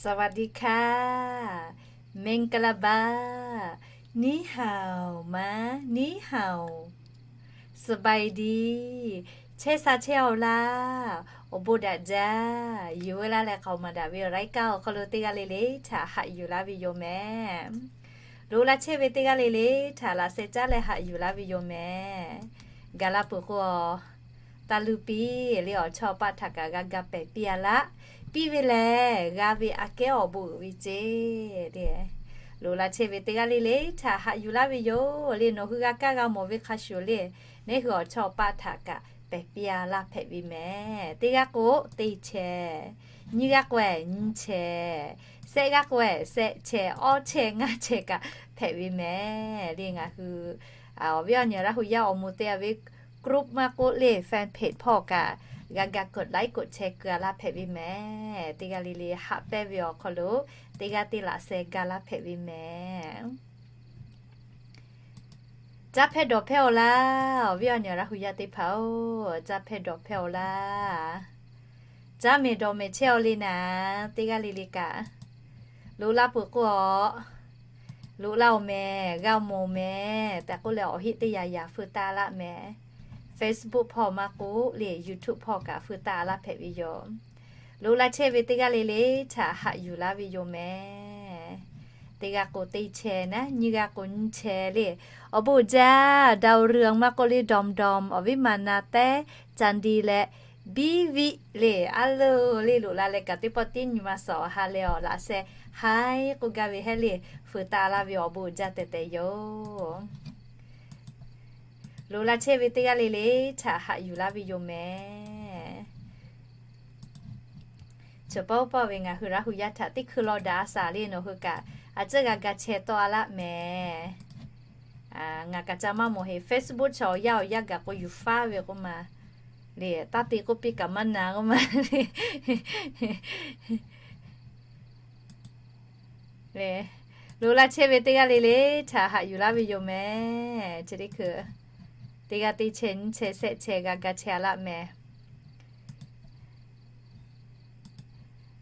สวัสดีค่ะ မင်္ဂလာပါ นี่ฮาว มา นี่ฮาว สบายดี chehˇ sha chehˇ awˬ laˇ, awˬ bon daꞈ jaˇ, yuˬ veu laˇ leh k'aoˍ maˍ daꞈ ve รายการ awˬ hk'aw lo teˇ g'aˇ le le htaꞈ haꞈ yuˬ laˇ ve yoˬ meh. Loꞈ la chehˇ ve teˇ g'aˇ le le htaꞈ laꞈ sheh caˉ leh haꞈ yuˬ laˇ ve yoˬ meh. Gaˬ la peuˬ k'o, taˇ luˇ piˇ le, awˬ chawˇ paˆ htaꞈ kaꞈ g'a ga pehˬ piˇ a laˇ. Piˇ ve lehˬ, g'a ve aꞈ kehˉ awˬ bon uiˍ ve ceˇ le. Loꞈ la chehˇ ve teˇ g'aˇ le le htaꞈ haꞈ yuˬ laˇ ve yoˬ le. Nawˬ hui g'a kaˇ g'a mawˬ ve hk'a shuˍ le, neˇ hui awˬ chawˇ paˆ htaꞈ kaꞈ pehˬ piˇ a laˇ hpehꞈ ve meh. Teˇ g'aˇ k'o teˇ chehˇ, nyiˇ g'aˇ k'o nyiˇ chehˇ, shehˆ g'aˇ k'o shehˆ chehˇ, awˇ chehˇ ngaˇ chehˇ kaꞈ hpehꞈ ve meh le. Ngaˬ hui awˬ viˉ awˬ nyi Laˇ hu yaˇ awˬ moˍ te a ve กลุ่ม maˇ k'oˆ le, fan page hpawˇ kaꞈ g'a ga กดไลค์ กดแชร์ keu a laˇ hpehꞈ ve meh. Teˇ g'aˇ le le haꞈ pehnˇ ve awˬ hk'aw lo teˇ g'aˇ teˇ laꞈ sheh ga laˇ hpehꞈ ve meh. Caˇ hpehˇ dawˬ hpehˇ awˬ laˇ, awˬ viˉ awˬ nyi Laˇ hu yaˇ teˇ hpaˍ-oˬ, caˇ hpehˇ dawˬ hpehˇ awˬ laˇ. Caˇ mehˍ dawˬ mehˍ chehˇ awˬ le naˍ, teˇ g'aˇ le le kaꞈ. Loꞈ la peuˬ k'o, loꞈ la awˬ mehˍ, g'a mawˬ mehˍ tehꞈ k'oˆ leh, awˬ heˆ teˇ yanˇ yanˇ feu taˆ laˇ mehˍ. Facebook hpawˇ maˇ k'oˆ le, YouTube hpawˇ kaꞈ feu taˆ laˇ hpehꞈ ve yoˬ. Loꞈ la chehˇ ve teˇ g'aˇ le le htaꞈ haꞈ yuˬ laˇ ve yoˬ meh. Teˇ g'aˇ k'o teˇ chehˇ naˉ, nyiˇ g'aˇ k'o nyiˇ chehˇ le. Awˬ bon jaˇ, ดาวเรือง maˇ k'oˆ le, ดอมดอม, awˬ viˉ maˍ na tehˉ, จันดี leh, biˇ viˆ le, a loˬ le, loꞈ la leh kaꞈ teˇ pawˆ tiˉ nyi ma suhˍ awˬ ha leh awˬ laꞈ sheh haiˉ k'oˆ gaˇ ve hehˉ le, feu taˆ laˇ ve awˬ bon jaˇ tehꞈ tehꞈ yoˬ. Loꞈ la chehˇ ve teˇ g'aˇ le le htaꞈ haꞈ yuˬ laˇ ve yoˬ meh. Chaw pawˆ pawˆ ve ngaˬ hui Laˇ hu yaˇ htaꞈ teˇ hkui law daꞈ a shaˍ le, nawˬ hui kaꞈ a ciˉ g'a ga chehˇ tawˆ a laˇ meh. Ngaˬ kaꞈ ca maˇ mawˬ heˆ, Facebook chaw awˬ yanˇ awˬ yanˇ gaˬ k'o yuˬ faˉ ve k'oˆ ma le, taˇ te k'oˆ piˇ kaꞈ maˇ na k'oˆ ma le. Loꞈ la chehˇ ve teˇ g'aˇ le le htaꞈ haꞈ yuˬ laˇ ve yoˬ meh. Chi teˇ hkui teˇ g'aˇ teˇ chehˇ nyiˇ chehˇ shehˆ chehˇ g'a ga chehˇ a laˇ meh.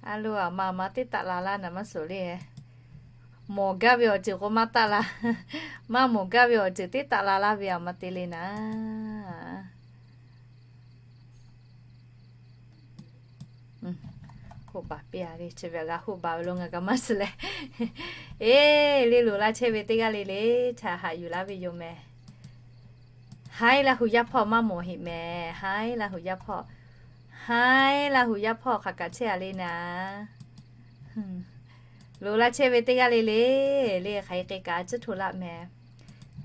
A loˬ, aˬ ma aˬ ma teˇ taˆ la laˇ naˍ maˇ suhˍ le. Mawˬ gaˇ ve awˬ ceuˬ k'o maˇ taˆ la, maˇ mawˬ gaˇ ve awˬ ceuˬ teˇ taˆ la laˇ ve aˬ ma te le naˍ. Hoˆ baˬ piˇ a le, chi ve g'a hoˆ baˬ ve lo ngaˬ kaꞈ maˇ suhˍ leh. Eˬ, le loꞈ la chehˇ ve teˇ g'aˇ le le htaꞈ haꞈ yuˬ laˇ ve yoˬ meh. Haiˉ Laˇ hu yaˇ hpawˇ maˇ mawˬ heˆ meh. Haiˉ Laˇ hu yaˇ hpawˇ, Haiˉ Laˇ hu yaˇ hpawˇ hk'aˬ kaꞈ chehˇ a le naˍ. Loꞈ la chehˇ ve teˇ g'aˇ le le, le hk'aˬ hk'e kaꞈ a ciˉ hto laˇ meh.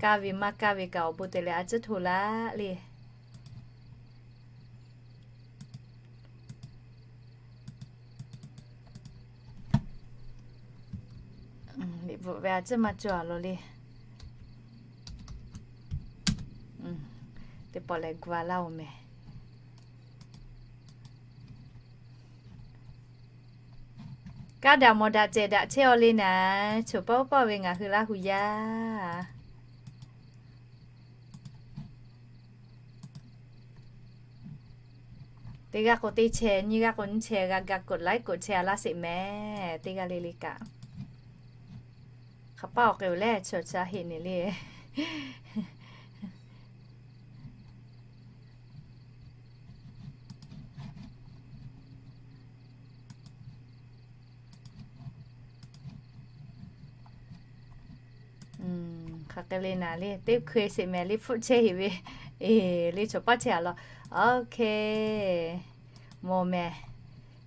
Kaˇ ve maˇ kaˇ ve kaꞈ awˬ bon te leh a ciˉ hto laˇ le. Liꞈ bvuhꞈ ve a ciˉ maˇ cawˬ a law le. Teˇ pawˆ leh gu a laˇ oˬ meh. Kaˇ daꞈ mawˬ daꞈ cehˬ daꞈ chehˇ aw le naˍ, choˬ pawˆ pawˆ ve ngaˬ hui Laˇ hu yaˇ. Teˇ g'aˇ k'o teˇ chehˇ, nyiˇ g'aˇ k'o nyiˇ chehˇ g'a ga กดไลค์ กดแชร์ a laˇ sheˍ meh. Teˇ g'aˇ le le kaꞈ hk'aˬ paˇ awˬ k'ai oˬ leh chaw ca heˆ ne le. Hk'aˬ hk'e le naˍ le, teˇ hkui sheˍ meh le, hpfuhˆ chehˇ heˍ ve. Eˬ, le chaw paˇ chehˇ a law. Okay. Mawˬ meh.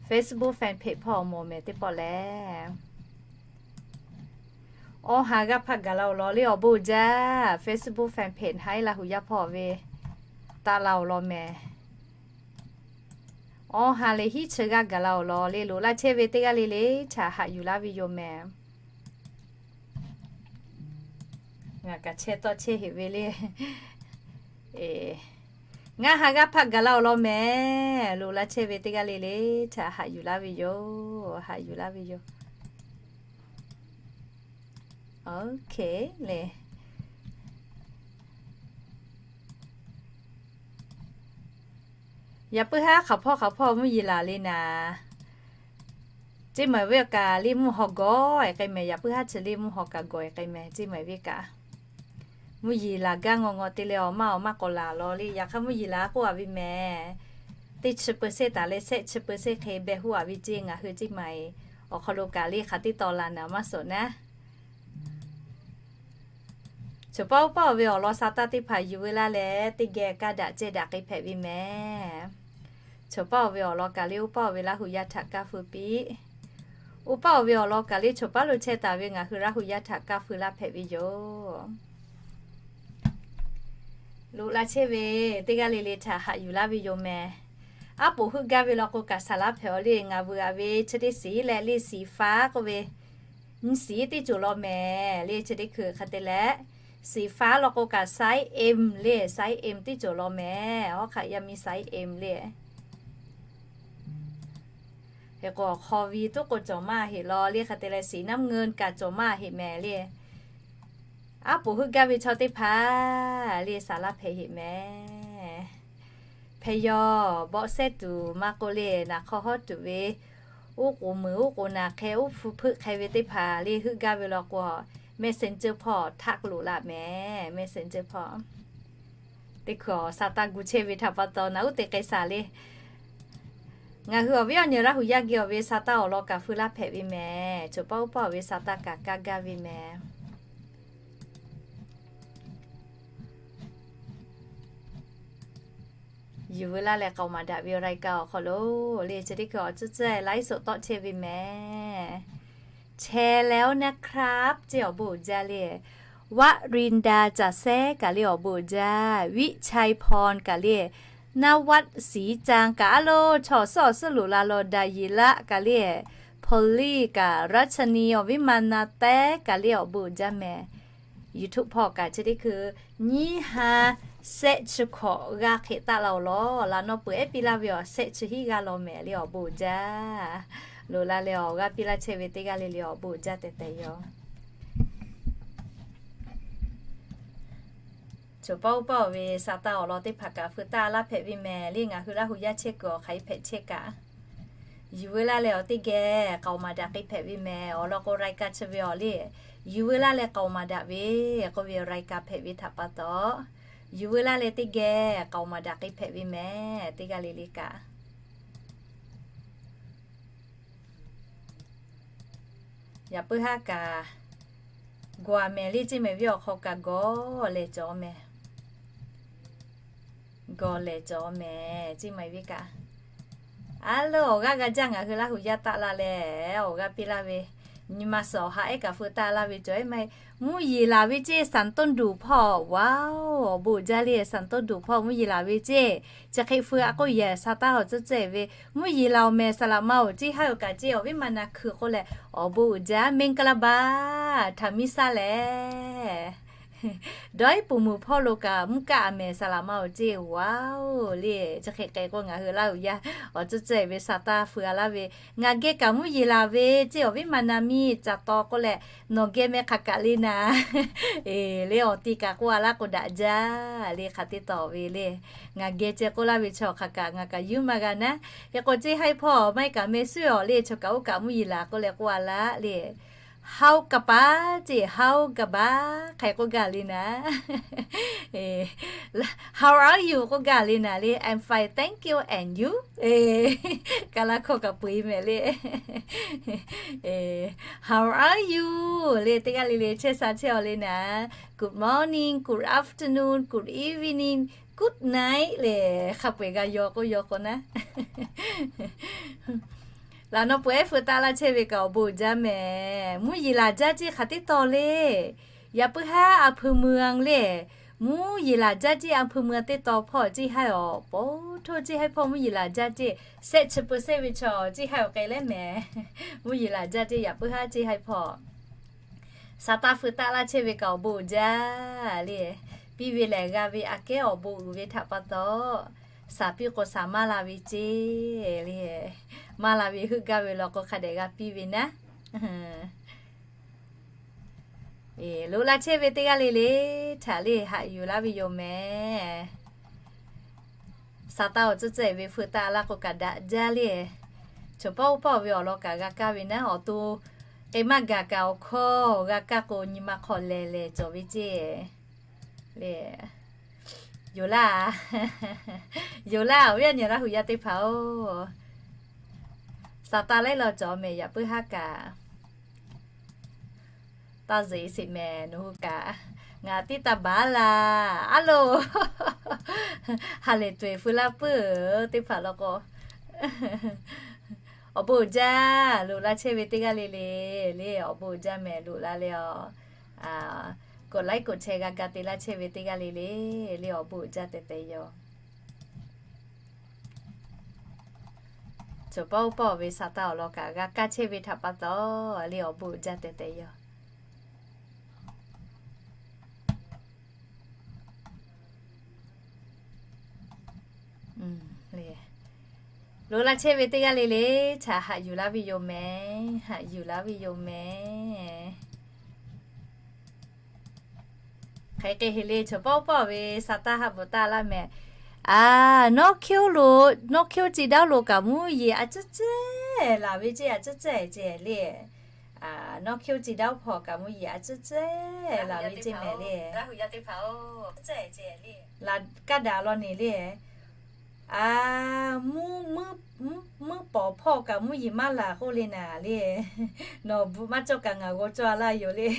Facebook fan page hpawˇ mawˬ meh teˇ pawˆ leh. Awˇ ha g'aˇ hpaˆ gaˬ la oˬ law le, awˬ bon jaˇ. Facebook fan page Haiˉ Laˇ hu yaˇ hpawˇ ve taˆ la oˬ law meh. Awˇ ha leh hiˉ chi g'aˇ gaˬ la oˬ law le, loꞈ la chehˇ ve teˇ g'aˇ le le htaꞈ haꞈ yuˬ laˇ ve yoˬ meh. Ngaˬ kaꞈ chehˇ tawˆ chehˇ heˍ ve le. Ngaˇ ha g'aˇ hpaˆ gaˬ la oˬ law meh. Loꞈ la chehˇ ve teˇ g'aˇ le le htaꞈ haꞈ yuˬ laˇ ve yoˬ. Haꞈ yuˬ laˇ ve yoˬ. Okay le. Yaꞈ puiˉ haˉ hk'aˬ hpawˇ hk'aˬ hpawˇ mvuhˇ yeˬ laˬ le naˍ. Ceˇ maˬ ve kaꞈ le mvuhˇ haw gawˬ-e k'ai mehˍ. Yaꞈ puiˉ haˉ chi le mvuhˇ haw kaꞈ gawˬ-e k'ai mehˍ. Ceˇ maˬ ve kaꞈ mvuhˇ yeˬ laˬ gaˇ ngawˬ ngawˬ te leh awˬ maˇ awˬ maˇ k'awꞈ laˬ law le. Yaꞈ hk'aˇ mvuhˇ yeˬ laˬ k'oˆ a ve mehˍ. Teˇ chi เปอร์เซ็นต์ taˍ leh shehˆ chi เปอร์เซ็นต์ hk'e beh huˆ a ve ceˇ ngaˬ hui ceˇ maˬ-e. Awˬ hk'aw lo kaꞈ le hk'aˬ teˇ taw laˬ naˍ maˇ suhˍ naˉ. Choˬ paˉ oˇ paˉ oˬ ve awˬ lawn sa taˇ teˇ hpaˍ yuˬ veu laˇ leh teˇ geh kaˇ daꞈ cehˇ daꞈ k'ai hpehꞈ ve mehˍ. Choˬ paˉ oˬ ve awˬ lawn kaꞈ le oˇ paˉ oˬ ve Laˇ hu yaˇ htaꞈ kaˇ feu piˇ. Oˇ paˉ oˬ ve awˬ lawn kaꞈ le choˬ paˉ lo chehˇ taˍ ve ngaˬ hui Laˇ hu yaˇ htaꞈ kaˇ feu laˇ hpehꞈ ve yoˬ. Loꞈ la chehˇ ve teˇ g'aˇ le le htaꞈ haꞈ yuˬ laˇ ve yoˬ mehˍ. Aˉ poꞈ heuˆ gaˇ ve law k'o kaꞈ saˍ laˇ hpehꞈ-aw le. Ngaˬ veuꞈ a ve chi teˇ siˍ leh le siˍ faˉ k'oˆ ve nyiˇ siˍ teˇ cawˬ law mehˍ le. Chi teˇ hkui hk'e te leh siˍ faˉ law k'o kaꞈ size M le, size M teˇ cawˬ law mehˍ. Awˉ hk'aꞈ yaˇ miˇ size M le. Hk'e k'o awˬ hk'aw vi tuˉ k'o cawˬ maˇ heˆ law le. Hk'e te leh siˍ naˉ meuˇ gaˬ cawˬ maˇ heˆ mehˍ le. Aˉ poꞈ heuˆ gaˇ ve chaw teˇ hpaˍ le saˍ laˇ hpehꞈ heˆ mehˍ. Hpehꞈ yaw bawˆ sehˉ tuˬ maˇ k'oˆ le naˍ hk'aw hawˉ tuˬ ve, uˉ k'oˍ meuˍ uˉ k'oˍ naˍ hk'e uˉ hpu hpeuˆ hk'e ve teˇ hpaˍ le heuˆ gaˇ ve law k'o, Messenger hpawˇ htaˆ k'oˆ loꞈ la mehˍ. Messenger hpawˇ teˇ hkui awˬ sa taˇ gu chehˇ ve htaꞈ pa taw naˍ uˉ te k'ai shaˍ le. Ngaˬ hui awˬ viˉ awˬ nyi Laˇ hu yaˇ geh awˬ ve sa taˇ awˬ lawn kaꞈ feu laˇ hpehꞈ ve mehˍ. Choˬ paˉ oˇ paˉ oˬ ve sa taˇ kaꞈ kaˇ gaˇ ve mehˍ. Yuˬ veu laˇ leh k'aoˍ maˍ daꞈ ve รายการ awˬ hk'aw lo le chi teˇ hkui awˬ tcuhˉ tcuhˉ laiˉ soꞈ tawˆ chehˇ ve mehˍ. แชร์แล้วนะครับ ceˇ awˬ bon uiˍ jaˇ le. วรินดา จ่าแซ kaꞈ le awˬ bon uiˍ jaˇ. วิชัยพร kaꞈ le. นวัด ศรีจาง kaꞈ a lo chaw suhˉ awˬ suhˉ loꞈ la law. ดายิระ kaꞈ le. พอลลี่ kaꞈ รัชนี awˬ viˉ มานาแต๊ kaꞈ le awˬ bon uiˍ jaˇ mehˍ. YouTube hpawˇ kaꞈ chi teˇ hkui nyiˇ ha shehˆ chi hkawꞈ g'aˇ hk'e taˆ la-oˬ law. Laꞈ naw peuˬ ehˉ piˇ laˇ ve awˬ shehˆ chi hiˉ g'aˇ law mehˍ le awˬ bon uiˍ jaˇ. Loꞈ la leh awˬ g'aˇ piˇ laˇ chehˇ ve teˇ g'aˇ le le awˬ bon uiˍ jaˇ tehꞈ tehꞈ yoˬ. Choˬ paˉ oˇ paˉ oˬ ve sa taˇ awˬ lawn teˇ hpaˍ kaꞈ feu taˇ laˇ hpehꞈ ve mehˍ le. Ngaˬ hui Laˇ hu yaˇ chehˇ kuiˬ awˬ hk'aˬ hk'e hpehꞈ chehˇ kaꞈ yuˬ veu laˇ leh awˬ teˇ geh k'aoˍ maˍ daꞈ k'ai hpehꞈ ve mehˍ. Awˬ lawn k'o รายการ chi ve awˬ le yuˬ veu laˇ leh k'aoˍ maˍ daꞈ ve k'oˆ ve รายการ hpehꞈ ve htaꞈ pa taw, yuˬ veu laˇ leh teˇ geh k'aoˍ maˍ daꞈ k'ai hpehꞈ ve mehˍ. Teˇ g'aˇ le le kaꞈ yaꞈ puiˉ haˉ kaꞈ gawˬ mehˍ le ceˇ mehˍ ve awˬ hk'aw kaꞈ gawˬ lehˬ cawˬ mehˍ. Gawˬ lehˬ cawˬ mehˍ ceˇ mehˍ ve kaꞈ a leuˇ awˬ g'aˇ g'a jaˇ ngaˬ hui Laˇ hu yaˇ taˆ la leh awˬ g'aˇ piˇ laˇ ve nyi ma suhˍ awˬ ha ehˉ kaꞈ feu taˇ laˇ ve cawˬ ehˉ maˇ heˆ. Mvuhˇ yeˬ laˬ ve ceˇ สันต้นดู่ hpawˇ. Wow, awˬ bon uiˍ jaˇ le สันต้นดู่ hpawˇ mvuhˇ yeˬ laˬ ve ceˇ. Chi hk'e feu a k'oˆ yehˬ sa taˇ awˬ tcuhˉ tcuhˉ ve mvuhˇ yeˬ laˬ-oˬ mehˍ. Saˍ laꞈ ma-oˬ ceˇ haˉ-oˬ kaꞈ ceˇ awˬ viˉ ma na hkui k'oˆ leh awˬ bon uiˍ jaˇ. มงกะลาบา thaˍ miˇ saˉ lehˬ dawˇ iˉ puˍ muiˬ hpawˇ lo kaꞈ mvuhˇ kaˆ a mehˍ. Saˍ laꞈ ma-oˬ ceˇ wow le. Chi hk'e k'ai k'o ngaˬ hui Laˇ hu yaˇ awˬ tcuhˉ tcuhˉ ve sa taˇ feu a laˇ ve ngaˬ geh kaꞈ mvuhˇ yeˬ laˬ ve ceˇ awˬ viˉ ma na miˇ ca taw k'oˆ leh nawˬ geh meh hk'aˬ kaꞈ le naˍ. Eˬ le awˬ ti kaꞈ k'oˆ a laˇ k'o daꞈ jaˇ le hk'aˬ teˇ taw ve le. Ngaˬ geh ceh k'oˆ laˇ ve chaw hk'aˬ kaꞈ ngaˬ kaꞈ yuˇ maˇ g'a naˉ. Hk'e k'o ceˇ haˉ hpawˇ maˇ heˆ kaꞈ meh suˉ-awˬ le chaw kaꞈ oˇ kaꞈ mvuhˇ yeˬ laˬ k'oˆ leh k'oˆ a laˇ le. Hawˉ ka pa ceˇ hawˉ ka ba hk'e k'oˆ gaˇ le naˍ. How are you k'oˆ gaˇ le naˍ le. I'm fine, thank you, and you? Kaˍ laˇ hkawˇ kaꞈ peu-eˬ mehˍ le. How are you le teˇ g'aˇ le le chehˇ sha chehˇ-aw le naˍ. Good morning, good afternoon, good evening, good night le hk'a peu-eˬ g'a yaw k'oˆ yaw k'o naˉ. Laꞈ naw peuˬ ehˉ feu taˇ laˇ chehˇ ve kaꞈ awˬ bon uiˍ jaˇ mehˍ. Mvuhˇ yeˬ laˬ jaˇ ceˇ hk'aˬ teˇ taw le. Yaꞈ puiˉ haˉ อำเภอเมือง le. Mvuhˇ yeˬ laˬ jaˇ ceˇ อำเภอเมือง teˇ taw hpawˇ ceˇ haˉ-oˬ. Po htoˇ ceˇ haˉ hpawˇ mvuhˇ yeˬ laˬ jaˇ ceˇ shehˆ chi เปอร์เซ็นต์ ve chaw ceˇ haˉ-oˬ k'ai leh mehˍ. Mvuhˇ yeˬ laˬ jaˇ ceˇ yaꞈ puiˉ haˉ ceˇ haˉ hpawˇ sa taˇ feu taˇ laˇ chehˇ ve kaꞈ awˬ bon uiˍ jaˇ le. Piˇ ve lehˬ g'a ve aꞈ kehˉ awˬ bon uiˍ ve htaꞈ pa taw, saˍ piˇ k'o saˍ maˇ la ve ceˇ le. Maˇ la ve heuˆ gaˇ ve law k'o hk'a dehꞈ g'a piˇ ve naˉ. Loꞈ la chehˇ ve teˇ g'aˇ le le htaꞈ le haꞈ yuˬ laˇ ve yoˬ mehˍ. Sa taˇ awˬ tcuhˉ tcuhˉ-e ve feu taˇ laˇ k'o kaꞈ daꞈ jaˇ le. Chaw pawˆ oˇ pawˆ ve awˬ lawn kaꞈ g'a kaˇ ve naˉ, awˬ to k'e maˇ gaˬ kaꞈ awˬ hkawˇ g'a kaˇ k'o, nyi ma hk'aw lehˬ lehˬ cawˬ ve ceˇ le. Yoˬ laˇ, yoˬ laˇ, awˬ viˉ awˬ nyi Laˇ hu yaˇ teˇ hpaˍ-oˬ, Saˍtanˍ laiˉ law cawˬ mehˍ, yaꞈ puiˉ haˉ kaꞈ taˇ zeꞈ sheˍ mehˍ nawˬ hui kaꞈ. Ngaˬ tiˉ taˇ baˬ laˇ, aˉ loˬ. Ha lehˬ tuˬ eˬ feu laˇ puiˉ teˇ hpaˍ law k'o, awˬ bon uiˍ jaˇ loꞈ la chehˇ ve teˇ g'aˇ le le, le awˬ bon uiˍ jaˇ mehˍ loꞈ la le a. Koꞈ laiˉ koꞈ chehˇ g'a ga te laˇ chehˇ ve teˇ g'aˇ le le, le awˬ bon uiˍ jaˇ tehꞈ tehꞈ yoˬ. Chaw pawˆ oˇ pawˆ ve Saˍtanˍ awˬ lawn kaꞈ g'a kaˇ chehˇ ve htaꞈ pa taw, le awˬ bon uiˍ jaˇ tehꞈ tehꞈ yoˬ. Loꞈ la chehˇ ve teˇ g'aˇ le le htaꞈ haꞈ yuˬ laˇ ve yoˬ mehˍ, haꞈ yuˬ laˇ ve yoˬ mehˍ. Hk'aˬ hk'e hk'e le, chaw pawˆ oˇ pawˆ ve Saˍtanˍ haˆ bvuhꞈ taˇ laˇ mehˍ. A, nawˉ hkiˉ oˇ lo, nawˉ hkiˉ oˇ ci daˇ oˇ lo kaꞈ mvuhˇ yeˬ a ciˉ ceˇ laˬ ve ceˇ, a ciˉ ceˇ ceˇ le. Nawˉ hkiˉ oˇ ci daˇ oˇ hpawˇ kaꞈ mvuhˇ yeˬ a ciˉ ceˇ laˬ ve ceˇ mehˍ le. Laˬ kaˇ daꞈ law neˬ le. A, mvuhˇ pawˍ hpawˇ kaꞈ mvuhˇ yeˬ maˇ laˬ k'oˆ le naˍ le. Nawˬ bvuhꞈ maˇ cawˇ kaꞈ ngaˬ g'aw cawˇ a laˇ yoˬ le.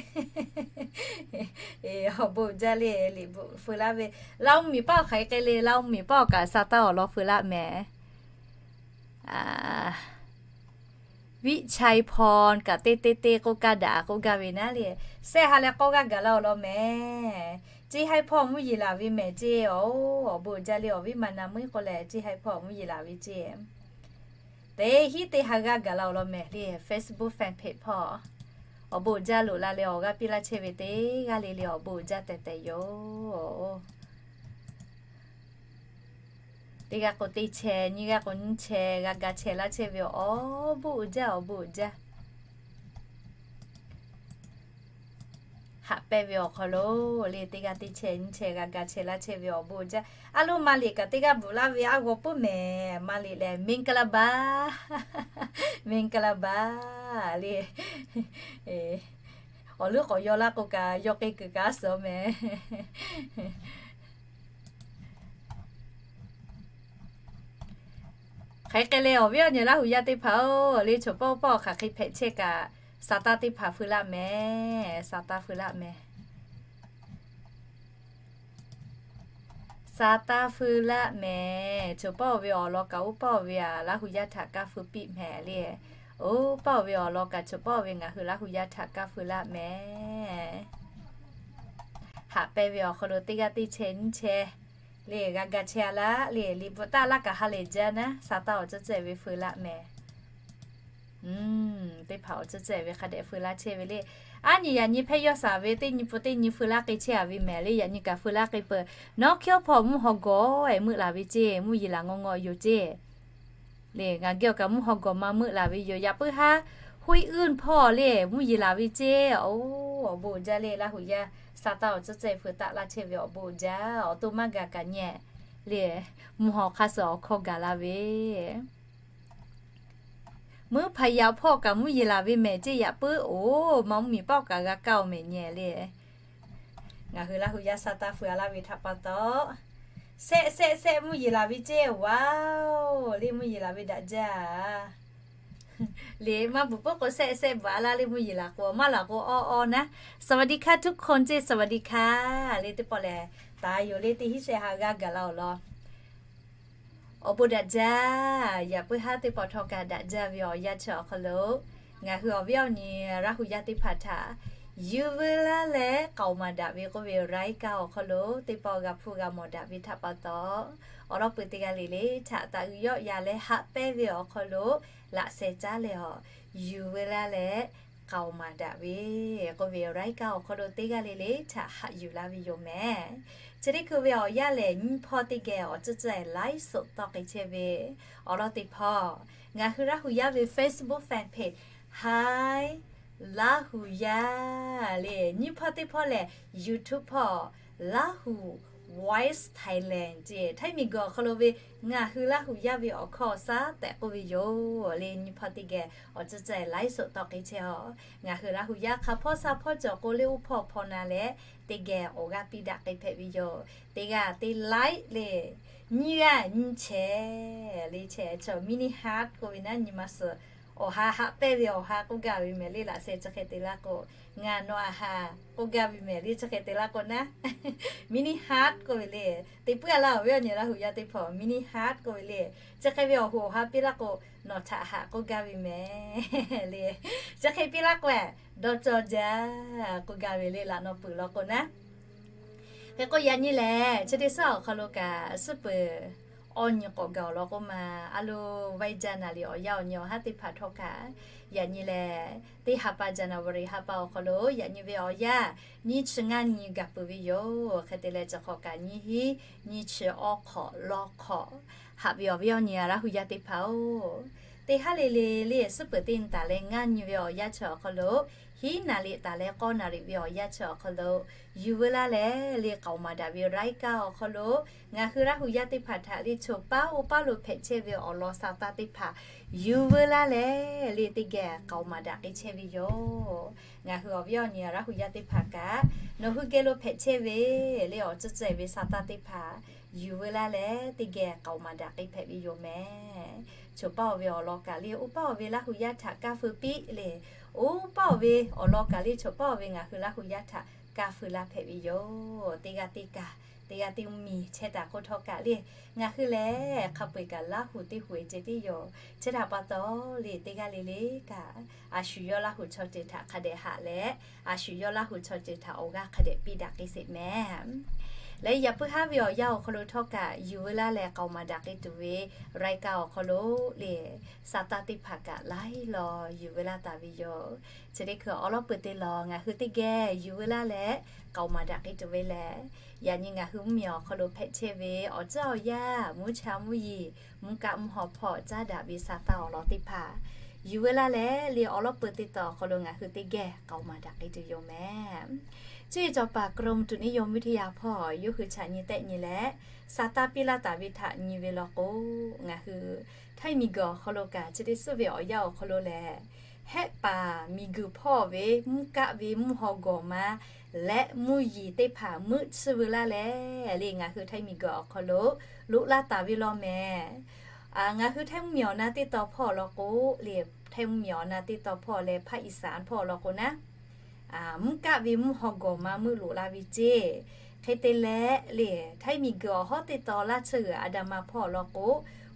Awˬ bon uiˍ jaˇ le, liꞈ bvuhꞈ feu laˇ ve, Laˇ oˇ miˬ paˆ hk'aˬ hk'e le, Laˇ oˇ miˬ paˆ kaꞈ Saˍtanˍ awˬ lawn feu laˇ mehˍ. Viˆ chaiˇ hpawˇ kaꞈ teˇ teˇ teˇ k'oˆ kaˇ daꞈ k'oˆ gaˇ ve naˉ le. Sehˆ ha leh k'awˇ g'aˇ gaˬ la awˬ lawn mehˍ. Ceˇ haiˇ hpawˇ mvuhˇ yeˬ laˬ ve mehˍ ceˇ, awˬ bon uiˍ jaˇ le, awˬ viˉ ma na meuˉ k'oˆ leh ceˇ haiˇ hpawˇ mvuhˇ yeˬ laˬ ve ceˇ. Teˇ hinˉ teˇ ha g'aˇ gaˬ la awˬ lawn mehˍ le, Facebook fan page hpawˇ. Awˬ bon uiˍ jaˇ loꞈ la leh awˬ g'aˇ piˇ laˇ chehˇ ve teˇ g'aˇ le le awˬ bon uiˍ jaˇ tehꞈ tehꞈ yoˬ. Teˇ g'aˇ k'o teˇ chehˇ, nyiˇ g'aˇ k'o nyiˇ chehˇ g'a ga chehˇ laˇ chehˇ ve awˬ bon uiˍ jaˇ, awˬ bon uiˍ jaˇ. Haꞈ pehnˇ ve awˬ hk'aw lo le, teˇ g'aˇ teˇ chehˇ nyiˇ chehˇ g'a ga chehˇ laˇ chehˇ ve awˬ bon uiˍ jaˇ. A loˉ, ma liꞈ kaꞈ teˇ g'aˇ bvuhꞈ laˇ ve a g'aw puiˉ mehˍ. Ma liꞈ lehˬ, မင်္ဂလာပါ, မင်္ဂလာပါ le. Awˬ leuˉ k'awꞈ yaw laˇ k'o kaꞈ, yaw k'ai kuiˬ kaꞈ suhˍ mehˍ. Hk'aˬ hk'e le, awˬ viˉ awˬ nyi Laˇ hu yaˇ teˇ hpaˍ-oˬ, le chaw pawˆ pawˆ hk'aˬ hk'e hpehꞈ chehˇ kaꞈ, Saˍtanˍ teˇ hpaˍ feu laˇ mehˍ, Saˍtanˍ feu laˇ mehˍ. Saˍtanˍ feu laˇ mehˍ. Chaw pawˆ ve awˬ lawn kaꞈ oˇ pawˆ ve a Laˇ hu yaˇ htaꞈ kaˇ feu piˇ mehˍ le. Oˇ pawˆ ve awˬ lawn kaꞈ chaw pawˆ ve ngaˬ hui Laˇ hu yaˇ htaꞈ kaˇ feu laˇ mehˍ. Haꞈ pehnˇ ve awˬ hk'aw lo teˇ g'aˇ teˇ chehˇ nyiˇ chehˇ le g'a ga chehˇ a laˇ le, liꞈ bvuhꞈ taˇ laˇ kaꞈ ha lehˬ jaˇ naˉ, Saˍtanˍ awˬ ceuˬ ceuˬ ve feu laˇ mehˍ. Teˇ hpaˍ awˬ ceuˬ ceuˬ ve hk'a dehꞈ feu laˇ chehˇ ve le. Aˉ nyi yaꞈ nyi hpehˇ yawˇ shaˍ ve teˇ nyi pun teˇ nyi feu laˇ k'ai chehˇ a ve mehˍ le, yaꞈ nyi kaꞈ feu laˇ k'ai peuˬ. Nawˉ hkiˉ oˇ hpawˇ mvuhˇ haw gawˬ-e meuˆ laˬ ve ceˇ, mvuhˇ yeˬ laˬ ngawˇ ngawˇ yoˬ ceˇ. Le ngaˬ geh awˬ kaꞈ mvuhˇ haw gawˬ ma meuˆ laˬ ve yoˬ. Yaꞈ puiˉ haˉ Huˉ iˉ uiˉ hpawˇ le mvuhˇ yeˬ laˬ ve ceˇ. Oˇ, awˬ bon uiˍ jaˇ le, Laˇ hu yaˇ Saˍtanˍ awˬ ceuˬ ceuˬ feu taˆ laˇ chehˇ ve awˬ bon uiˍ jaˇ. Awˬ to maˇ gaˬ kaꞈ nyi le, mvuhˇ haw hk'aˇ suh awˬ hkawˇ gaˬ la ve meuˉ hpaˍ yaꞈ hpawˇ kaꞈ mvuhˇ yeˬ laˬ ve mehˍ ceˇ. Yaꞈ puiˉ oˬ, ma mvuhˇ miˬ paˆ kaꞈ g'a kaˇ-oˬ mehˍ nyi le. Ngaˬ hui Laˇ hu yaˇ Saˍtanˍ feu a laˇ ve htaꞈ pa taw, sehˆ sehˆ sehˆ mvuhˇ yeˬ laˬ ve ceˇ. Waˇ-oˬ, le mvuhˇ yeˬ laˬ ve daꞈ jaˇ. Le maˇ bvuhꞈ puiˉ k'o sehˆ sehˆ bvuhꞈ a laˇ le, mvuhˇ yeˬ laˬ k'o maˇ laˬ k'o awˇ awˇ naˉ. สวัสดีค่ะทุกคน ceˇ, สวัสดีค่ะ le teˇ pawˆ lehˬ, taˍ yoˬ le, teˇ hinˉ sehˆ ha g'aˇ gaˬ la awˬ lawn. Awˬ bon daꞈ jaˇ. Yaꞈ puiˉ haˉ teˇ pawˆ htawˇ kaꞈ daꞈ jaˇ ve awˬ yanˇ chi awˬ hk'aw lo, ngaˬ hui awˬ viˉ awˬ nyi Laˇ hu yaˇ teˇ hpaˍ htaꞈ yuˬ veu laˇ leh k'aoˍ maˍ daꞈ ve k'oˆ ve รายการ awˬ hk'aw lo teˇ pawˆ g'a hpuˇ g'a mawˬ daꞈ ve htaꞈ pa taw, awˬ lawn peuˬ teˇ g'aˇ le le htaꞈ taꞈ uiˍ yawˆ ya leh haꞈ pehnˇ ve awˬ hk'aw lo laꞈ sheh caˉ leh awˬ yuˬ veu laˇ leh k'aoˍ maˍ daꞈ ve k'oˆ ve รายการ awˬ hk'aw lo teˇ g'aˇ le le htaꞈ haꞈ yuˬ laˇ ve yoˬ mehˍ. Chi teˇ hkui ve awˬ yanˇ lehˬ, nyiˇ hpawˇ teˇ geh awˬ ceuˬ ceuˬ ไลฟ์สด tawˇ k'ai chehˇ ve awˬ lawn teˇ hpawˇ, ngaˬ hui Laˇ hu yaˇ ve Facebook fan page Hi Laˇ hu yaˇ le, nyiˇ hpawˇ teˇ hpawˇ lehˬ YouTube hpawˇ Laˇ hu Voice Thailand ce, Htaiˇ miˬguiˬ awˬ hk'aw lo ve ngaˬ hui Laˇ hu yaˇ ve awˬ hkawˇ awˬ shaˉ tehꞈ k'oˆ ve yoˬ le. Nyi hpawˇ teˇ geh awˬ ceuˬ ceh laiˉ suhˍ tawˆ k'ai chehˇ a. Ngaˬ hui Laˇ hu yaˇ hk'a hpawˇ sha hpawˇ cawˬ k'o le, oˇ hpawˇ hpawˇ na leh teˇ geh awˬ g'aˇ piˇ daꞈ k'ai hpehꞈ ve yoˬ. Teˇ g'aˇ teˇ laiˉ le, nyiˇ g'aˇ nyiˇ chehˇ le, chehˇ chaw mini heart k'oˆ ve naˉ, nyi ma suhˍ awˬ ha haꞈ pehnˇ ve awˬ ha k'oˆ gaˇ ve mehˍ le. Laꞈ sheh chi hk'e te laˇ k'o, ngaˬ nawˬ aꞈ ha k'oˆ gaˇ ve mehˍ le. Chi hk'e te laˇ k'o naˉ, mini heart k'oˆ ve le. Te puiˉ a laˇ, awˬ viˉ awˬ nyi Laˇ hu yaˇ teˇ hpaˍ, mini heart k'oˆ ve le. Chi hk'e ve awˬ hoꞈ awˬ ha piˇ laˇ k'o, nawˬ htaꞈ haꞈ k'oˆ gaˇ ve mehˍ le. Chi hk'e piˇ laˇ k'o, dawˇ cawˇ jaˇ k'oˆ gaˇ ve le. Laꞈ naw peuˬ law k'o naˉ, hk'e k'o yaꞈ nyi lehˬ, chi teˇ suhˉ awˬ hk'aw lo kaꞈ suhˉ peuˬ awˬ nyi k'awꞈ gaˬ awˬ lawn k'oˆ ma, a lo vaiˇ jaˇ naˍ riˍ awˬ yanˇ awˬ nyi awˬ haˉ teˇ hpaˍ htawˇ kaꞈ, yaꞈ nyi lehˬ, teˇ ha pa January ha pa awˬ hk'aw lo yaꞈ nyi ve awˬ yanˇ nyiˇ chi ngaˇ nyi gaˬ peuˬ ve yoˬ. Hk'e te leh, chi hk'awꞈ kaꞈ nyiˇ hinˉ nyiˇ chi awˇ hk'awꞈ lawˇ hk'awꞈ haꞈ ve awˬ viˉ awˬ nyi Laˇ hu yaˇ teˇ hpaˍ-oˬ, teˇ haˉ le le le suhˉ peuˬ teˇ nyi taˍ leh ngaˇ nyi ve awˬ yanˇ chi awˬ hk'aw lo, hiˉ naˍ riˍ taˍ leh k'awˇ naˍ riˍ ve awˬ yanˇ chi awˬ hk'aw lo, yuˬ veu laˇ leh le k'aoˍ maˍ daꞈ ve raiˉ kaˇ awˬ hk'aw lo, ngaˬ hui Laˇ hu yaˇ teˇ hpaˍ htaꞈ le choˬ paˉ oˇ paˉ lo hpehꞈ chehˇ ve awˬ lawn sa taˇ teˇ hpaˍ yuˬ veu laˇ leh le teˇ geh k'aoˍ maˍ daꞈ k'ai chehˇ ve yoˬ. Ngaˬ hui awˬ viˉ awˬ nyi Laˇ hu yaˇ teˇ hpaˍ kaꞈ, nawˬ hui geh lo hpehꞈ chehˇ ve le awˬ ceuˬ ceh ve sa taˇ teˇ hpaˍ yuˬ veu laˇ leh teˇ geh k'aoˍ maˍ daꞈ k'ai hpehꞈ ve yoˬ mehˍ. Choˬ paˉ-oˬ ve awˬ lawn kaꞈ le, oˇ paˉ-oˬ ve Laˇ hu yaˇ htaꞈ kaˇ feu piˇ le, oˇ paˉ-oˬ ve awˬ lawn kaꞈ le, choˬ paˉ-oˬ ve ngaˬ hui Laˇ hu yaˇ htaꞈ kaˇ feu laˇ hpehꞈ ve yoˬ. Teˇ g'aˇ teˇ kaꞈ, teˇ g'aˇ teˇ mvuhˇ miˬ chehˇ taˍ k'oˆ htawˇ kaꞈ le, ngaˬ hui lehˬ hk'a peu-eˬ kaꞈ Laˇ hu teˇ hui ceh tiˉ yoˬ. Chi htaꞈ pa taw le, teˇ g'aˇ le le kaꞈ, a shu yawˇ Laˇ hu chaw ceuˬ htaꞈ hk'a dehꞈ haꞈ leh, a shu yawˇ Laˇ hu chaw ceuˬ htaꞈ awˬ g'aˇ hk'a dehꞈ piˇ daꞈ k'ai sheˍ mehˍ. Leh yaꞈ puiˉ haˉ ve awˬ yanˇ awˬ hk'aw lo htawˇ kaꞈ yuˬ veu laˇ leh k'aoˍ maˍ daꞈ k'ai tuˬ ve raiˉ kaˇ awˬ hk'aw lo le, sa taˇ teˇ hpaˍ kaꞈ laiˉ law yuˬ veu laˇ taˍ ve yoˬ. Chi teˇ hkui awˬ lawˉ peuˬ te lawˬ ngaˬ hui teˇ geh yuˬ veu laˇ leh k'aoˍ maˍ daꞈ k'ai tuˬ ve lehˬ, yaꞈ nyi ngaˬ hui mvuhˇ miˬ awˬ hk'aw lo hpehꞈ chehˇ ve awˬ ceuˬ awˬ yanˇ, mvuhˇ cha mvuhˇ yeˬ, mvuhˇ kaˆ mvuhˇ haw hpawˇ caˉ daꞈ ve sa taˇ awˬ lawn teˇ hpaˍ yuˬ veu laˇ leh le, awˬ lawˉ peuˬ te taw awˬ hk'aw lo ngaˬ hui teˇ geh k'aoˍ maˍ daꞈ k'ai tuˬ yoˬ mehˍ. Cuˇ yiˍ cawˬ paˍ กรมอุตุนิยมวิทยา hpawˇ yawˇ hui chaꞈ nyi tehˆ nyi leh, sa taˇ piˇ laˇ taˍ ve htaꞈ nyi ve law k'o, ngaˬ hui Htaiˇ miˬguiˬ awˬ hk'aw lo kaꞈ chi teˇ suhˉ ve awˬ yanˇ awˬ hk'aw lo lehˬ, hehˆ paˍ miˬguiˬ hpawˇ ve mvuhˇ kaˆ ve mvuhˇ haw gawˬ ma leh mvuhˇ yeˬ teˇ hpaˍ meuˆ chiˇ veu laˇ leh le, ngaˬ hui Htaiˇ miˬguiˬ awˬ hk'aw lo loꞈ laˇ taˍ ve law mehˍ. Ngaˬ hui Htaiˇ mvuhˇ miˬ awˬ na teˇ taw hpawˇ law k'o le, Htaiˇ mvuhˇ miˬ awˬ na teˇ taw hpawˇ leh ภาคอีสาน hpawˇ law k'o naˉ, mvuhˇ kaˆ ve mvuhˇ haw gawˬ ma meuˆ loꞈ la ve ceˇ. Hk'e te leh le, Htaiˇ miˬguiˬ awˬ hawˉ teˇ taw laˇ tsuhˇ g'uiˬ a da ma hpawˇ law k'o,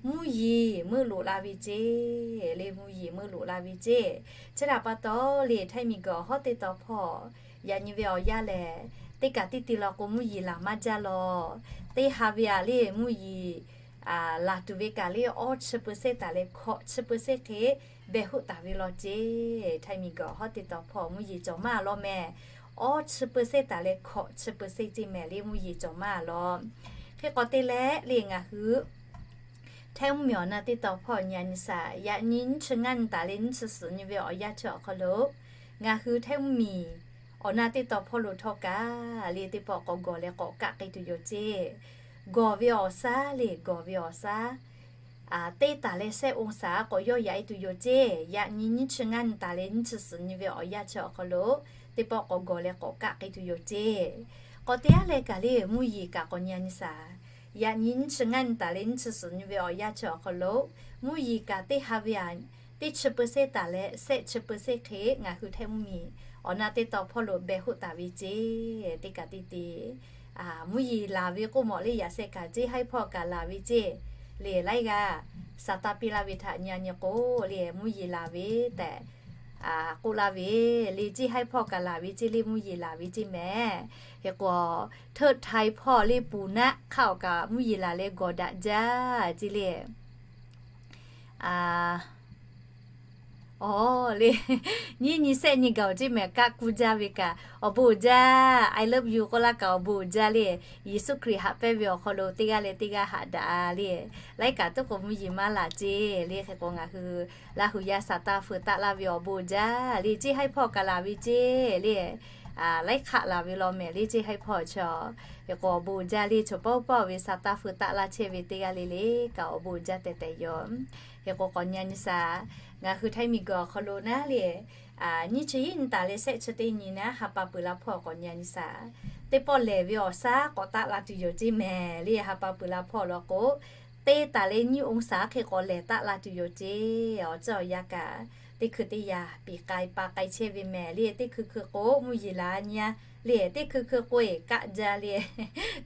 mvuhˇ yeˬ meuˆ loꞈ la ve ceˇ le, mvuhˇ yeˬ meuˆ loꞈ la ve ceˇ. Chi htaꞈ pa taw le, Htaiˇ miˬguiˬ awˬ hawˉ teˇ taw hpawˇ yaꞈ nyi ve awˬ yanˇ lehˬ, teˇ kaꞈ teˇ te law k'o mvuhˇ yeˬ laˬ maˇ jaˇ law. Teˇ ha ve aꞈ le mvuhˇ yeˬ laˬ tuˬ ve kaꞈ le awˉ chi เปอร์เซ็นต์ taˍ leh hkawꞈ chi เปอร์เซ็นต์ hk'e behˬ hoˆ taˍ ve law ceˇ. Htaiˇ miˬguiˬ awˬ hawˉ teˇ taw hpawˇ mvuhˇ yeˬ cawˬ maˇ law mehˍ. Awˉ chi เปอร์เซ็นต์ taˍ leh hkawꞈ chi เปอร์เซ็นต์ ceˇ mehˍ le, mvuhˇ yeˬ cawˬ maˇ law. Hk'e k'awꞈ te leh le ngaˬ hui Htaiˇ mvuhˇ miˬ awˬ na teˇ taw hpawˇ nyi a nyi shaˍ, yaꞈ nyi nyiˇ chi ngaˇ nyi taˍ leh nyiˇ chi suhˍ nyi ve awˬ yanˇ chi awˬ hk'aw lo, ngaˬ hui Htaiˇ mvuhˇ miˬ awˬ na teˇ taw hpawˇ lo htawˇ kaꞈ le teˇ pawˆ k'awꞈ gawˬ leh k'awꞈ kaˆ k'ai tuˬ yoˬ ceˇ. Gawˬ ve awˬ shaˉ le, gawˬ ve awˬ shaˉ teˇ taˍ leh เซลเซียส k'awꞈ yawˇ yaꞈ e tuˬ yoˬ ceˇ. Yaꞈ nyi nyiˇ chi ngaˇ nyi taˍ leh nyiˇ chi suhˍ nyi ve awˬ yanˇ chi awˬ hk'aw lo, teˇ pawˆ k'awꞈ gawˬ leh k'awꞈ kaˆ k'ai tuˬ yoˬ ceˇ. K'awꞈ te aˉ leh kaꞈ le mvuhˇ yeˬ kaꞈ k'awꞈ nyi a nyi shaˍ, yaꞈ nyi nyiˇ chi ngaˇ nyi taˍ leh nyiˇ chi suhˍ nyi ve awˬ yanˇ chi awˬ hk'aw lo, mvuhˇ yeˬ kaꞈ teˇ ha ve aꞈ teˇ chi เปอร์เซ็นต์ taˍ leh เซลเซียส chi เปอร์เซ็นต์ hk'e ngaˬ hui Htaiˇ mvuhˇ miˬ awˬ na teˇ taw hpawˇ lo behˬ hoˆ taˍ ve ceˇ. Teˇ kaꞈ teˇ te mvuhˇ yeˬ laˬ ve k'oˆ mawˬ le, yaꞈ sheh kaꞈ ceˇ haiˉ hpawˇ kaꞈ laˬ ve ceˇ. Leˬ laiˉ g'aˇ sa taˇ piˇ laˇ ve htaꞈ nyi a nyi k'o le, mvuhˇ yeˬ laˬ ve tehꞈ k'oˆ laˇ ve le, ceˇ haiˉ hpawˇ kaꞈ laˬ ve ceˇ le, mvuhˇ yeˬ laˬ ve ceˇ mehˍ. Hk'e k'o, ไทย hpawˇ le puˍ naˆ hk'aˇ awˬ kaꞈ mvuhˇ yeˬ laˬ leh gawˬ daꞈ jaˇ ceˇ le. Awˬ le, nyiˇ nyi sehˆ nyi gaˬ-oˬ ceˇ mehˍ, kaˆ kuˇ jaˇ ve kaꞈ awˬ bon uiˍ jaˇ, I love you k'oˆ laˇ kaꞈ awˬ bon uiˍ jaˇ le. Yeˍsuˆ Hkriꞈ haꞈ pehnˇ ve awˬ hk'aw lo teˇ g'aˇ leh teˇ g'aˇ haꞈ daꞈ le. Laiˉ kaꞈ tuˉ k'o mvuhˇ yeˬ maˇ laˬ ceˇ le. Hk'e k'o ngaˬ hui Laˇ hu yaˇ sa taˇ feu taˆ laˇ ve awˬ bon uiˍ jaˇ le, ceˇ haiˉ hpawˇ kaꞈ laˬ ve ceˇ le. laiˉ hk'aˆ laˬ ve law mehˍ le ceˇ. Haiˉ hpawˇ chaw, hk'e k'o awˬ bon uiˍ jaˇ le, chaw pawˆ pawˆ ve sa taˇ feu taˆ laˇ chehˇ ve teˇ g'aˇ le le kaꞈ awˬ bon uiˍ jaˇ tehꞈ tehꞈ yoˬ. Hk'e k'o k'awꞈ nyi nyi shaˍ, ngaˬ hui Htaiˇ miˬguiˬ awˬ hk'aw lo naˉ le, nyiˇ chi hiˉ nyi taˍ leh shehˆ chi teˇ nyi naˉ ha pa peuˬ la hpawˇ k'awꞈ nyi nyi shaˍ. Teˇ pawˆ lehˬ ve awˬ shaˉ k'awꞈ taˆ la tuˬ yoˬ ceˇ mehˍ le, ha pa peuˬ la hpawˇ law k'o, teˇ taˍ leh nyiˇ องศา hk'e k'awꞈ lehˬ taˆ la tuˬ yoˬ ceˇ. Awˬ ceuˬ awˬ yanˇ kaꞈ teˇ hkui teˇ yanˇ piˍ k'ai pa k'ai chehˇ ve mehˍ le, teˇ hkui hkui k'o mvuhˇ yeˬ la nyi a le, teˇ hkui hkui k'o eˬ kaˆ jaˇ le,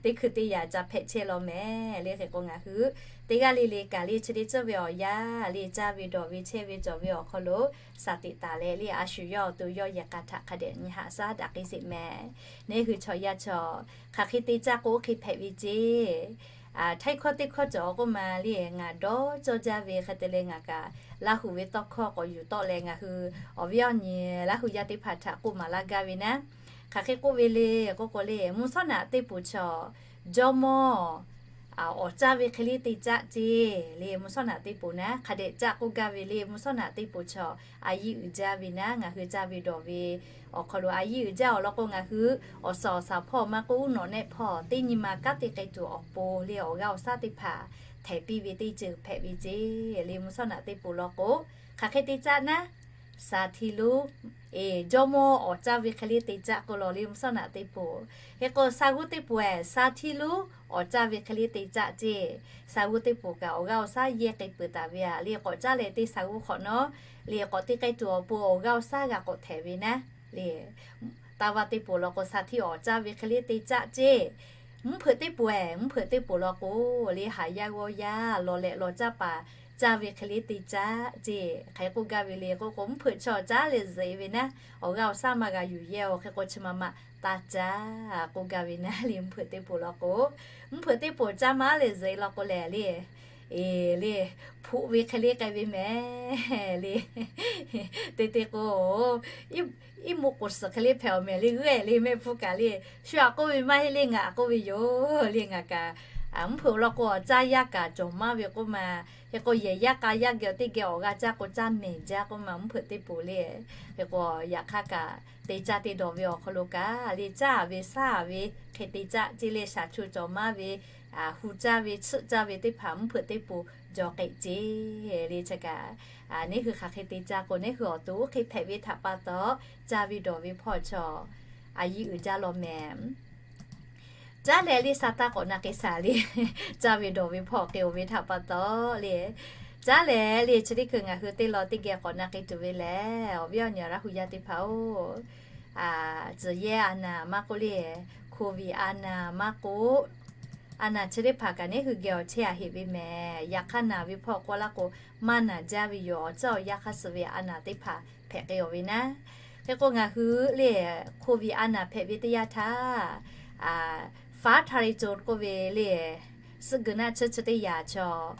teˇ hkui teˇ yanˇ ca hpehꞈ chehˇ law mehˍ le. Hk'e k'o ngaˬ hui teˇ g'aˇ le le kaꞈ le chi teˇ ceuˬ ve awˬ yanˇ le caˇ ve dawˬ ve chehˇ ve cawˬ ve awˬ hk'aw lo shaˍ tiꞈ taˍ leh le a shu yawˇ awˬ to yawˇ yehˬ k'a htaꞈ hk'a dehꞈ nyi haꞈ shaˉ daꞈ k'ai sheˍ mehˍ. Neˇ hui chaw yaˇ chaw, hk'aˬ hk'e te caˇ k'o oˇ hk'e hpehꞈ ve ceˇ. Htaiˇ hkawˇ teˇ hkawˇ cawˬ k'oˆ ma le, ngaˬ dawˇ cawˇ jaˇ ve hk'e te leh ngaˬ kaꞈ Laˇ huˍ ve tawˇ hkawˇ k'awꞈ yuˬ tawˆ leh ngaˬ hui awˬ viˉ awˬ nyi Laˇ huˍ yaˇ teˇ hpaˍ htaꞈ k'oˆ maˍ laˇ gaˇ ve naˉ. Hk'aˬ hk'e k'oˆ ve le k'oˆ k'o le, mvuhˇ shawˉ naꞈ teˇ poˍ chaw jawˇmawˇ awˬ caˇ ve hk'e le te caˆ ceˇ le. Mvuhˇ shawˉ naꞈ teˇ poˍ naˉ hk'a dehꞈ caˆ k'oˆ gaˇ ve le. Mvuhˇ shawˉ naꞈ teˇ poˍ chaw a yiˇ uiˍ jaˇ ve naˉ, ngaˬ hui caˇ ve dawˬ ve awˬ hk'aw lo a yiˇ uiˍ jaˇ awˬ lawn k'o, ngaˬ hui awˬ suhˍ awˬ shaˍ hpawˇ maˇ k'oˆ, uˉ nawꞈ nehˆ hpawˇ teˇ nyi ma kanˉ te k'ai tuˬ awˬ pon le awˬ g'aˇ awˬ shaˉ teˇ hpaˍ htehˍ piˇ ve teˇ ceuˬ hpehꞈ ve ceˇ le. Mvuhˇ shawˉ naꞈ teˇ poˍ law k'o, hk'aˬ hk'e te caˆ naˉ, สาธุ eˬ, jawˇmawˇ awˬ caˇ ve hk'e le te caˆ k'o law le mvuhˇ shawˉ naꞈ teˇ poˍ. Hk'e k'o สาธุ teˇ poˍ eˬ, สาธุ awˬ caˇ ve hk'e le te caˆ ceˇ. สาธุ teˇ poˍ kaꞈ awˬ g'aˇ awˬ shaˉ yehˇ k'ai peuˬ taˍ ve a le, k'awꞈ caˉ leh teˇ สาธุ hk'awꞈ nawˉ le k'awꞈ te k'ai tuˬ awˬ pon awˬ g'aˇ awˬ shaˉ g'a k'awꞈ htehˍ ve naˉ le. Taˇ vaˇ teˇ poˍ law k'o สาธุ awˬ caˇ ve hk'e le te caˆ ceˇ. Mvuhˇ hpeuꞈ teˇ poˍ eˬ, mvuhˇ hpeuꞈ teˇ poˍ law k'o le haˍ yaˇ g'awˇ yaˇ law leh law caˇ paˍ caˇ ve hk'e le te caˆ ceˇ. Hk'e k'oˆ gaˇ ve le k'oˆ k'o, mvuhˇ hpeuꞈ chaw caˉ leh zeꞈ ve naˉ, awˬ g'aˇ awˬ shaˉ maˇ g'a yuˬ yehˇ oˬ. Hk'e k'o chi ma ma taˇ caˇ k'oˆ gaˇ ve naˉ le mvuhˇ hpeuꞈ teˇ poˍ law k'o, mvuhˇ hpeuꞈ teˇ poˍ caˇ maˇ leh zeꞈ law k'o lehˬ le, eˬ le, hpuꞈ ve hk'e le k'ai ve mehˍ le. Te te k'o, iˉ mo k'oˍ suhˍ hk'e le hpehꞈ awˬ mehˍ le g'uˇ eˬ le mehˆ hpfuhˇ kaꞈ le, shu aꞈ k'oˆ ve maˇ heˆ le ngaˬ aꞈ k'oˆ ve yoˬ le. Ngaˬ kaꞈ mvuhˇ hpeuꞈ law k'o awˬ caˇ yaˇ kaꞈ cawˬ maˇ ve k'oˆ ma. Hk'e k'o yehˬ yaˇ k'a yaˇ geh teˇ geh awˬ g'aˇ caˇ k'o caˇ mehˍ jaˇ k'oˆ ma mvuhˇ hpeuꞈ teˇ poˍ le. Hk'e k'o yaꞈ hk'aˇ kaꞈ te caˇ te dawˬ ve awˬ hk'aw lo kaꞈ le caˇ ve shaˉ ve hk'e te caˇ ceˇ le. Shaˍ cho cawˬ maˇ ve, hu caˇ ve tsuhˆ caˇ ve teˇ hpaˍ mvuhˇ hpeuꞈ teˇ poˍ jaw k'ai ceˇ le. Chi kaꞈ neˇ hui hk'aˬ hk'e te caˇ k'o neˇ hui awˬ to oˇ hk'e hpehꞈ ve htaꞈ pa taw, caˇ ve dawˬ ve hpawˇ chaw a yiˇ uiˍ jaˇ law mehˍ. Caˉ leh le sa taˇ k'awꞈ na k'ai shaˍ le. Caˇ ve dawˬ ve hpawˇ k'ai oˬ ve htaꞈ pa taw le, caˉ leh le chi teˇ hkui ngaˬ hui teˇ law teˇ geh k'awꞈ na k'ai tuˬ ve lehˬ, awˬ viˉ awˬ nyi Laˇ huˍ yaˇ teˇ hpaˍ-oˬ, tcuhˬ yehˇ a naˍ maˇ k'oˆ le, โควิด a naˍ maˇ k'oˆ, a naˍ chi teˇ hpaˍ kaꞈ neˇ hui geh awˬ chehˇ a heꞈ ve mehˍ. Yaꞈ hk'aˇ naˍ ve hpawˇ k'oˆ laˇ k'o, maˇ naˍ jaˇ ve yoˬ. Awˬ ceuˬ awˬ yanˇ hk'aˇ suh ve a naˍ teˇ hpaˍ hpehꞈ k'ai oˬ ve naˉ. Hk'e k'o ngaˬ hui le โควิด a naˍ hpehꞈ ve teˇ yanˇ htaˇ, ฟ้าทะลายโจร k'oˆ ve le, suhˆ guiˬ naˆ tsuhˇ chi teˇ yanˇ chaw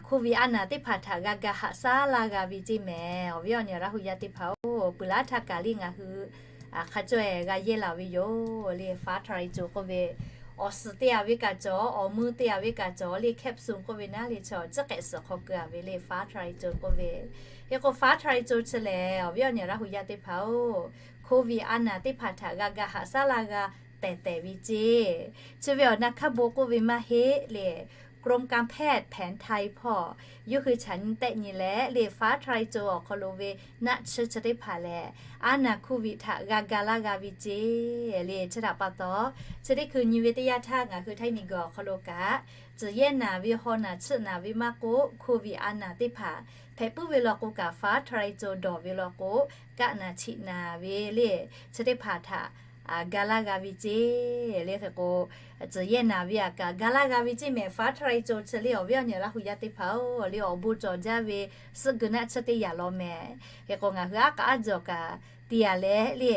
โควิด a naˍ teˇ hpaˍ htaꞈ g'a ga haꞈ shaˉ laˇ g'a ve ceˇ mehˍ. Awˬ viˉ awˬ nyi Laˇ huˍ yaˇ teˇ hpaˍ-oˬ, peuˬ laˇ htaˇ kaꞈ le ngaˬ hui hk'a cawˇ-e g'a yehˇ laˬ ve yoˬ le. ฟ้าทะลายโจร k'oˆ ve, awˬ suhˍ te a ve kaꞈ cawˬ, awˬ mui te a ve kaꞈ cawˬ le, capsule k'oˆ ve naˉ le chaw tcuhˉ k'ehꞈ suhˍ hk'aw keu a ve le ฟ้าทะลายโจร k'oˆ ve. Hk'e k'o ฟ้าทะลายโจร chi lehˬ, awˬ viˉ awˬ nyi Laˇ huˍ yaˇ teˇ hpaˍ-oˬ, โควิด a naˍ teˇ hpaˍ htaꞈ g'a ga haꞈ shaˉ laˇ g'a tehˬ tehˬ ve ceˇ. Chi ve awˬ na hk'aˇ bon k'oˆ ve maˇ heˆ le, กรมการแพทย์แผนไทย hpawˇ yawˇ hui chaꞈ nyi tehˆ nyi leh le ฟ้าทะลายโจร awˬ hk'aw lo ve naˆ tsuhˇ chi teˇ hpaˍ lehˬ, a naˍ โควิด htaꞈ g'a ga laˇ g'a ve ceˇ le. Chi htaꞈ pa taw, chi teˇ hkui nyi ve teˇ yanˇ htaˇ ngaˬ hui Htaiˇ miˬguiˬ awˬ hk'aw lo kaꞈ, tcuhˬ yehˇ naˍ ve, haw naˍ tsuhˆ naˍ ve maˇ k'oˆ, โควิด a naˍ teˇ hpaˍ hpehꞈ puiˉ ve law k'o kaꞈ ฟ้าทะลายโจร dawˬ ve law k'o, kaˆ naˍ chiꞈ naˍ ve le chi teˇ hpaˍ htaꞈ ga laˇ g'a ve ceˇ le. Hk'e k'o, tcuhˬ yehˇ naˍ ve aꞈ kaꞈ ga laˇ g'a ve ceˇ mehˍ. ฟ้าทะลายโจร chi le awˬ viˉ awˬ nyi Laˇ huˍ yaˇ teˇ hpaˍ-oˬ, le awˬ bon cawˬ jaˇ ve suhˆ guiˬ naˆ tsuhˇ teˇ yanˇ law mehˍ. Hk'e k'o ngaˬ hui aˉ kaꞈ aˉ jawˬ kaꞈ te a leh le,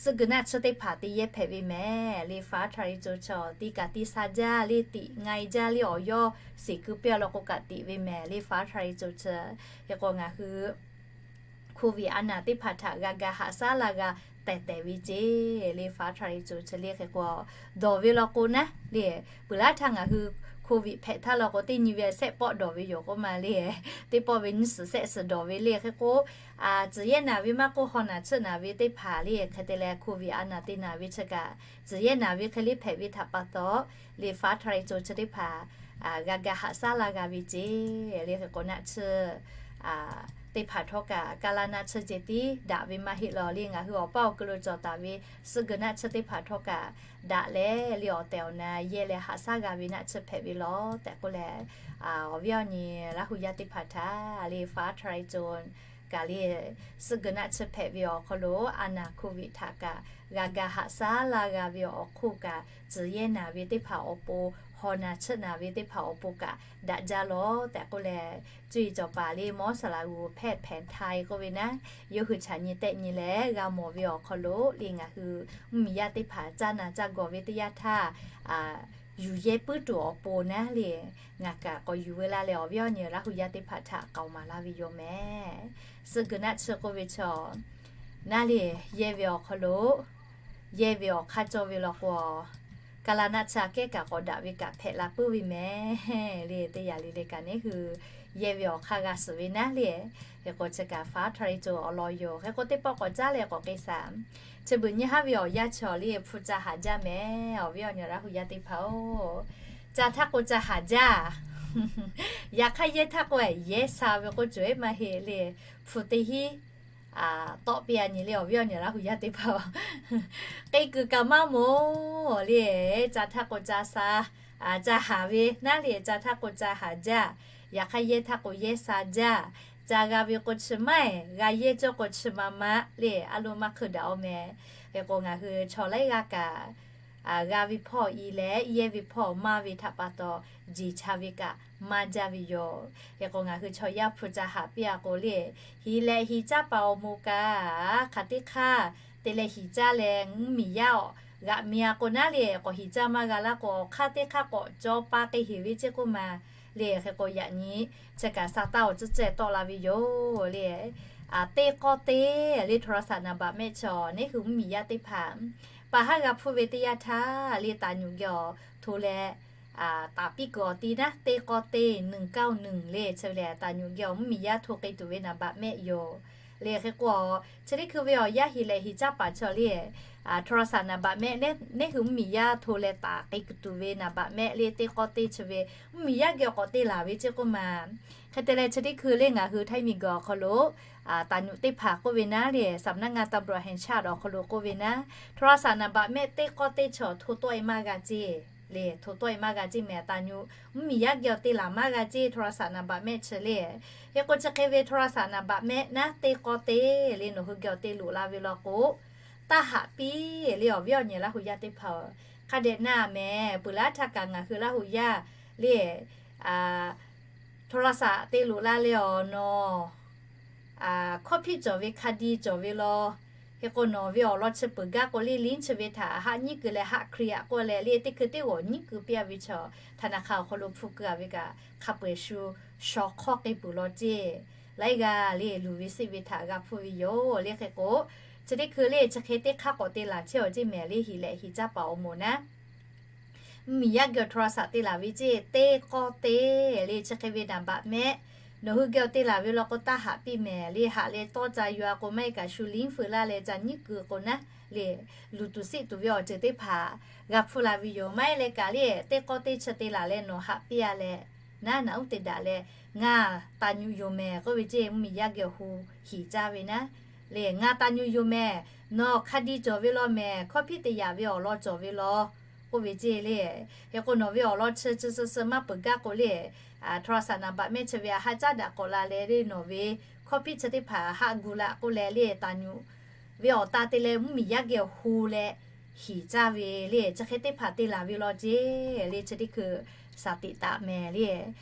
suhˆ guiˬ naˆ tsuhˇ teˇ hpaˍ te yehˇ hpehꞈ ve mehˍ le. ฟ้าทะลายโจร chaw te kaꞈ te sha jaˇ le, tiꞈ nga e jaˇ le, awˬ yawˇ seˍ keu piˇ a law k'o kaꞈ tiꞈ ve mehˍ le ฟ้าทะลายโจร chi. Hk'e k'o ngaˬ hui โควิด a naˍ teˇ hpaˍ htaꞈ g'a ga haꞈ shaˉ laˇ g'a tehˬ tehˬ ve ceˇ le ฟ้าทะลายโจร chi le. Hk'e k'o dawˬ ve law k'o naˉ le, peuˬ laˇ htaˇ ngaˬ hui Covid hpehꞈ htaˇ law k'o, teˇ nyi ve a shehˆ pawˆ dawˬ ve yoˬ k'oˆ ma le. Teˇ pawˆ ve nyiˇ suhˍ shehˆ suhˍ dawˬ ve le. Hk'e k'o, tzuhˬ yehˇ naˍ ve maˇ k'oˆ, haw naˬ tsuhˆ naˍ ve teˇ hpaˍ le, hk'e te leh Covid a naˬ te naˬ ve chi kaꞈ, tzuhˬ yehˇ naˍ ve hk'e le hpehꞈ ve htaꞈ pa taw, le faˉ htaˇ reˇ co chi teˇ hpaˍ g'a ga haꞈ shaˉ laˇ g'a ve ceˇ le. Hk'e k'o, naˆ tsuhˇ teˇ hpaˍ htawˇ kaꞈ, kaˇ laˇ naˆ tsuhˇ ceh tiˉ daꞈ ve maˇ heˆ law le. Ngaˬ hui awˬ paˇ awˬ kuiˬ lo cawˬ taˍ ve suhˆ geu naˆ tsuhˇ teˇ hpaˍ htawˇ kaꞈ daꞈ leh, le awˬ tehˬ awˬ na yehˇ leh haꞈ shaˉ g'a ve naˆ tsuhˇ hpehꞈ ve law tehꞈ k'oˆ leh, awˬ viˉ awˬ nyi Laˇ hu yaˇ teˇ hpaˍ htaꞈ le faˉ htaˇ reˇ co kaꞈ le, suhˆ geu naˆ tsuhˇ hpehꞈ ve awˬ hk'aw lo a naˬ Covid htaꞈ kaꞈ g'a ga haꞈ shaˉ laˇ g'a ve awˬ hk'oˆ kaꞈ, tzuhˬ yehˇ naˍ ve teˇ hpaˍ awˬ pon, haw naˬ tsuhˆ naˍ ve teˇ hpaˍ awˬ pon kaꞈ daꞈ jaˇ law tehꞈ k'oˆ leh, cuˇ yiˍ cawˬ paˍ le mawˇ saˍ laꞈ g'uˬ hpehˇ hpehꞈ htaˇ k'oˆ ve naˉ, yawˇ hui chaꞈ nyi tehˆ nyi leh g'a mawˬ ve awˬ hk'aw lo le, ngaˬ hui mvuhˇmiˬ yaˇ teˇ hpaˍ caˇ naˬ caˇ gawˬ ve teˇ yanˇ htaˇ, yuˬ yehˇ puiˉ tuˬ awˬ pon naˉ le, ngaˬ kaꞈ k'awꞈ yuˬ veu laˇ leh awˬ viˉ awˬ nyi Laˇ hu yaˇ teˇ hpaˍ htaꞈ k'aoˍ maˍ laˇ ve yoˬ mehˍ. Suhˆ geu naˆ tsuhˇ k'oˆ ve chaw naˉ le, yehˇ ve awˬ hk'aw lo yehˇ ve awˬ hk'aˇ cawˇ ve law k'o, kaˇ laˇ naˆ tsuhˇ aꞈ kehˉ kaꞈ k'awꞈ daꞈ ve kaꞈ hpehꞈ la puiˉ ve mehˍ le. Teˇ yanˇ le le kaꞈ neˉ hui yehˇ ve awˬ hk'aˇ g'a suhˍ ve naˉ le. Hk'e k'o, chi kaꞈ faˉ htaˇ reˇ co awˬ lawn yoˬ. Hk'e k'o, teˇ pawˆ k'awꞈ caˉ leh k'awꞈ k'ai shaˍ. Chi beuꞈ nyi haˉ ve awˬ yanˇ chaw le hpu ca haˍ jaˇ mehˍ. Awˬ viˉ awˬ nyi Laˇ hu yaˇ teˇ hpaˍ-oˬ, ca htaˇ k'o ca haˍ jaˇ. Yaꞈ hk'aˇ yehˇ htaˇ k'o yehˇ sha ve k'oˆ cawˬ eˉ maˇ heˆ le. Hpu teˇ hinˉ tawˆ piˇ a nyi le, awˬ viˉ awˬ nyi Laˇ hu yaˇ teˇ hpaˍ-oˬ, k'ai kuiˬ kaꞈ maˇ mawˬ le. Ca htaˇ k'o ca sha, ca haˍ ve naˉ le, ca htaˇ k'o ca haˍ jaˇ. Yaꞈ hk'aˇ yehˇ htaˇ k'o yehˇ sha jaˇ. Ca g'a ve k'o chi maˇ, g'a yehˇ cawˇ k'o chi ma ma le, a lo maˇ hk'eun daꞈ-oˬ mehˍ. Hk'e k'o, ngaˬ hui chaw laiˉ g'aˇ kaꞈ g'a ve hpawˇ i leh yehˇ ve hpawˇ maˇ ve htaꞈ pa taw, jeˬ cha ve kaꞈ maˇ jaˇ ve yoˬ. Hk'e k'o, ngaˬ hui chaw yaˇ hpu ca haˍ piˇ a k'o le, hiˍ leh hiˍ caˇ paˍ awˬ moˍ kaꞈ hk'aˬ teˇ hk'aˇ te leh hiˍ caˇ leh mvuhˇmiˬ yaˇ awˬ g'aꞈ mi a k'o naˉ le, k'awꞈ hiˍ caˇ maˇ g'a laˇ k'o, awˬ hk'aˇ teˇ hk'aˇ k'awꞈ caw pa k'ai heˍ ve ceˇ k'oˆ ma le. Hk'e k'o, yaꞈ nyi chi kaꞈ sa taˇ awˬ tcuhˉ cehˇ tawˆ la ve yoˬ le. Teˇ k'awˇ teˇ le, โทรศัพท์ naˍ baꞈ mehˆ chaw neˉ hui mvuhˇmiˬ yaˇ teˇ hpaˍ, pa haˉ g'a hpfuhˇ ve teˇ yanˇ htaˇ le, taˍ nyuꞈ geh awˬ hto leh taˍ piˇ kuiˬ awˬ ti naˉ, teˇ k'awˇ teˇ หนึ่งเก้าหนึ่ง le, chi ve lehˬ taˍ nyuꞈ geh awˬ mvuhˇmiˬ yaˇ hto k'ai tuˬ ve naˍ baꞈ mehˆ yoˬ. Le hk'e k'o, chi teˇ hkui ve awˬ yanˇ hiˍ leh hiˍ caˇ paˍ chaw le, โทรศัพท์ naˍ baꞈ mehˆ neˉ hui mvuhˇmiˬ yaˇ hto leh taˍ k'ai kuiˬ tuˬ ve naˍ baꞈ mehˆ le, teˇ k'awˇ teˇ chi ve mvuhˇmiˬ yaˇ geh awˬ k'awꞈ te laˬ ve ceˇ k'oˆ ma. Hk'e te leh, chi teˇ hkui le ngaˬ hui Htaiˇ miˬ guiˬ awˬ hk'aw lo taˍ nyuꞈ teˇ hpaˍ k'oˆ ve naˉ le, สำนักงานตำรวจแห่งชาติ awˬ hk'aw lo k'oˆ ve naˉ, โทรศัพท์ naˍ baꞈ mehˆ teˇ k'awˇ teˇ chaw hto tawˆ e maˇ g'a ceˇ le, hto tawˆ e maˇ g'a ceˇ mehˍ. Taˍ nyuꞈ mvuhˇmiˬ yaˇ geh awˬ te laˬ maˇ g'a ceˇ, โทรศัพท์ naˍ baꞈ mehˆ chi le. Hk'e k'o, chi hk'e ve โทรศัพท์ naˍ baꞈ mehˆ naˉ teˇ k'awˇ teˇ le, nawˬ hui geh awˬ te loꞈ la ve law k'o, taˇ haꞈ piˇ le, awˬ viˉ awˬ nyi Laˇ hu yaˇ teˇ hpaˍ-oˬ. Hk'a dehꞈ na mehˍ, peuˬ laˇ htaˇ kaꞈ ngaˬ hui Laˇ hu yaˇ le โทรศัพท์ te loꞈ la leh awˬ nawˬ hkawˇ hpiˆ cawˬ ve, hk'a di cawˬ ve law. Hk'e k'o, nawˬ ve awˬ lawn chi peuˬ gaˇ k'o le, ลิงก์ chi ve htaꞈ haˆ nyiˉ keu leh haˆ hkriꞈ a k'oˆ leh le, teˇ hkui teˇ g'awˬ nyiˉ keu piˇ a ve chaw, ธนาคาร awˬ hk'aw lo hpu keu a ve kaꞈ hk'a peu-eˬ shu shaw hk'awˇ k'ai peuˬ law ceˇ. Laiˉ g'aˇ le luˬ ve seˆ ve htaꞈ g'a hpfuhˇ ve yoˬ le. Hk'e k'o, chi teˇ hkui le chi hk'e teˇ hk'aˇ k'awꞈ te laˬ chehˇ awˬ ceˇ mehˍ le, hiˍ leh hiˍ caˇ paˍ awˬ moˍ naˉ mvuhˇmiˬ yaˇ geh awˬ โทรศัพท์ te laˬ ve ceˇ, teˇ k'awˇ teˇ le, chi hk'e ve naˍ baꞈ mehˆ nawˬ hui geh awˬ te laˬ ve law k'o, taˇ haꞈ piˇ mehˍ le. Haꞈ leh tawˇ ca yaw a k'o, maˇ heˆ kaꞈ shu ลิงก์ feu laˇ leh ca nyiˉ keu k'o naˉ le, luˬ tuˬ seˆ tuˬ ve awˬ ceuˬ teˇ hpaˍ g'a hpfuhˇ la ve yoˬ. Maˇ heˆ leh kaꞈ le, teˇ k'awˇ teˇ chi te laˬ leh nawˬ haꞈ piˇ a leh, naˉ naꞈ uˉ te daꞈ leh, ngaˬ taˍ nyuꞈ yoˬ mehˍ k'oˆ ve ceˇ, mvuhˇmiˬ yaˇ geh awˬ hu hiˍ caˇ ve naˉ le, ngaˬ taˍ nyuꞈ yoˬ mehˍ, nawˬ hk'a di cawˬ ve law mehˍ, hkawˇ hpiˆ te yaꞈ ve awˬ lawn cawˬ ve law k'oˆ ve ceˇ le. Hk'e k'o, nawˬ ve awˬ lawn chi chi suh suh maˇ peuˬ gaˇ k'o le, โทรศัพท์ naˍ baꞈ mehˆ chi ve a haˆ caˉ daꞈ k'awꞈ la leh le, nawˬ ve hkawˇ hpiˆ chi teˇ hpaˍ haˆ gu la k'oˆ leh le, taˍ nyuꞈ ve awˬ ta te leh mvuhˇmiˬ yaˇ geh awˬ hu leh hiˍ caˇ ve le, chi hk'e teˇ hpaˍ te laˬ ve law ceˇ le. Chi teˇ hkui shaˍ tiꞈ taˍ mehˍ le.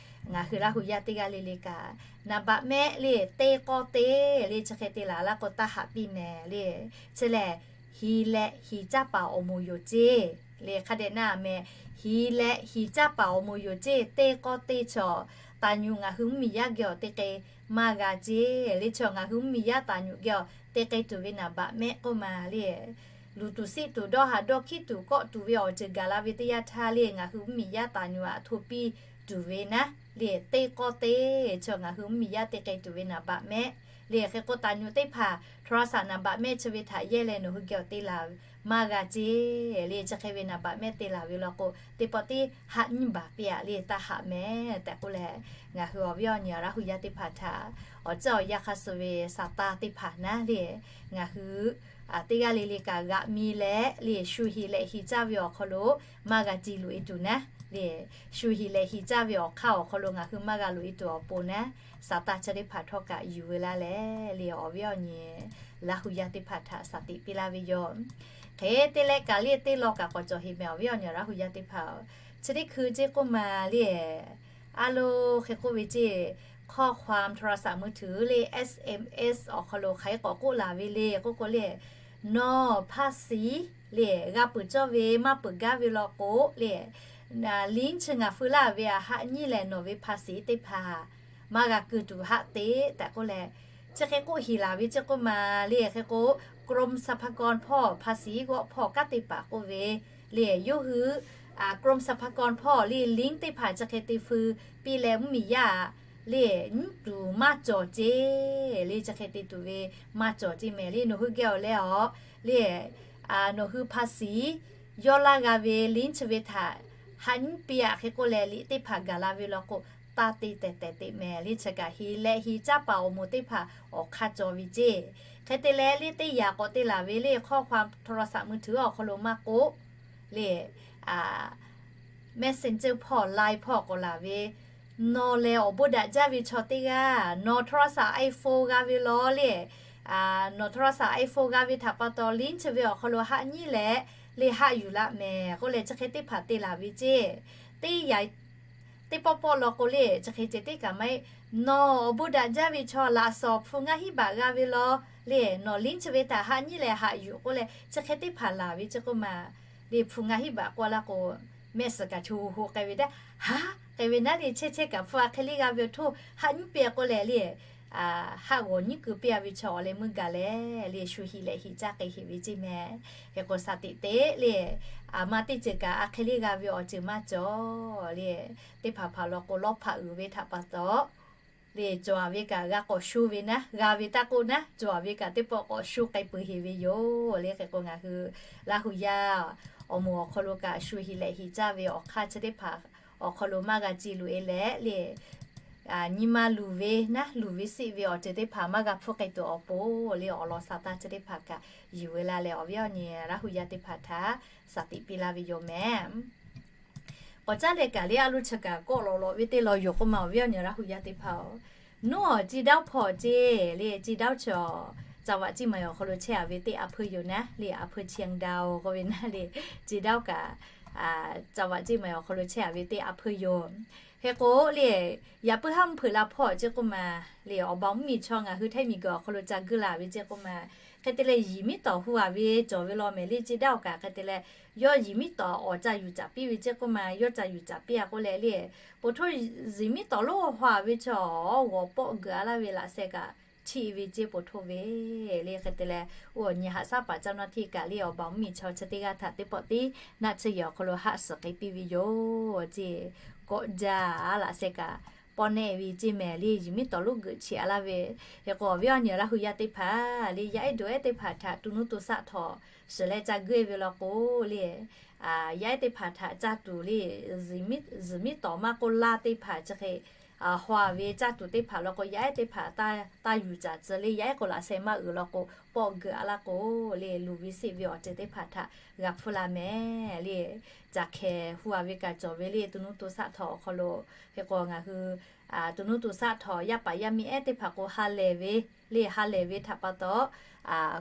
Ngaˬ hui Laˇ hu yaˇ teˇ g'aˇ le le kaꞈ, naˍ baꞈ mehˆ le teˇ k'awˇ teˇ le, chi hk'e te laˬ laˇ k'o, taˇ haꞈ piˇ mehˍ le. Chi lehˬ, hiˍ leh hiˍ caˇ paˍ awˬ moˍ yoˬ ceˇ le. Hk'a dehꞈ na mehˍ, hiˍ leh hiˍ caˇ paˍ awˬ moˍ yoˬ ceˇ, teˇ k'awˇ teˇ chaw taˍ nyuꞈ ngaˬ hui mvuhˇmiˬ yaˇ geh awˬ te k'ai maˇ g'a ceˇ le. Chaw ngaˬ hui mvuhˇmiˬ yaˇ taˍ nyuꞈ geh awˬ te k'ai tuˬ ve naˍ baꞈ mehˆ k'oˆ ma le. luˬ tuˬ siˆ tuˬ dawˇ haˍ dawˇ hkiˉ tuˬ kawˆ tuˬ ve awˬ ceuˬ gaˬ la ve teˇ yanˇ htaˇ le, ngaˬ hui mvuhˇmiˬ yaˇ taˍ nyuˍ aꞈ hto piˇ tuˬ ve naˉ le, teˇ k'awˇ teˇ chi ngaˬ hui mvuhˇmiˬ yaˇ te k'ai tuˬ ve naˍ baꞈ mehˆ le. Hk'e k'o, taˍ nyuˍ teˇ hpaˍ โทรศัพท์ naˍ baꞈ mehˆ chi ve htaꞈ yehˇ leh nawˬ hui geh awˬ te laˬ maˇ g'a ceˇ le. Chi hk'e ve naˍ baꞈ mehˆ te laˬ ve law k'o, teˇ pawˆ tiˉ haˆ nyiˇ baˬ piˇ aꞈ le, taˇ haꞈ mehˍ tehꞈ k'oˆ leh, ngaˬ hui awˬ viˉ awˬ nyi Laˇ hu yaˇ teˇ hpaˍ htaꞈ awˬ caˇ awˬ yaˇ hk'a suh ve saˍ taˇ teˇ hpaˍ naˉ le, ngaˬ hui teˇ g'aˇ le le kaꞈ g'aꞈ mi leh le, shu hiˍ lehꞈ hiˍ caˇ ve awˬ hk'aw lo maˇ g'a ci loꞈ e tuˬ naˉ le, shu hiˍ lehꞈ hiˍ caˇ ve awˬ hk'aˇ awˬ hk'aw lo ngaˬ hui maˇ g'a loꞈ e tuˬ awˬ pon naˉ, saˍ taˇ chi teˇ hpaˍ htawˇ kaꞈ yuˬ ve laˇ leh le, awˬ viˉ awˬ nyi Laˇ hu yaˇ teˇ hpaˍ htaꞈ saˍ tiꞈ piˇ laˇ ve yoˬ. Hk'e te leh kaꞈ le teˇ law kaꞈ k'awꞈ cawˬ heˍ mehˍ awˬ viˉ awˬ nyi Laˇ hu yaˇ teˇ hpaˍ-oˬ. Chi teˇ hkui ceˇ k'oˆ ma le, a lo hk'e k'oˆ ve ceˇ, ข้อความโทรศัพท์มือถือ le, SMS awˬ hk'aw lo hk'aˬ hk'e k'awꞈ k'oˆ laˬ ve le k'oˆ k'o le, nawˬ ภาษี le, g'a peuˬ cawˇ ve maˇ peuˬ gaˇ ve law k'o le, link chi ngaˬ feu laˇ ve aꞈ haˆ nyiˉ lehˬ nawˬ ve ภาษี teˇ hpaˍ maˇ g'a keu tuˬ haˆ te tehꞈ k'oˆ leh, chi hk'e k'oˆ heˍ laˬ ve ceˇ k'oˆ ma le. Hk'e k'o, กรมสรรพากร hpawˇ ภาษี g'awˆ hpawˇ kanˉ te paˍ k'oˆ ve le, yawˇ hui กรมสรรพากร hpawˇ le, link teˇ hpaˍ chi hk'e te feu piˇ leh mvuhˇmiˬ yaˇ le, nyiˉ tuˬ maˇ cawˬ ceˇ le. Chi hk'e te tuˬ ve maˇ cawˬ ceˇ mehˍ le. Nawˬ hui geh awˬ leh awˬ le, nawˬ hui ภาษี yawˇ laˇ g'a ve link chi ve htaꞈ haˆ nyiˉ piˇ aꞈ hk'e k'oˆ leh, liꞈ teˇ hpaˍ gaˬ la ve law k'o, taˇ te tehˬ tehˬ te mehˍ le. Chi kaꞈ hiˍ lehꞈ hiˍ caˇ paˍ awˬ moˍ teˇ hpaˍ awˬ hk'aˇ cawˬ ve ceˇ. Hk'e te leh le, teˇ yanˇ k'awꞈ te laˬ ve le, ข้อความโทรศัพท์มือถือ awˬ hk'aw lo maˇ k'oˆ le, Messenger hpawˇ, Line hpawˇ k'awꞈ laˬ ve, nawˬ lehˬ awˬ bon daꞈ jaˇ ve chaw teˇ g'aˇ, nawˬ โทรศัพท์ iPhone g'a ve law le, nawˬ โทรศัพท์ iPhone g'a ve htaꞈ pa taw link chi ve awˬ hk'aw lo haˆ nyiˉ leh le, haˆ yuˬ laˇ mehˍ k'oˆ leh, chi hk'e teˇ hpaˍ te laˬ ve ceˇ. Teˇ yanˇ teˇ pawˆ pawˆ law k'o le, chi hk'e ceh teˇ kaꞈ maˇ heˆ. Nawˬ awˬ bon daꞈ jaˇ ve chaw laꞈ shawnˍ hpu ngaˇ hinˉ baꞈ g'a ve law le, nawˬ link chi ve htaꞈ haˆ nyiˉ leh haꞈ yuˬ k'oˆ leh, chi hk'e teˇ hpaˍ laˬ ve ceˇ k'oˆ ma le. Hpu ngaˇ hinˉ baꞈ k'oˆ laˇ k'o, mehˆ suhˍ kaꞈ cho ho k'ai ve teˇ haˉ k'ai ve naˉ le, chehˇ chehˇ kaꞈ hpu a hk'e le g'a ve awˬ htoˇ haˆ nyiˉ piˇ k'oˆ leh le, haˆ g'awˬ nyiˉ keu piˇ a ve chaw awˬ leh meuˇ gaˬ leh le, shu hiˍ lehꞈ hiˍ caˇ k'ai heˍ ve ceˇ mehˍ. Hk'e k'o, saˍ tiꞈ te le, aˬ ma teˇ ceuˬ kaꞈ a hk'e le g'a ve awˬ ceuˬ maˇ cawˬ le. Teˇ hpaˍ hpaˍ law k'o, lawˇ hpaꞈ uiˍ ve htaꞈ pa taw le, cawˬ a ve kaꞈ g'a k'awꞈ sho ve naˉ, g'a ve taˇ k'oˆ naˉ, cawˬ a ve kaꞈ teˇ pawˆ k'awꞈ sho k'ai peuˬ heˍ ve yoˬ le. Hk'e k'o, ngaˬ hui Laˇ hu yaˇ awˬ moˍ awˬ hk'aw lo kaꞈ shu hiˍ lehꞈ hiˍ caˇ ve awˬ hk'aˇ chi teˇ hpaˍ awˬ hk'aw lo maˇ g'a ci loꞈ e leh le, nyi ma luˬ ve naˉ, luˬ ve siˆ ve awˬ ceuˬ teˇ hpaˍ maˇ g'a hpfuhˇ k'ai tuˬ awˬ pon le, awˬ lawn saˍ taˇ chi teˇ hpaˍ kaꞈ yuˬ ve laˇ leh, awˬ viˉ awˬ nyi Laˇ hu yaˇ teˇ hpaˍ htaꞈ saˍ tiꞈ piˇ laˇ ve yoˬ mehˍ. K'awꞈ caˉ leh kaꞈ le, a lo chi kaꞈ kawˆ lawꞈ lawꞈ ve teˇ law yoˬ k'oˆ ma, awˬ viˉ awˬ nyi Laˇ hu yaˇ teˇ hpaˍ-oˬ. Nawˬ awˬ ci dawˇ hpawˇ ceˇ le, ci dawˇ chi, จังหวัดเชียงใหม่ awˬ hk'aw lo chehˇ a ve teˇ a hpeuˇ yoˬ naˉ le, a hpeuˇ เชียงดาว k'oˆ ve naˉ le, ci dawˇ kaꞈ จังหวัดเชียงใหม่ awˬ hk'aw lo chehˇ a ve teˇ a hpeuˇ yoˬ. Hk'e k'o le, yaꞈ puiˉ haˉ mvuhˇ hpeuꞈ la hpawˇ ceˇ k'oˆ ma le, awˬ baˬ mvuhˇmiˬ chaw ngaˬ hui Htaiˇ miˬguiˬ awˬ hk'aw lo ca guiˇ la ve ceˇ k'oˆ ma. Hk'e te leh, yiˍ miˉ tawˍ hu a ve cawˬ ve law mehˍ le, ci dawˇ kaꞈ hk'e te leh, yawˇ yiˍ miˉ tawˍ awˬ ca yuˬ caˍ piˇ ve ceˇ k'oˆ ma, yawˇ ca yuˬ caˍ piˇ a k'oˆ leh le, po htoˇ yiˍ miˉ tawˍ lonˉ hu a ve chaw g'awˬ pawˆ geuꞈ a laˇ ve laꞈ sheh kaꞈ htiˆ ve ceˇ po htoˇ ve le. Hk'e te leh, oˇ awˬ nyi haꞈ shaˉ paˍ เจ้าหน้าที่ kaꞈ le, awˬ baˬ mvuhˇmiˬ chaw chi teˇ g'aˇ htaꞈ teˇ pawˆ tiˉ naˆ tsuhˇ yehˬ awˬ hk'aw lo haˆ suhˍ k'ai piˇ ve yoˬ ceˇ. Kawˆ jaˇ a laꞈ sheh kaꞈ pawˆ nehˆ ve ceˇ mehˍ le, yiˍ miˉ tawˍ lonˉ geuꞈ chi a laˇ ve. Hk'e k'o, awˬ viˉ awˬ nyi Laˇ hu yaˇ teˇ hpaˍ le, yaˇ ehˉ dawˬ ehˉ teˇ hpaˍ htaꞈ to nuˇ to shaˆ htawꞈ shiˍ leh ca guiˇ ve law k'o le, yaˇ ehˉ teˇ hpaˍ htaꞈ caˇ tuˬ le, zuhꞈ miˉ tawˍ maˇ k'oˆ, laˇ teˇ hpaˍ chi hk'e hu a ve caˇ tuˬ teˇ hpaˍ law k'o, yaˇ ehˉ teˇ hpaˍ taˇ yuˬ caˍ tcuh le, yaˇ ehˉ k'o laꞈ sheh maˇ uiˍ law k'o, pawˆ geuꞈ a laˇ k'o le, luˬ ve siˆ ve awˬ ceuˬ teˇ hpaˍ htaꞈ g'a hpfuhˇ la mehˍ le. Caˬ hkehˍ hu a ve kaꞈ cawˬ ve le, to nuˇ to shaˆ htawꞈ awˬ hk'aw lo. Hk'e k'o, ngaˬ hui to nuˇ to shaˆ htawꞈ yaˇ paˍ yaˇ miˇ ehˉ teˇ hpaˍ k'o, ha lehˬ ve le, ha lehˬ ve htaꞈ pa taw,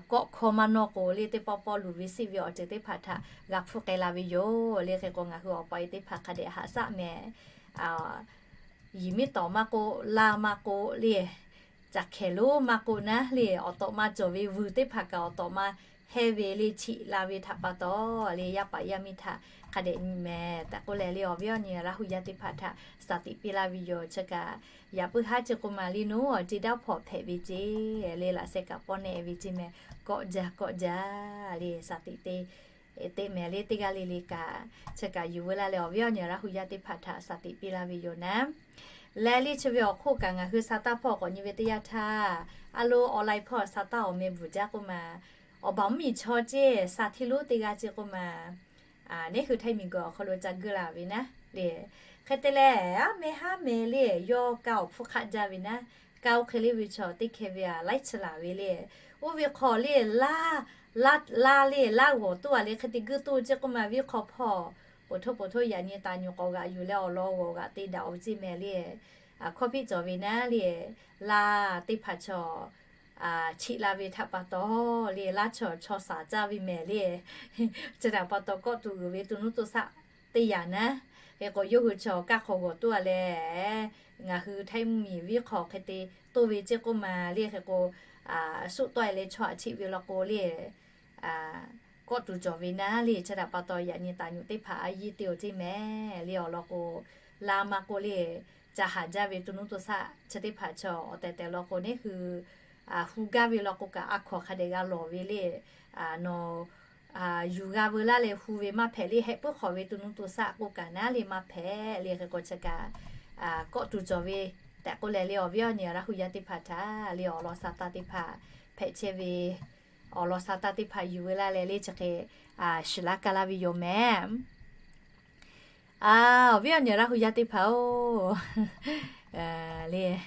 kawˆ hkawˇ maˇ nawˇ k'o le, teˇ pawˆ pawˆ luˬ ve siˆ ve awˬ ceuˬ teˇ hpaˍ htaꞈ g'a hpfuhˇ k'ai la ve yoˬ le. Hk'e k'o, ngaˬ hui awˬ pa e teˇ hpaˍ hk'a dehꞈ haꞈ shaˆ mehˍ. Yiˍ miˉ tawˍ maˇ k'oˆ, laˇ maˇ k'oˆ le, caˬ hkehˍ lonˉ maˇ k'oˆ naˉ le, awˬ tawꞈ ma cawˬ ve vuiˬ teˇ hpaˍ kaꞈ awˬ tawꞈ ma hehˇ ve le chiꞈ la ve htaꞈ pa taw le, yaˇ paˍ yaˇ miˇ htaꞈ hk'a dehꞈ nyi mehˍ tehꞈ k'oˆ leh le, awˬ viˉ awˬ nyi Laˇ hu yaˇ teˇ hpaˍ htaꞈ shaˍ tiꞈ piˇ laˇ ve yoˬ. Chi kaꞈ yaꞈ puiˉ haˉ chi k'oˆ ma le, naˉ awˬ ceˇ daˇ hpawꞈ hpehꞈ ve ceˇ le, laꞈ sheh kaꞈ pawˇ nehˆ ve ceˇ mehˍ, kawˆ jaˇ kawˆ jaˇ le, shaˍ tiꞈ te teˇ mehˍ le, teˇ g'aˇ le le kaꞈ chi kaꞈ yuˬ veu laˇ leh, awˬ viˉ awˬ nyi Laˇ hu yaˇ teˇ hpaˍ htaꞈ shaˍ tiꞈ piˇ laˇ ve yoˬ naˉ. Leh le chi ve awˬ hk'oˆ kaꞈ ngaˬ hui sa taˇ hpawˇ k'awꞈ nyi ve teˇ yanˇ htaˇ, a lo online hpawˇ sa taˇ awˬ meh bvuhˬ jaˇ k'oˆ ma, awˬ baˬ mvuhˇmiˬ chaw ceˇ, sa htiˇ lonˉ teˇ g'aˇ ceˇ k'oˆ ma, neˉ hui Htaiˇ miˬguiˬ awˬ hk'aw lo ca guˇ la ve naˉ le. Hk'e te leh, aˉ meh haˉ meh le, yawˇ kaˇ awˬ hpfuhˇ hk'aˆ jaˇ ve naˉ, kaˇ oˇ hk'e le ve chaw teˇ hkeh ve a laiˉ chi laˬ ve le. Oˇ ve hk'aw le, laˇ, laˇ le, laˇ g'awˬ toˇ a le, hk'e te guˇ toˇ ceˇ k'oˆ ma, viˉ hk'aw hpawˇ poˬ htoˇ poˬ htoˇ yaꞈ nyi taˍ nyuˬ k'awꞈ g'aꞈ yuˬ leh awˬ lawn g'awˬ g'aꞈ te daꞈ awˬ ve ceˇ mehˍ le. Hkawˇ hpiˆ cawˬ ve naˉ le, laˇ teˇ hpaˍ chaw chiꞈ la ve htaꞈ pa taw le, laˇ chaw chaw shaˍ caˇ ve mehˍ le. Chi htaꞈ pa taw kawˆ tuˬ uiˍ ve to nuˇ to shaˆ teˇ yanˇ naˉ. Hk'e k'o, yawˇ hui chaw kaˇ hk'aw g'awˬ toˇ a leh, ngaˬ hui Htaiˇ mvuhˇmiˬ viˉ hk'aw hk'e te toˇ ve ceˇ k'oˆ ma le. Hk'e k'o, suˆ tawˆ e leh chaw aꞈ chiꞈ ve law k'o le, kawˆ tuˬ cawˬ ve naˉ le. Chi htaꞈ pa taw yaꞈ nyi taˍ nyuˬ teˇ hpaˍ a yiˇ te awˬ ceˇ mehˍ le. Awˬ lawn k'o, laˇ maˇ k'oˆ le, ca haˍ jaˇ ve to nuˇ to shaˆ chi teˇ hpaˍ chaw awˬ tehˬ tehˬ law k'o, neˉ hui hu gaˇ ve law k'o kaꞈ, a hkawnˍ hk'a dehꞈ g'a lawˬ ve le. Nawˬ yuˬ g'a veu laˇ leh hu ve maˇ hpehꞈ le, heh puiˉ hk'awꞈ ve to nuˇ to shaˆ k'oˆ kaꞈ naˉ le maˇ hpehꞈ le. Hk'e k'o chi kaꞈ kawˆ tuˬ cawˬ ve tehꞈ k'oˆ leh le, awˬ viˉ awˬ nyi Laˇ hu yaˇ teˇ hpaˍ htaꞈ le, awˬ lawn sa taˇ teˇ hpaˍ hpehꞈ chehˇ ve, awˬ lawn sa taˇ teˇ hpaˍ yuˬ veu laˇ leh le, chi hk'e shiˍ laˇ kaˇ laˇ ve yoˬ mehˍ. A, awˬ viˉ awˬ nyi Laˇ hu yaˇ teˇ hpaˍ-oˬ, le,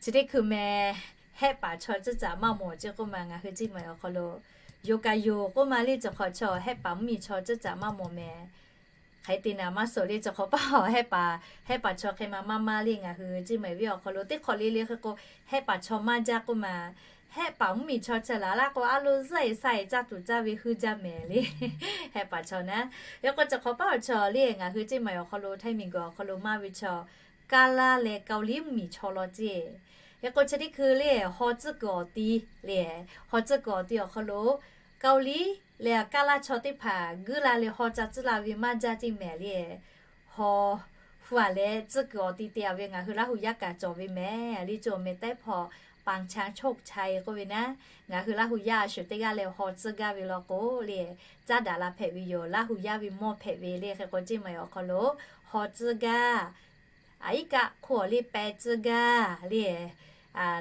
chi teˇ hkui meh, hehˆ paˍ chaw ceuˇ caꞈ maˇ mawˬ ceˇ k'oˆ ma, ngaˬ hui ceˇ mehˍ awˬ hk'aw lo, yoˬ kaꞈ yoˬ k'oˆ ma le, cawˬ hk'awꞈ chaw hehˆ paˍ mvuhˇmiˬ chaw ceuˇ caꞈ maˇ mawˬ mehˍ. Hk'e te naˍ maˇ suhˍ le, cawˬ hk'awꞈ paˇ hehˆ paˍ, hehˆ paˍ chaw hk'e ma maˇ maˇ le, ngaˬ hui ceˇ mehˍ viˉ awˬ hk'aw lo teˇ hk'awꞈ le le hk'e k'o, hehˆ paˍ chaw maˇ jaˇ k'oˆ ma. Hehˆ paˍ mvuhˇmiˬ chaw ceuˇ laˬ laˇ k'o, a lo zuhˆ e sha e caˇ tuˬ caˇ ve huiˇ jaˇ mehˍ le. Hehˆ paˍ chaw naˉ. Hk'e k'o, cawˬ hk'awꞈ paˇ awˬ chaw le, ngaˬ hui ceˇ mehˍ awˬ hk'aw lo Htaiˇ miˬguiˬ awˬ hk'aw lo maˇ ve chaw, Kaˇlaˇ leh Kaoˍliˇ mvuhˇmiˬ chaw law ceˇ. Hk'e k'o, chi teˇ hkui le, haw tcuhˉ kuiˬ awˬ ti le, haw tcuhˉ kuiˬ awˬ ti awˬ hk'aw lo, Kaoˍliˇ leh Kaˇlaˇ chaw teˇ hpaˍ guiˇ la leh haw ca tcuhˉ la ve maˇ jaˇ ceˇ mehˍ le. Haw hu a leh tcuhˉ kuiˬ awˬ ti te a ve ngaˬ hui Laˇ hu yaˇ kaꞈ cawˬ ve mehˍ le. Cawˬ mehˍ tehˉ hpawˇ ปางช้างโชคชัย k'oˆ ve naˉ, ngaˬ hui Laˇ hu yaˇ a shuˍ teˇ g'aˇ leh haw tcuhˉ gaˇ ve law k'o le, caˉ daꞈ la hpehꞈ ve yoˬ. Laˇ hu yaˇ ve mawˇ hpehꞈ ve le. Hk'e k'o, ceˇ mehˍ awˬ hk'aw lo haw tcuhˉ gaˇ, a iˉ kaˆ hk'oˆ awˬ le peh tcuhˉ gaˇ le,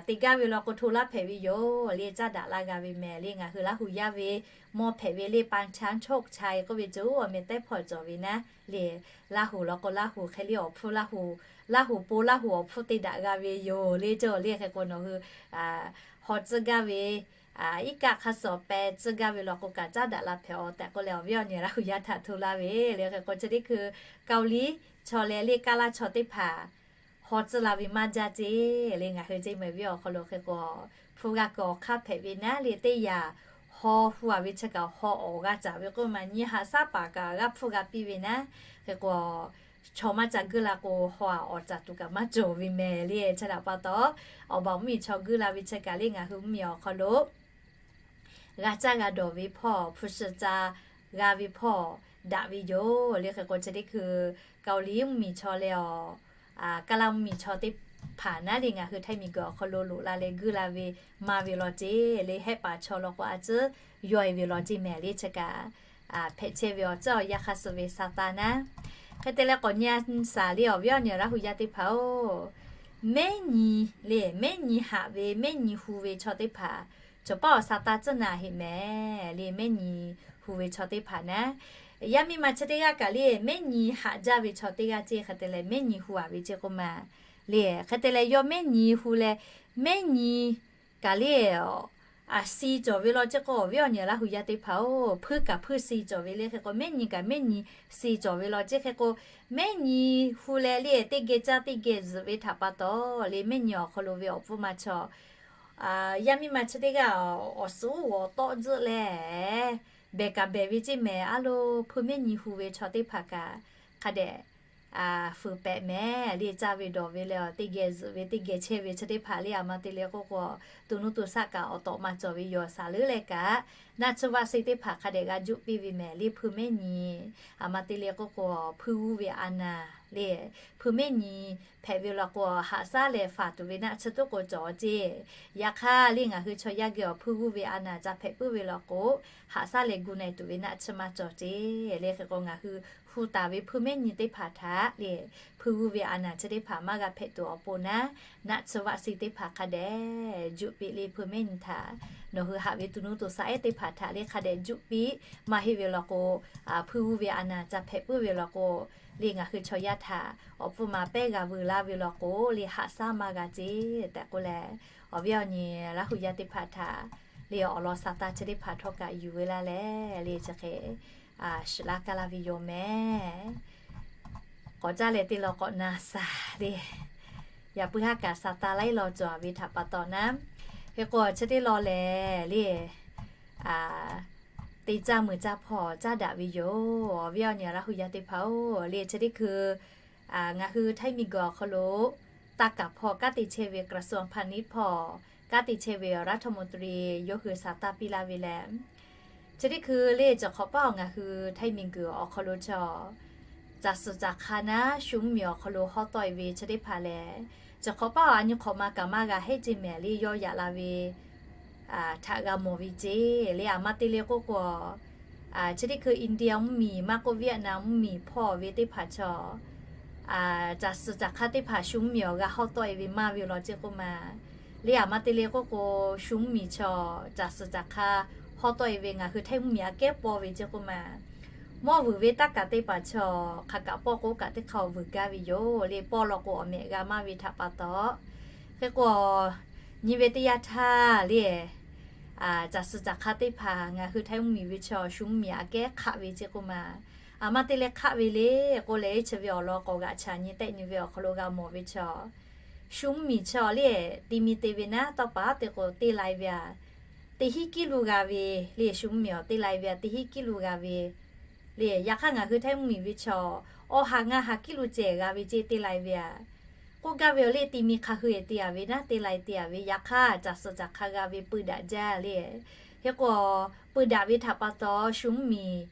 te gaˇ ve law k'o hto laˇ hpehꞈ ve yoˬ le. Caˉ daꞈ laˇ g'a ve mehˍ le. Ngaˬ hui Laˇ hu yaˇ ve mawˇ hpehꞈ ve le, ปางช้างโชคชัย k'oˆ ve cawˬ, awˬ meh tehˉ hpawˇ cawˬ ve naˉ le. Laˇ hu law k'o Laˇ hu hk'e le awˬ hpfuhˇ, Laˇ hu, Laˇ hu po Laˇ hu awˬ hpfuhˇ te daꞈ g'a ve yoˬ le. Cawˬ le, hk'e k'o nawˬ hui haw tcuhˉ gaˇ ve, iˉ kaˆ hk'a suhˍ peh tcuhˉ gaˇ ve law k'o kaꞈ caˉ daꞈ la hpehꞈ-aˬ tehꞈ k'oˆ leh, awˬ viˉ awˬ nyi Laˇ hu yaˇ htaꞈ hto laˇ ve le. Hk'e k'o chi teˇ hkui Kaoˍliˇ chaw leh le Kaˇlaˇ chaw teˇ hpaˍ haw tcuhˉ la ve maˇ jaˇ ceˇ le. Ngaˬ hui ceˇ mehˍ viˉ awˬ hk'aw lo hk'e k'o, hpfuhˇ g'aˇ kuiˬ awˬ hk'aˇ hpehꞈ ve naˉ le, teˇ yanˇ haw hu a ve chi kaꞈ haw awˬ g'a caˍ ve k'oˆ ma, nyi haꞈ shaˉ paˍ kaꞈ g'a hpfuhˇ g'a piˇ ve naˉ. Hk'e k'o, chaw maˇ ca guiˇ la k'o, haw a awˬ caˍ tuˬ kaꞈ maˇ cawˬ ve mehˍ le. Chi htaꞈ pa taw, awˬ baˬ mvuhˇmiˬ chaw guiˇ la ve chi kaꞈ le, ngaˬ hui mvuhˇmiˬ awˬ hk'aw lo g'a caˇ g'a dawˬ ve hpawˇ, hpu shi ca g'a ve hpawˇ daꞈ ve yoˬ le. Hk'e k'o chi teˇ hkui Kaoˍliˇ mvuhˇmiˬ chaw leh-aˬ, Kaˇlaˇ mvuhˇmiˬ chaw teˇ hpaˍ naˉ le, ngaˬ hui Htaiˇ miˬguiˬ awˬ hk'aw lo loꞈ la leh guiˇ la ve maˇ ve law ceˇ le. Hehˆ paˍ chaw law k'o a tcuhˉ yaw e ve law ceˇ mehˍ le. Chi kaꞈ hpehꞈ chehˇ ve awˬ tcuhˉ awˬ yanˇ hk'a suh ve sa taˇ naˉ. Hk'e te leh k'awꞈ nyi a shaˍ le, awˬ viˉ awˬ nyi Laˇ hu yaˇ teˇ hpaˍ-oˬ, mehˉ nyi le, mehˉ nyi haꞈ ve, mehˉ nyi hu ve chaw teˇ hpaˍ, cawˬ paˇ awˬ sa taˇ tcuhˉ na heˆ mehˍ le. Mehˉ nyi hu ve chaw teˇ hpaˍ naˉ, yaˇ miˇ ma chi teˇ g'aˇ kaꞈ le, mehˉ nyi haꞈ jaˇ ve chaw teˇ g'aˇ ceˇ. Hk'e te leh mehˉ nyi hu a ve ceˇ k'oˆ ma le. Hk'e te leh yawˇ mehˉ nyi hu leh, mehˉ nyi kaꞈ le, a si cawˬ ve law ceˇ k'o, awˬ viˉ awˬ nyi Laˇ hu yaˇ teˇ hpaˍ-oˬ, hpuiˇ kaꞈ hpuiˇ si cawˬ ve le. Hk'e k'o mehˉ nyi kaꞈ mehˉ nyi si cawˬ ve law ceˇ. Hk'e k'o mehˉ nyi hu leh le, teˇ geh caˇ teˇ geh zuhꞈ ve htaꞈ pa taw le, mehˉ nyi awˬ hk'aw lo ve awˬ pfuhˇ ma chaw, yaˇ miˇ ma chi teˇ g'aˇ awˬ suhˍ uˉ g'awˬ tawˆ tzuhˆ leh, behˬ kaꞈ behˬ ve ceˇ mehˍ. A lo hpuiˇ mehˉ nyi hu ve chaw teˇ hpaˍ kaꞈ hk'a dehꞈ fuiˍ pehꞈ mehˍ le, caˇ ve dawˬ ve leh teˇ geh zuhꞈ ve teˇ geh chehˇ ve chi teˇ hpaˍ le, aˬ ma te leh k'oˆ k'o, to nuˇ to shaˆ kaꞈ awˬ tawꞈ ma cawˬ ve yoˬ. Saˍ leuˉ leh kaꞈ, naˆ tsuhˇ vaˆ suh teˇ hpaˍ hk'a dehꞈ g'a juˆ piˇ ve mehˍ le, hpuiˇ mehˉ nyi, aˬ ma te leh k'oˆ k'o, hpuiˇ g'uˇ ve a naˍ le, hpuiˇ mehˉ nyi hpehꞈ ve law k'o, haꞈ shaˉ leh faˍ tuˬ ve naˆ tsuhˇ toˉ k'o cawˬ ceˇ. Yaꞈ hk'aˇ le, ngaˬ hui chaw yaˇ geh awˬ hpuiˇ g'uˇ ve a naˍ ca hpehꞈ puiˉ ve law k'o, haꞈ shaˉ leh gu na e tuˬ ve naˆ tsuhˇ maˇ cawˬ ceˇ le. Hk'e k'o, ngaˬ hui hu taˍ ve hpuiˇ mehˉ nyi teˇ hpaˍ htaꞈ le, hpuiˇ g'uˇ ve a naˍ chi teˇ hpaˍ maˇ g'a hpehꞈ tuˬ awˬ pon naˉ, naˆ tsuhˇ vaˆ suh teˇ hpaˍ hk'a dehꞈ juˆ piˇ le, hpuiˇ mehˉ nyi htaꞈ, nawˬ hui haꞈ ve to nuˇ to shaˆ ehˉ teˇ hpaˍ htaꞈ le hk'a dehꞈ juˆ piˇ. Maˇ heˆ ve law k'o, hpuiˇ g'uˇ ve a naˍ ca hpehꞈ puiˉ ve law k'o, le ngaˬ hui chaw yaˇ htaꞈ awˬ pfuhˇ ma pehˉ g'a veuˬ laˇ ve law k'o, le haꞈ shaˉ maˇ g'a ceˇ tehꞈ k'oˆ leh, awˬ viˉ awˬ nyi Laˇ huˍ yaˇ teˇ hpaˍ htaꞈ le awˬ lawn sa taˇ chi teˇ hpaˍ htawˇ kaꞈ yuˬ ve laˇ leh le chi hk'e shiˍ laˇ kaˇ laˇ ve yoˬ mehˍ. K'awꞈ caˇ leh teˇ law k'awꞈ na shaˍ le, yaꞈ puiˉ haˉ kaꞈ sa taˇ laiˉ law cawˬ ve htaꞈ pa taw naˉ, hk'e k'o chi teˇ law lehˬ le, te caˇ muiˬ caˇ hpawˇ caˇ daꞈ ve yoˬ. Awˬ viˉ awˬ nyi Laˇ huˍ yaˇ teˇ hpaˍ-oˬ, le chi teˇ hkui ngaˬ hui htaiˇ miˬguiˬ awˬ hk'aw lo taˇ kaˍ hpawˇ kanˉ te chehˇ ve กระทรวงพาณิชย์ hpawˇ kanˉ te chehˇ ve รัฐมนตรี yawˇ hui sa taˇ piˇ laˇ ve leh, chi teˇ hkui le cawˬ hk'awꞈ paˉ awˬ ngaˬ hui htaiˇ miˬguiˬ awˬ hk'aw lo chaw caˬ suhˍ caˬ hk'a naˉ shu mvuhˇmiˬ awˬ hk'aw lo hawˉ tawˆ e ve chi teˇ hpaˍ lehˬ, cawˬ hk'awꞈ paˉ awˬ a nyi hk'awꞈ ma kaꞈ maˇ g'a heˆ ceˇ mehˍ le, yawˇ yaꞈ la ve htaꞈ g'a mawˬ ve ceˇ le. Aˬ ma te leh k'oˆ k'o, chi teˇ hkui India mvuhˇmiˬ maˇ k'oˆ Vietnam mvuhˇmiˬ hpawˇ ve teˇ hpaˍ chaw caˬ suhˍ caˬ hk'a teˇ hpaˍ shu mvuhˇmiˬ awˬ g'a hawˉ tawˆ e ve maˇ ve law ceˇ k'oˆ ma, le aˬ ma te leh k'oˆ k'o, shu mvuhˇmiˬ chaw caˬ suhˍ caˬ hk'a hawˉ tawˆ e ve ngaˬ hui htaiˇ mvuhˇmiˬ aꞈ kehˉ paw ve ceˇ k'oˆ ma, mawˇ vuiˬ ve taˇ kaˍ teˇ hpaˍ chaw hk'aˬ kaꞈ pawˇ k'o kaꞈ teˇ hk'a awˬ vuiˬ gaˇ ve yoˬ le, pawˇ law k'o awˬ mehꞈ g'a maˇ ve htaꞈ pa taw. Hk'e k'o, nyi ve teˇ yanˇ htaˇ le, caˬ suhˍ caˬ hk'a teˇ hpaˍ ngaˬ hui htaiˇ mvuhˇmiˬ ve chaw shu mvuhˇmiˬ aꞈ kehˉ hk'aˆ ve ceˇ k'oˆ ma, aˬ ma te leh hk'aˆ ve le k'oˆ leh, chi ve awˬ lawn k'awꞈ g'aꞈ chaꞈ nyi tehˆ nyi ve awˬ hk'aw lo g'a mawˬ ve chaw, shu mvuhˇmiˬ chaw le, te mi te ve naˉ tawˇ paˍ te k'o te lai ve aꞈ, teˇ hinˉ kiˉ lu g'a ve le, shu mvuhˇmiˬ awˬ te lai ve aꞈ teˇ hinˉ kiˉ lu g'a ve le. Yaꞈ hk'aˇ ngaˬ hui htaiˇ mvuhˇmiˬ ve chaw awˬ ha ngaˇ ha kiˉ lu cehˬ g'a ve ceˇ te lai ve aꞈ k'oˆ gaˇ ve yoˬ le. Te mi hk'a hui te a ve naˉ te lai te a ve, yaꞈ hk'aˇ caˬ suhˍ caˬ hk'a g'a ve peu daꞈ jaˇ le. Hk'e k'o, peu daꞈ ve htaꞈ pa taw shu mvuhˇmiˬ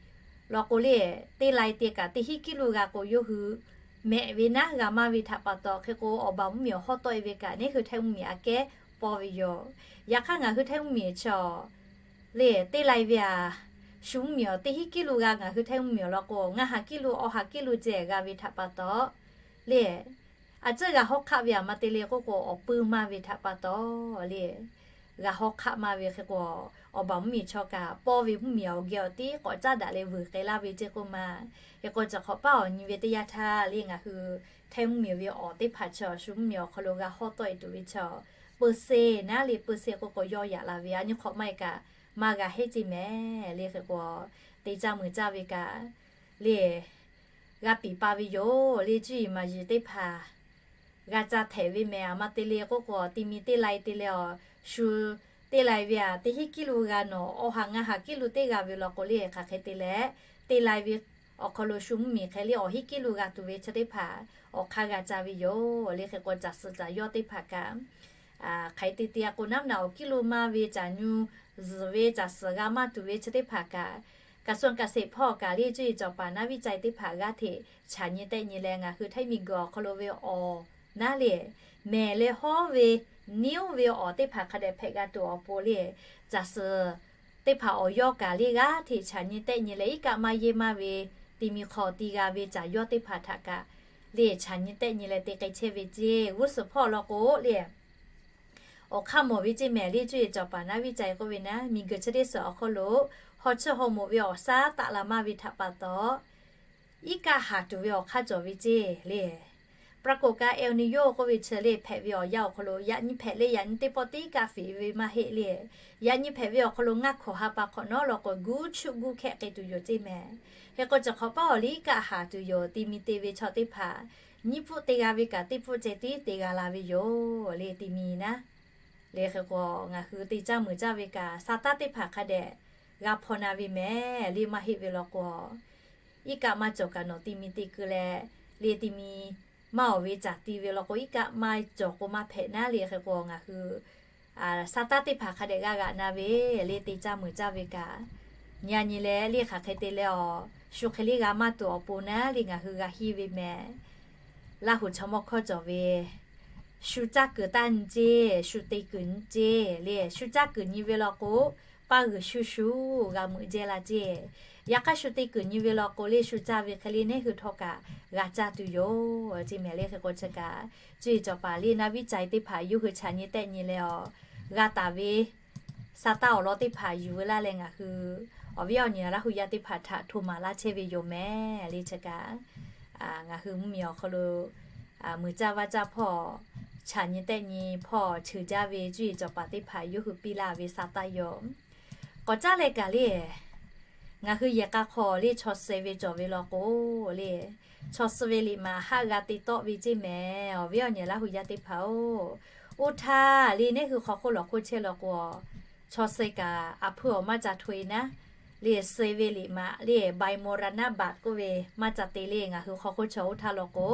law k'o le, te lai te kaꞈ teˇ hinˉ kiˉ lu g'a k'o yawˇ hui mehꞈ ve naˉ g'a maˇ ve htaꞈ pa taw. Hk'e k'o, awˬ baˬ mvuhˇmiˬ awˬ hawˉ tawˆ e ve kaꞈ neˉ hui htaiˇ mvuhˇmiˬ aꞈ kehˉ paw ve yoˬ. Yaꞈ hk'aˇ ngaˬ hui htaiˇ mvuhˇmiˬ chaw le, te lai ve aꞈ, shu mvuhˇmiˬ awˬ teˇ hinˉ kiˉ lu g'a ngaˬ hui htaiˇ mvuhˇmiˬ awˬ lawn k'o, ngaˇ ha kiˉ lu awˬ ha kiˉ lu cehˬ g'a ve htaꞈ pa taw le, a ciˉ g'a hawˉ hk'aˆ ve aˬ ma te leh k'oˆ k'o, awˬ pui maˇ ve htaꞈ pa taw le, g'a hawˉ hk'aˆ maˇ ve. Hk'e k'o, awˬ baˬ mvuhˇmiˬ chaw kaꞈ pawˇ ve mvuhˇmiˬ awˬ geh awˬ tiˉ k'awꞈ caˉ daꞈ leh vuiˬ k'ai laˇ ve ceˇ k'oˆ ma. Hk'e k'o, cawˬ hk'awꞈ paˉ awˬ nyi ve teˇ yanˇ htaˇ le ngaˬ hui htaiˇ mvuhˇmiˬ ve awˬ teˇ hpaˍ chaw shu mvuhˇmiˬ awˬ hk'aw lo g'a hawˉ tawˆ e tuˬ ve chaw peu se naˉ le, peu se k'oˆ k'o yawˇ yaꞈ la ve aꞈ nyi hk'awꞈ maˇ e kaꞈ maˇ g'a heˆ ceˇ mehˍ le. Hk'e k'o, te caˇ muiˬ caˇ ve kaꞈ le g'a piˍ pa ve yoˬ le. Cuˇ yiˍ maˍ yiˍ teˇ hpaˍ g'a ca htehꞈ ve mehˍ aˬ ma te leh k'oˆ k'o, te mi teˇ lai te leh awˬ shu teˇ lai ve aꞈ teˇ hinˉ kiˉ lu g'a nawˬ awˬ ha ngaˇ ha kiˉ lu teˇ g'a ve law k'o le, hk'aˬ hk'e te leh te lai ve awˬ hk'aw lo shu mvuhˇmiˬ hk'e le awˬ hinˉ kiˉ lu g'a tuˬ ve chi teˇ hpaˍ awˬ hk'aˇ g'a ca ve yoˬ le. Hk'e k'o, caˬ suhˍ caˬ yawˇ teˇ hpaˍ kaꞈ hk'aˬ hk'e te te a k'o, naˉ naꞈ awˬ kiˉ lu maˇ ve caˬ nyu zuhˬ ve caˬ suhˍ g'a maˇ tuˬ ve chi teˇ hpaˍ kaꞈ, กระทรวงเกษตร hpawˇ kaꞈ le cuˇ yiˍ cawˬ paˍ naˉ viˇ ca teˇ hpaˍ g'aˇ hteꞈ chaꞈ nyi tehˆ nyi leh ngaˬ hui htaiˇ miˬguiˬ awˬ hk'aw lo ve awˬ naˉ le, mehˍ leh hawˉ ve, niˉ ve awˬ teˇ hpaˍ hk'a dehꞈ hpehꞈ g'a tuˬ awˬ pon le, caˬ suhˍ teˇ hpaˍ awˬ yawˇ kaꞈ le g'aˇ hteꞈ chaꞈ nyi tehˆ nyi leh iˉ kaˆ maˇ yeˇ maˇ ve, te mi hk'aw ti g'a ve caˬ yawˇ teˇ hpaˍ htaꞈ kaꞈ le chaꞈ nyi tehˆ nyi leh te k'ai chehˇ ve ceˇ. G'uˇ suhˍ hpawˇ law k'o le, awˬ hk'aˇ mawˬ ve ceˇ mehˍ le cuˇ yiˍ cawˬ paˍ naˉ viˇ ca k'oˆ ve naˉ, miˬguiˬ chi teˇ suhˍ awˬ hk'aw lo haw chiˇ haw moꞈ ve awˬ shaˉ taˆ la maˇ ve htaꞈ pa taw, iˉ kaˆ haˍ tuˬ ve awˬ hk'aˇ cawˬ ve ceˇ le. ปรากฏการณ์ El Niño k'oˆ ve chi le hpehꞈ ve awˬ yanˇ awˬ hk'aw lo yaꞈ nyi hpehꞈ le yaꞈ nyi teˇ pawˆ teˇ kaˆ fiˍ ve maˇ heˆ le. Yaꞈ nyi hpehꞈ ve awˬ hk'aw lo ngaˇ hkawˍ ha pa hk'awꞈ nawˉ law k'o guˇ chuˆ guˇ hkehˆ k'ai tuˬ yoˬ ceˇ mehˍ. Hk'e k'o, cawˬ hk'awꞈ paˉ awˬ liˇ iˉ kaˆ haˍ tuˬ yoˬ. Te mi te ve chaw teˇ hpaˍ nyiˇ pfuhˆ te g'a ve kaꞈ teˇ pfuhˆ ceh tiˉ te g'a la ve yoˬ le. Te mi naˉ le hk'e k'o, ngaˬ hui te caˇ muiˬ caˇ ve kaꞈ sa taˉ teˇ hpaˍ hk'a dehꞈ g'a hpaw na ve mehˍ le. Maˇ heˆ ve law k'o, iˉ kaˆ maˇ cawˬ kaꞈ nawˬ te mi te keu leh le te mi maˇ awˬ ve caˬ ti ve law k'o, iˉ kaˆ maˇ cawˬ k'o maˇ hpehꞈ naˉ le. Hk'e k'o ngaˬ hui sa taˇ teˇ hpaˍ hk'a dehꞈ g'a g'aꞈ na ve le te caˇ meuˬ caˇ ve kaꞈ, nyi a nyi leh le hk'aˬ hk'e te leh awˬ shu hk'e le g'a maˇ tuˬ awˬ pon naˉ le ngaˬ hui g'a hiˇ ve mehˍ. Laˇ huˍ chaw mawˇ hkawˇ cawˬ ve, shu caˇ kuiˬ taˇ nyi ceˇ, shu te kuiˬ nyi ceˇ le. Shu caˇ kuiˬ nyi ve law k'o, paˇ g'uiˬ shu shu g'a meuꞈ jehˇ la ceˇ. Yaꞈ hk'aˇ shu te kuiˬ nyi ve law k'o le, shu caˇ ve hk'e le neˇ hui htawˇ kaꞈ g'a caˇ tuˬ yoˬ ceˇ mehˍ le. Hk'e k'o chi kaꞈ cuˇ yiˍ cawˬ paˍ le naˇ viˉ caiˍ teˇ hpaˍ yawˇ hui chaꞈ nyi tehˆ nyi leh awˬ g'a taˍ ve sa taˇ awˬ lawn teˇ hpaˍ yuˬ veu laˇ leh ngaˬ hui awˬ viˉ awˬ nyi Laˇ huˍ yaˇ teˇ hpaˍ htaꞈ hto maˍ laˇ chehˇ ve yoˬ mehˍ le. Chi kaꞈ ngaˬ hui mvuhˇmiˬ awˬ hk'aw lo mui caˇ vaˇ caˇ hpawˇ, chaꞈ nyi tehˆ nyi hpawˇ cheuˬ jaˇ ve cuˇ yiˍ cawˬ paˍ teˇ hpaˍ yawˇ hui piˇ laˇ ve sa taˇ yoˬ. K'awꞈ caˉ leh kaꞈ le, ngaˬ hui yehˬ k'a hk'aw le chaw suh ve cawˬ ve law k'o le, chaw suh ve liꞈ maꞈ haˆ g'a te tawˆ ve ceˇ mehˍ. Awˬ viˉ awˬ nyi Laˇ huˍ yaˇ teˇ hpaˍ-oˬ, oˇ htaˇ le neˇ hui hk'aw hk'oˆ lawˬ hk'oˆ chehˇ law k'o, chaw suh kaꞈ a hpuiˇ awˬ maˇ ca hto e naˉ le, suh ve liꞈ maꞈ le ใบมรณบัตร k'oˆ ve maˇ ca te le ngaˬ hui hk'aw hk'oˆ chaw oˇ htaˇ law k'o,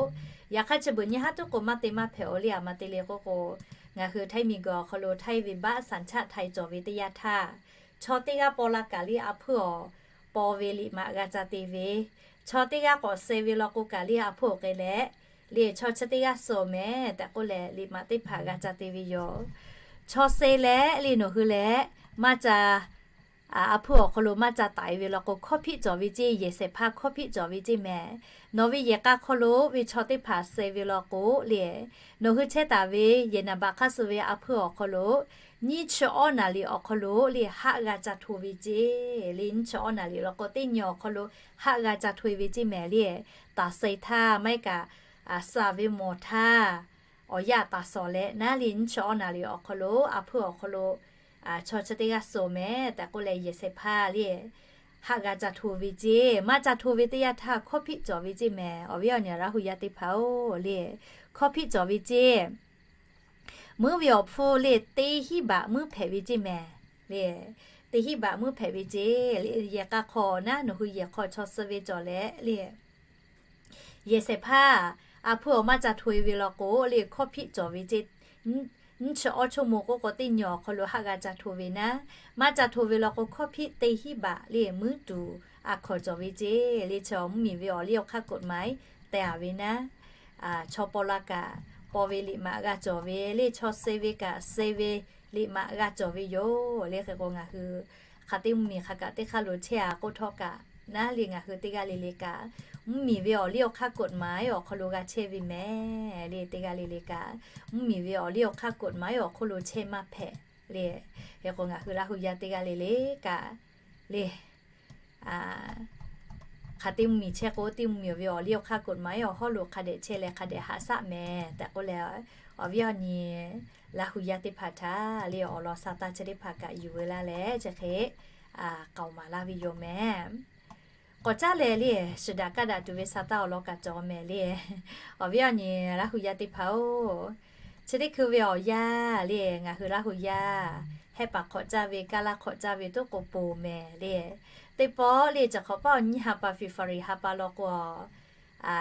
yaꞈ hk'aˇ chi beuꞈ nyi haˉ tuˉ k'o maˇ te maˇ hpehꞈ-o le. A ma te le k'oˆ k'o, ngaˬ hui Htaiˇ miˬguiˬ awˬ hk'aw lo Htaiˇ ve บัตรสัญชาติไทย cawˬ ve teˇ yanˇ htaˇ, chaw teˇ g'aˇ paw la kaꞈ le a hpuiˇ awˬ paw ve liꞈ maꞈ g'a ca te ve, chaw teˇ g'aˇ k'awꞈ suh ve law k'o kaꞈ le a hpuiˇ awˬ k'ai leh le chaw chi teˇ g'aˇ suh mehˍ tehꞈ k'oˆ leh liꞈ maꞈ teˇ hpaˍ g'a ca te ve yoˬ. Chaw suh leh le nawˬ hui leh maˇ ca a hpuiˇ awˬ hk'aw lo maˇ ca taiˍ ve law k'o, hkawˇ hpiˆ cawˬ ve ceˇ, yehˬ shehˍ hpaˇ hkawˇ hpiˆ cawˬ ve ceˇ mehˍ. Nawˬ ve yehˬ k'a hk'aw lo ve chaw teˇ hpaˍ suh ve law k'o le, nawˬ hui chehˇ taˍ ve yehˬ naˍ baꞈ hk'aˇ suh ve a hpuiˇ awˬ hk'aw lo nyiˇ chi awˉ naˍ riˍ awˬ hk'aw lo le haˆ g'a ca hto ve ceˇ le. Nyiˇ chi awˉ naˍ riˍ law k'o teˇ nyi awˬ hk'aw lo haˆ g'a ca hto e ve ceˇ mehˍ le. Taˍ suh htaˇ maˇ heˆ kaꞈ, suh ve mawˬ htaˇ awˬ yanˇ taˍ suh leh naˉ le nyiˇ chi awˉ naˍ riˍ awˬ hk'aw lo a hpuiˇ awˬ hk'aw lo chaw chi teˇ g'aˇ suh mehˍ tehꞈ k'oˆ leh yehˬ shehˍ hpaˇ le haˆ g'a ca hto ve ceˇ. Maˇ ca hto ve teˇ yanˇ htaˇ hkawˇ hpiˆ cawˬ ve ceˇ mehˍ. Awˬ viˉ awˬ nyi Laˇ huˍ yaˇ teˇ hpaˍ-oˬ le, hkawˇ hpiˆ cawˬ ve ceˇ. Muiˉ ve awˬ hpfuhˇ le teˇ hinˉ baꞈ muiˉ hpehꞈ ve ceˇ mehˍ le. Teˇ hinˉ baꞈ muiˉ hpehꞈ ve ceˇ le. Yehˬ k'a hk'aw naˉ nawˬ hui yehˬ hk'aw chaw suh ve cawˬ leh le yehˬ shehˍ hpaˇ a hpuiˇ awˬ maˇ ca hto e ve law k'o le hkawˇ hpiˆ cawˬ ve ceˇ. Nyiˇ chi awˉ chaw mo k'oˆ k'o teˇ nyi awˬ hk'aw lo haˆ g'a ca hto ve naˉ, maˇ ca hto ve law k'o hkawˇ hpiˆ teˇ hinˉ baꞈ le muiˉ tuˬ a hkawˍ cawˬ ve ceˇ le. Chaw mvuhˇmiˬ ve awˬ liˇ awˬ hk'aˇ กฎหมาย tehˬ a ve naˉ, chaw paw la kaꞈ paw ve liꞈ maꞈ g'a cawˬ ve le, chaw suh ve kaꞈ suh ve liꞈ maꞈ g'a cawˬ ve yoˬ le. Hk'e k'o ngaˬ hui hk'aˬ teˇ mvuhˇmiˬ hk'a kaꞈ teˇ hk'aˇ lo chehˇ a k'oˆ htawˇ kaꞈ naˉ le ngaˬ hui teˇ g'aˇ le le kaꞈ mvuhˇmiˬ ve awˬ liˇ awˬ hk'aˇ กฎหมาย awˬ hk'aw lo g'a chehˇ ve mehˍ le. Teˇ g'aˇ le le kaꞈ mvuhˇmiˬ ve awˬ liˇ awˬ hk'aˇ กฎหมาย awˬ hk'oˆ lo chehˇ maˇ hpehꞈ le. Hk'e k'o ngaˬ hui Laˇ huˍ yaˇ teˇ g'aˇ le le kaꞈ le hk'aˬ teˇ mvuhˇmiˬ chehˇ k'o teˇ mvuhˇmiˬ ve awˬ liˇ awˬ hk'aˇ กฎหมาย awˬ hawˉ lo hk'a dehꞈ chehˇ leh hk'a dehꞈ haꞈ shaˆ mehˍ tehꞈ k'oˆ leh, awˬ viˉ awˬ nyi Laˇ huˍ yaˇ teˇ hpaˍ htaꞈ le awˬ lawn sa taˇ chi teˇ hpaˍ kaꞈ yuˬ veu laˇ leh chi hk'e k'aoˍ maˍ laˇ ve yoˬ mehˍ. K'awꞈ caˉ leh le, shiˍ daꞈ kaˇ daꞈ tuˬ ve sa taˇ awˬ lawn kaꞈ cawˬ mehˍ le. Awˬ viˉ awˬ nyi Laˇ huˍ yaˇ teˇ hpaˍ-oˬ, chi teˇ hkui ve awˬ yanˇ le ngaˬ hui Laˇ huˍ yaˇ hehˆ paˍ hk'awꞈ caˇ ve, kaˇ laˇ hk'awꞈ caˇ ve toˆ k'o poˬ mehˍ le. Teˇ pawˆ le chi hk'awꞈ paˆ awˬ nyiˇ ha pa February ha pa law k'o,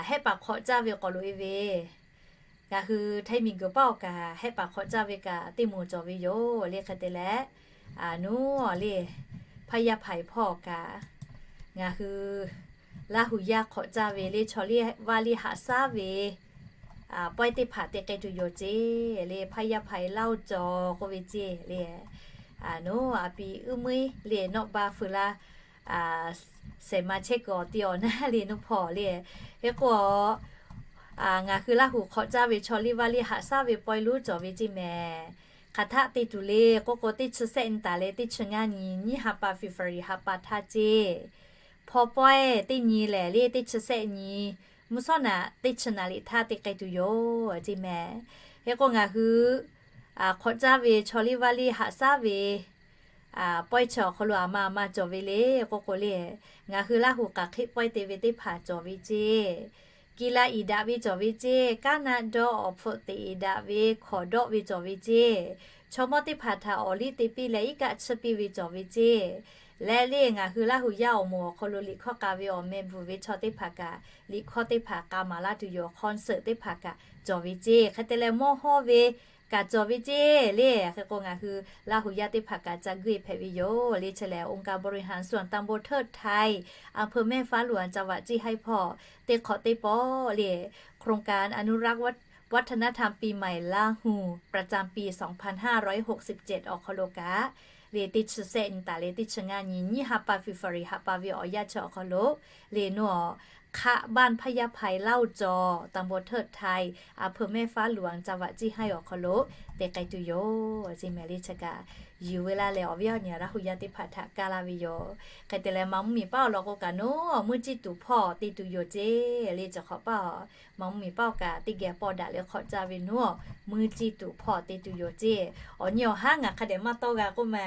hehˆ paˍ hk'awꞈ caˇ ve k'awꞈ loꞈ e ve ngaˬ hui Htaiˇ miˬguiˬ paˆ awˬ kaꞈ hehˆ paˍ hk'awꞈ caˇ ve kaꞈ teˇ moˍ cawˬ ve yoˬ le. Hk'e te leh, nuˉ le, Hpaˇ yaˇ hpaˍ hpawˇ awˬ kaꞈ ngaˬ hui Laˇ huˍ yaˇ hk'awꞈ caˇ ve le chaw liˇ vaˇ liˇ haꞈ shaˉ ve pawehˇ teˇ hpaˍ te k'ai tuˬ yoˬ ceˇ le. Hpaˇ yaˇ hpaˍ Laˇ oˇ cawˬ k'oˆ ve ceˇ le. Nuˉ a pi uˉ meuiˉ le nawˆ ba fuiˍ la shehˍ ma chehˇ kuiˬ awˬ ti awˬ naˉ le nuˉ hpawˇ le. Hk'e k'o, ngaˬ hui Laˇ huˍ hk'awꞈ caˇ ve chaw liˇ vaˇ liˇ haꞈ shaˉ ve pawehˇ lonˉ cawˬ ve ceˇ mehˍ. Hk'aˬ htaˆ te tuˬ le k'oˆ k'o, teˇ chi sehˆ nyi taˍ leh teˇ chi ngaˇ nyi nyiˇ ha pa February ha pa htaˇ ceˇ, hpaw pawehˇ teˇ nyi lehˬ le teˇ chi sehˆ nyi, mvuhˇ shawˉ naꞈ teˇ chi naˍ riˍ htaˇ te k'ai tuˬ yoˬ ceˇ mehˍ. Hk'e k'o ngaˬ hui hk'awꞈ caˇ ve chaw liˇ vaˇ liˇ haꞈ shaˉ ve pawehˇ chi awˬ hk'aw lo aˬ ma aˬ ma cawˬ ve le k'oˆ k'o le, ngaˬ hui Laˇ huˍ k'aˬ hk'eˆ pawehˇ te ve teˇ hpaˍ cawˬ ve ceˇ, kiˬ la iˍ daꞈ ve cawˬ ve ceˇ, kaˉ naˆ dawˇ awˬ hpfuhˆ teꞈ iˍ daꞈ ve hkawˍ dawˆ ve cawˬ ve ceˇ, chaw mawˇ teˇ hpaˍ htaꞈ awˬ liˇ te piˇ leh iˉ kaˆ chiˇ piˇ ve cawˬ ve ceˇ, Leh le ngaˬ hui Laˇ huˍ yaˇ awˬ moˍ awˬ hk'aw lo liꞈ hkawˇ k'a ve awˬ meh bvuhꞈ ve chaw teˇ hpaˍ kaꞈ, liꞈ hkawˇ teˇ hpaˍ k'a maˍ laˇ tuˬ yoˬ. Concert teˇ hpaˍ kaꞈ cawˬ ve ceˇ. Hk'e te leh mawˇ hawˇ ve kaꞈ cawˬ ve ceˇ le. Hk'e k'o ngaˬ hui Laˇ huˍ yaˇ teˇ hpaˍ kaꞈ ca guˇ e hpehꞈ ve yoˬ le. Chi lehˬ องค์การบริหารส่วนตำบลเทิดไทย อำเภอแม่ฟ้าหลวง จังหวัดเจียงไฮ้ hpawˇ teˇ hk'awꞈ teˇ pawˆ le โครงการอนุรักษ์วัฒนธรรมปีใหม่ลาหูประจำปีสองพันห้าร้อยหกสิบเจ็ด awˬ hk'aw lo kaꞈ le teˇ chi sehˆ nyi taˍ leh teˇ chi ngaˇ nyi nyiˇ ha pa February ha pa ve awˬ yanˇ chi awˬ hk'aw lo le nawˬ บ้านพญาไพ เล่าจอ ตำบลเทิดไทย อำเภอแม่ฟ้าหลวง จังหวัดเจียงไฮ้ awˬ hk'aw lo te k'ai tuˬ yoˬ. Chi mehˍ le chi kaꞈ yuˬ ve laˇ leh awˬ viˉ awˬ nyi Laˇ huˍ yaˇ teˇ hpaˍ htaꞈ kaˇ laˇ ve yoˬ. Hk'e te leh มะม่วง หมี่เป้า law k'o kaꞈ nawˬ muˇ ciˇ tuˬ hpawˇ te tuˬ yoˬ ceˇ le. Chi hk'awꞈ paˇ มะม่วง หมี่เป้า kaꞈ teˇ geh pawˇ daꞈ leh hk'awꞈ caˇ ve nawˬ muˇ ciˇ tuˬ hpawˇ te tuˬ yoˬ ceˇ. Awˬ nyi awˬ haˉ ngaˬ hk'a dehꞈ maˇ tawˇ g'a k'oˆ ma,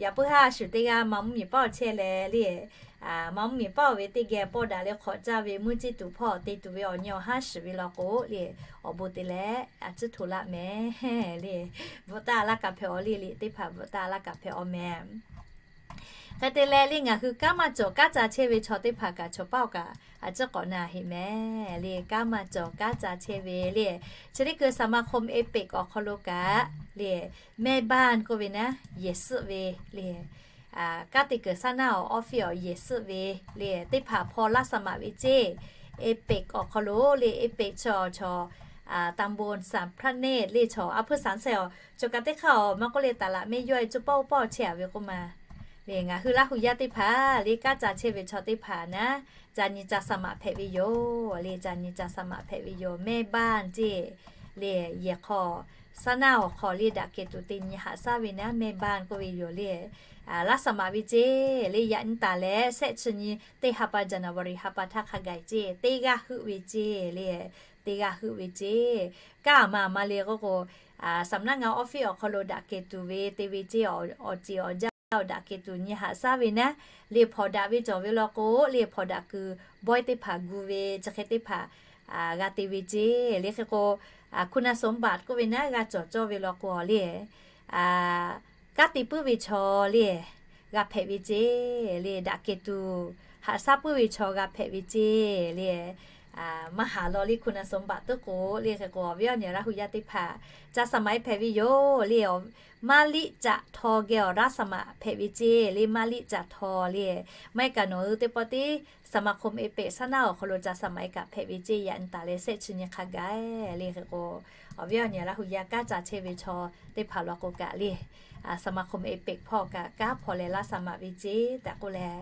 yaꞈ puiˉ haˉ shuˍ teˇ g'aˇ มะม่วง หมี่เป้า chehˇ leh le มะม่วง หมี่เป้า ve teˇ geh pawˇ daꞈ leh hk'awꞈ caˇ ve muˇ ciˇ tuˬ hpawˇ te tuˬ ve awˬ nyi awˬ haˉ shiˍ ve law k'o le, awˬ bon te leh a ciˉ hto laˇ mehˍ le. Bvuhꞈ taˇ laˇ kaꞈ hpehꞈ aw le, liꞈ teˇ hpaˍ bvuhꞈ taˇ laˇ kaꞈ hpehꞈ aw mehˍ. Hk'e te leh le ngaˬ hui kanˉ maˇ cawˬ kanˉ ca chehˇ ve chaw teˇ hpaˍ kaꞈ chaw paˇ awˬ kaꞈ a ciˉ k'awꞈ na heˆ mehˍ le. Kanˉ maˇ cawˬ kanˉ ca chehˇ ve le, chi teˇ hkui สมาคม เอเปค awˬ hk'aw lo kaꞈ le แม่บ้าน k'oˆ ve naˉ yehˬ suhˆ ve le, kanˉ te kuiˬ saˉ naˇ awˬ office awˬ yehˬ suhˆ ve le teˇ hpaˍ hpaw laˇ สมัคร ve ceˇ. เอเปค awˬ hk'aw lo le เอเปค chaw chaw ตำบลสามพระเนตร le chaw a hpuˇ saˍ sehˍ awˬ chaw kaꞈ teˇ hk'aˇ awˬ maˇ k'oˆ le taˍ laꞈ mehˆ yawˇ e cuˇ pawˆ pawˆ chehˇ a ve k'oˆ ma le ngaˬ hui Laˇ huˍ yaˇ teˇ hpaˍ le kanˉ ca chehˇ ve chaw teˇ hpaˍ naˉ ca nyi ca สมัคร hpehꞈ ve yoˬ le. Ca nyi ca สมัคร hpehꞈ ve yoˬ. แม่บ้าน ceˇ le yehˬ hk'aw saˉ naˇ awˬ hk'aw le daꞈ kehˬ tuˬ te nyi haꞈ shaˉ ve naˉ แม่บ้าน k'oˆ ve yoˬ le. Laˇ สมัคร ve ceˇ le yaꞈ nyi taˍ leh sehˆ chi nyi teˇ ha pa January ha pa htaˇ hk'a gaˬ ceˇ. Teˇ g'aˇ heuˆ ve ceˇ le, teˇ g'aˇ heuˆ ve ceˇ. Kanˉ a ma a ma le k'oˆ k'o สำนักงาน office awˬ hk'aw lo daꞈ kehˬ tuˬ ve te ve ceˇ. Awˬ ceˬ awˬ jaˇ awˬ daꞈ kehˬ tuˬ nyi haꞈ shaˉ ve naˉ le hpawnˬ daꞈ ve cawˬ ve law k'o le hpawnˬ daꞈ kuiˬ bawehˇ teˇ hpaˍ gu ve chi hk'e teˇ hpaˍ g'a te ve ceˇ le. Hk'e k'o คุณสมบัติ k'oˆ ve naˉ g'a cawˬ cawˇ ve law k'o le kanˉ te puiˉ ve chaw le g'a hpehꞈ ve ceˇ le. Daꞈ kehˬ tuˬ haꞈ shaˉ puiˉ ve chaw g'a hpehꞈ ve ceˇ le. Maˇ haˍ law le คุณสมบัติ tuˉ k'o le. Hk'e k'o awˬ viˉ awˬ nyi Laˇ huˍ yaˇ teˇ hpaˍ ca สมัคร hpehꞈ ve yoˬ le. Maˇ liˆ caꞈ htaw geh awˬ Laˇ สมัคร hpehꞈ ve ceˇ le. Maˇ liˆ caꞈ htaw le maˇ heˆ kaꞈ nawˬ hui teˇ pawˆ tiˉ สมาคม เอเปค saˉ naˇ awˬ hk'aw lo ca สมัคร kaꞈ hpehꞈ ve ceˇ. Yaꞈ nyi taˍ leh sehˆ chi nyi hk'a gaˬ le. Hk'e k'o awˬ viˉ awˬ nyi Laˇ huˍ yaˇ kanˉ ca chehˇ ve chaw teˇ hpaˍ law k'o kaꞈ le สมาคม เอเปค hpawˇ kaꞈ kanˉ hpaw leh Laˇ สมัคร ve ceˇ tehꞈ k'oˆ leh,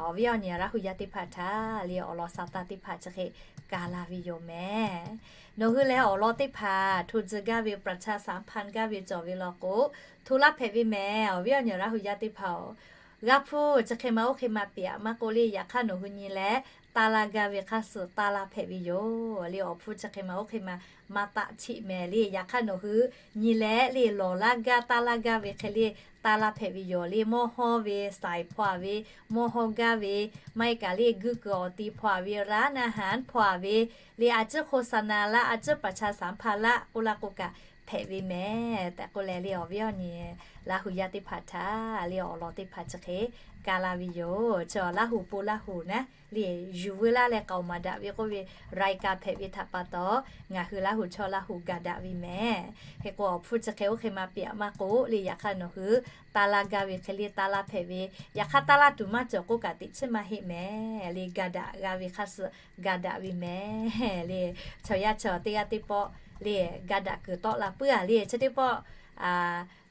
awˬ viˉ awˬ nyi Laˇ huˍ yaˇ teˇ hpaˍ htaꞈ le awˬ lawn sa taˇ teˇ hpaˍ chi hk'e ka la ve yoˬ mehˍ. Nawˬ hui leh awˬ lawn teˇ hpaˍ hto tcuh gaˇ ve ประชาสัมพันธ์ gaˇ ve cawˬ ve law k'o hto laˇ hpehꞈ ve mehˍ. Awˬ viˉ awˬ nyi Laˇ huˍ yaˇ teˇ hpaˍ-oˬ, g'a hpuˇ chi hk'e ma oˇ hk'e ma piꞈ a maˇ k'oˆ le. Yaꞈ hk'aˇ nawˬ hui nyi leh taˇ laˇ gaˇ ve hk'a suhˍ taˇ laˇ hpehꞈ ve yoˬ le. Awˬ hpfuhˇ chi hk'e ma oˇ hk'e ma maˇ taˆ chiˆ mehˍ le. Yaꞈ hk'aˇ nawˬ hui nyi leh le lawˬ laˇ gaˇ taˇ laˇ gaˇ ve hk'e le taˇ laˇ hpehꞈ ve yoˬ le. Mawˇ hawˇ ve saiˍ hpaw a ve, mawˇ hawˇ gaˇ ve, maˇ heˆ kaꞈ le guˇ kuiˬ awˬ ti hpaw a ve, ร้านอาหาร hpaw a ve le a ciˉ โฆษณา laˇ a ciˉ ประชาสัมพันธ์ laˇ k'oˆ laˇ k'o kaꞈ hpehꞈ ve mehˍ tehꞈ k'oˆ leh le awˬ viˉ awˬ nyi Laˇ huˍ yaˇ teˇ hpaˍ htaꞈ le awˬ lawn teˇ hpaˍ chi hk'e ka la ve yoˬ. Chi Laˇ huˍ po Laˇ huˍ naˉ le yuˬ veu laˇ leh k'aoˍ maˍ daꞈ ve k'oˆ ve รายการ hpehꞈ ve htaꞈ pa taw ngaˬ hui Laˇ huˍ chaw Laˇ huˍ ga daꞈ ve mehˍ. Hk'e k'o awˬ hpfuhˇ chi hk'e oˇ hk'e ma piꞈ a maˇ k'oˆ le. Yaꞈ hk'aˇ nawˬ hui taˇ laˇ gaˇ ve hk'e le taˇ laˇ hpehꞈ ve, yaꞈ hk'aˇ taˇ laˇ tuˬ maˇ cawˬ k'oˆ kaꞈ teꞈ chiˇ maˇ heˆ mehˍ le. Ga daꞈ g'a ve hk'a suhˍ ga daꞈ ve mehˍ le. Chaw yaˇ chaw teˇ g'aˇ teˇ pawˆ le ga daꞈ kuiˬ tawˆ la puiˉ a le. Chi teˇ pawˆ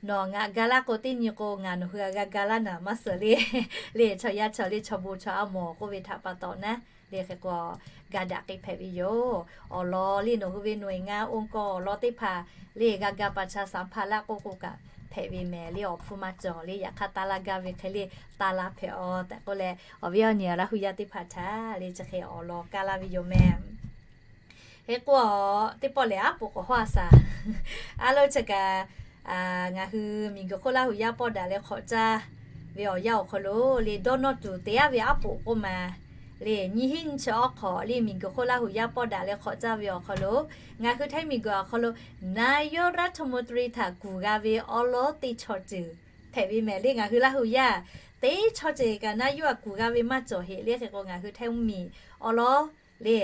nawˬ ngaˬ ga laˇ k'o teˇ nyi k'o ngaˬ nawˬ hui a g'a ga laˇ naˍ maˇ suhˍ le. Le chaw yaˇ chaw le chaw bon chaw a mawˬ k'oˆ ve htaꞈ pa taw naˉ le hk'e k'o ga daꞈ k'e hpehꞈ ve yoˬ. Awˬ lawn le nawˬ hui ve หน่วยงาน องค์กร awˬ lawn teˇ hpaˍ le g'a ga ประชาสัมพันธ์ laˇ k'oˆ k'o kaꞈ hpehꞈ ve mehˍ le. Awˬ hpfuhˇ maˇ cawˬ le. Yaꞈ hk'aˇ taˇ laˇ gaˇ ve hk'e le taˇ laˇ hpehꞈ a tehꞈ k'oˆ leh awˬ viˉ awˬ nyi Laˇ huˍ yaˇ teˇ hpaˍ htaꞈ le chi hk'e awˬ lawn ka laˇ ve yoˬ mehˍ. Hk'e k'o, teˇ pawˆ lehˬ aˉ poꞈ k'awꞈ hawˉ a shaˍ. A lo chi kaꞈ, ngaˬ hui miˬguiˬ hk'oˆ Laˇ huˍ yaˇ pawˆ daꞈ leh hk'awꞈ caˇ ve awˬ yanˇ awˬ hk'aw lo le dawˇ nawˇ tuˬ te aˉ ve aˉ poꞈ k'oˆ ma le nyiˇ hinˉ nyiˇ chi awˉ hk'awꞈ le miˬguiˬ hk'oˆ Laˇ huˍ yaˇ pawˆ daꞈ leh hk'awꞈ caˇ ve awˬ hk'aw lo ngaˬ hui Htaiˇ miˬguiˬ awˬ hk'aw lo นายกรัฐมนตรี htaꞈ kuˬ g'a ve awˉ lawˉ teˇ chaw ceuˬ hpehꞈ ve mehˍ le. Ngaˬ hui Laˇ huˍ yaˇ teˇ chaw ceuˬ kaꞈ naˇ yuˇ a kuˬ g'a ve maˇ cawˬ heꞈ le. Hk'e k'o ngaˬ hui htaiˇ mvuhˇmiˬ awˉ lawˉ le,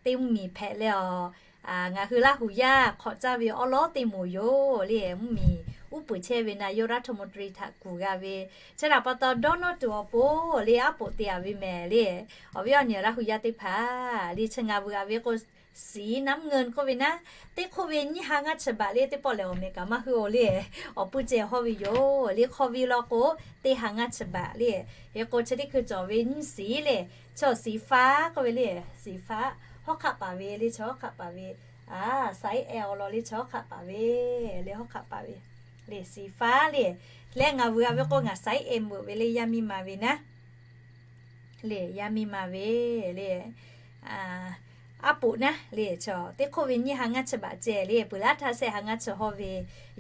teˇ mvuhˇmiˬ hpehꞈ leh a, ngaˬ hui Laˇ huˍ yaˇ hk'awꞈ caˇ ve awˉ lawˉ teˇ moˍ yoˬ le. Mvuhˇmiˬ uˉ peunˍ chehˇ ve naˇ yuˇ รัฐมนตรี htaꞈ kuˬ g'a ve, chi htaꞈ pa taw dawˇ nawˉ tuˬ awˬ pon le, aˉ poꞈ te a ve mehˍ le. Awˬ viˉ awˬ nyi Laˇ huˍ yaˇ teˇ hpaˍ le, chi ngaˬ vuiˬ a ve k'o, สีน้ำเงิน k'oˆ ve naˉ, teˇ hk'oˆ ve nyiˇ ha ngaˇ chi baꞈ le, teˇ pawˆ lehˬ awˬ mehˍ kaꞈ maˇ heuˆ oˬ le. Awˬ puiˇ ceh hawˇ ve yoˬ le. Hk'aw ve law k'o, teˇ ha ngaˇ chi baꞈ le. Hk'e k'o chi teˇ hkui cawˬ ve nyiˇ สี le, chi สีฟ้า k'oˆ ve le. สีฟ้า hawˉ hk'aˆ paˍ ve le, chi hawˉ hk'aˆ paˍ ve. A, ไซส์ L ลอ le, chi hawˉ hk'aˆ paˍ ve le, hawˉ hk'aˆ paˍ ve le, สีฟ้า le. Leh ngaˬ vuiˬ a ve k'o ngaˬ ไซส์ M veuꞈ ve le, yaˇ miˇ ma ve naˉ le, yaˇ miˇ ma ve le. Aˉ poꞈ naˉ le, chi teˇ hk'oˆ ve nyiˇ ha ngaˇ chi baꞈ ceh le, peuˬ laˇ htaˇ shehˆ ha ngaˇ chi hawˇ ve.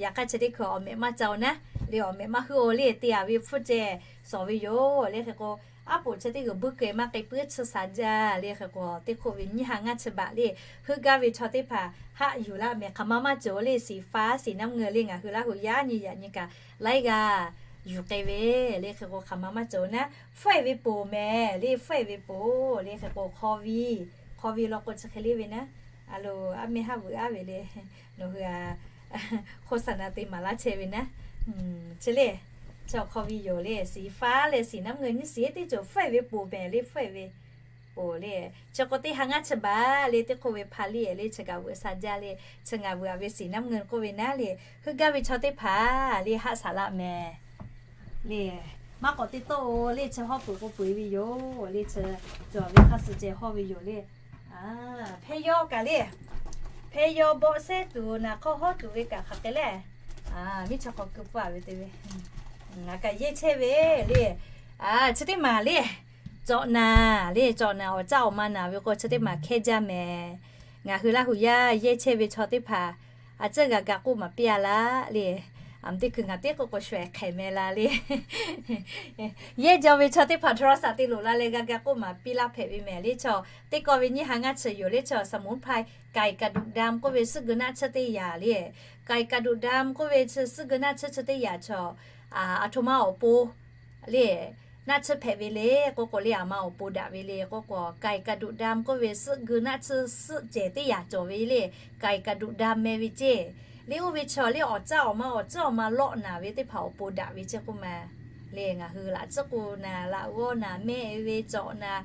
Yaꞈ hk'aˇ chi teˇ hkui awˬ mehˍ maˇ ca oˬ naˉ le, awˬ mehˍ maˇ heuˆ oˬ le, te a ve hpfuhˇ ceh shawˍ ve yoˬ le. Hk'e k'o, aˉ poꞈ chi teˇ g'uiˬ buiˇ keu maˇ k'ai puiˉ chi shaˍ jaˇ le. Hk'e k'o teˇ hk'oˆ ve nyiˇ ha ngaˇ chi baꞈ le, heuˆ gaˇ ve chaw teˇ hpaˍ haˆ yuˬ laˇ mehˍ, hk'aˬ ma maˇ cawˬ le. สีฟ้า สีน้ำเงิน le, ngaˬ hui Laˇ huˍ yaˇ nyi yaꞈ nyi kaꞈ laiˉ g'aˇ yuˬ k'ai ve le. Hk'e k'o hk'aˬ ma maˇ cawˬ naˉ, ไฟ ve poˬ mehˍ le, ไฟ ve poˬ le. Hk'e k'o hk'aw ve, hk'aw ve law k'o chi hk'e le ve naˉ. A lo, aˉ mehˇ haˉ vuiˬ aˉ ve le, nawˬ hui a โฆษณา te maˍ laˇ chehˇ ve naˉ. Chi le, chi hk'aw ve yoˬ le, สีฟ้า leh สีน้ำเงิน nyiˇ สี teˇ cawˬ ไฟ ve poˬ mehˍ le, ไฟ ve poˬ le. Chi k'o teˇ ha ngaˇ chi baꞈ le, teˇ hk'oˆ ve hpa liˇ le, chi kaꞈ veuꞈ sha jaˇ le. Chi ngaˬ vuiˬ a ve สีน้ำเงิน k'oˆ ve naˉ le, heuˆ gaˇ ve chaw teˇ hpaˍ le haˆ shaˍ laˆ mehˍ le. Maˇ k'awꞈ te tawˆ oˬ le, chi hawˉ peuˬ k'o peuˬ ve yoˬ le, chi cawˬ ve hk'a suh ceh hawˇ ve yoˬ le. Hpehˇ yawˇ kaꞈ le, hpehˇ yawˇ bawˆ sehˉ tuˬ naˍ hk'aw hawˉ tuˬ ve kaꞈ hk'aˬ hk'e le. Miˇ chaw hk'aw keu pfuhˇ a ve te ve, ngaˬ kaꞈ yehˇ chehˇ ve le. Chi teˇ maˬ le, cawꞈ naˍ le, cawꞈ naˍ awˬ caˇ awˬ ma naˍ ve k'o chi teˇ maˬ hkehˇ jaˇ mehˍ. Ngaˬ hui Laˇ huˍ yaˇ yehˇ chehˇ ve chaw teˇ hpaˍ a ciˉ g'a ga k'oˆ maˍ piˇ a laˇ le. Aˬ mvuh teˇ hkui ngaˬ teˇ k'oˆ k'o shu ehˍ hk'ehꞈ meh la le. Yehˇ jaw ve chaw teˇ hpaˍ โทรศัพท์ te loꞈ la leh g'a ga k'oˆ maˍ piˇ laˇ hpehꞈ ve mehˍ le. Chaw teˇ kawˆ ve nyiˇ ha ngaˇ chi yoˬ le, chaw สมุนไพร ไก่กระดูกดำ k'oˆ ve suhˆ geu naˆ tsuhˇ teˇ yaꞈ le. ไก่กระดูกดำ k'oˆ ve suhˆ geu naˆ tsuhˇ chi teˇ yaꞈ chaw, a htoꞈ ma awˬ pon le, naˆ tsuhˇ hpehꞈ ve le k'oˆ k'o le, aˬ ma awˬ pon daꞈ ve le k'oˆ k'o, ไก่กระดูกดำ k'oˆ ve suhˆ geu naˆ tsuhˇ suhˆ cehˬ teˇ yaꞈ cawˬ ve le, ไก่กระดูกดำ meh ve ceˇ. Le oˇ ve chaw le awˬ caˇ awˬ ma, awˬ caˇ awˬ ma lawˆ naˍ ve teˇ hpaˍ awˬ pon daꞈ ve ceˇ k'oˆ ma. Le ngaˬ hui laꞈ tsuhˇ k'o naˍ, laꞈ g'awˇ naˍ, mehˆ ve cawꞈ naˍ,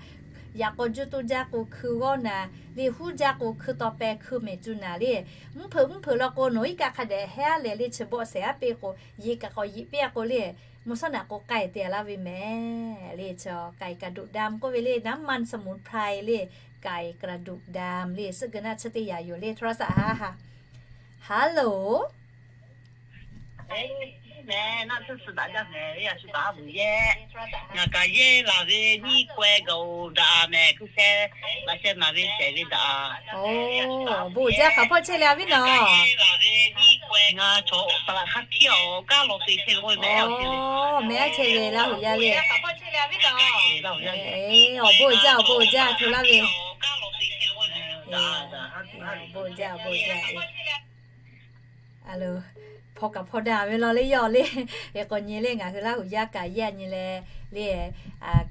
yaꞈ k'aw juˇ toˇ jaˇ k'o hkui g'awˇ naˍ, le huˉ jaˇ k'o hkui taw peh hkui mehˍ cuˇ naˍ le. Mvuhˇ hpeuꞈ mvuhˇ hpeuꞈ law k'o nawˬ iˉ kaˆ hk'a dehꞈ hehˉ leh le chi bawˆ shehˍ aˉ piˇ k'o, yeꞈ kaꞈ k'awꞈ yeꞈ piˇ a k'o le, mvuhˇ shawˉ naꞈ k'o k'ai te a laˇ ve mehˍ le. Chaw ไก่กระดูกดำ k'oˆ ve le, น้ำมันสมุนไพร le, ไก่กระดูกดำ le, suhˆ geu naˆ tsuhˇ teˇ yaꞈ yoˬ le. โทรศัพท์ ha ha. Hello. Mehˍ, naˆ tsuhˇ suhˆ daꞈ jaˇ mehˍ, a shu taˍ a vuiˬ yehˇ. Ngaˬ kaꞈ yehˇ laˬ ve nyiˇ k'awehˇ gaˬ oˬ daꞈ a mehˍ, hkui sheh laꞈ sheh naˍ ve shehˍ ve daꞈ a. Awˬ bon uiˍ jaˇ, hk'aˬ hpawˇ chehˇ le a viˉ nawˬ. Ngaˬ chaw paˍ laꞈ hk'aˇ htiˇ awˬ kaˉ law te chehˇ ve k'oˆ ve mehˍ. Awˬ, mehˍ a chehˇ ve Laˇ huˍ yaˇ le. Awˬ bon uiˍ jaˇ, awˬ bon uiˍ jaˇ, hto laˇ ve. Awˬ bon uiˍ jaˇ, awˬ bon uiˍ jaˇ. A lo, hpaw kaꞈ hpaw daꞈ ve law le yawˇ le. Hk'e k'o nyi le ngaˬ hui Laˇ huˍ yaˇ kaꞈ yehˇ nyi leh le,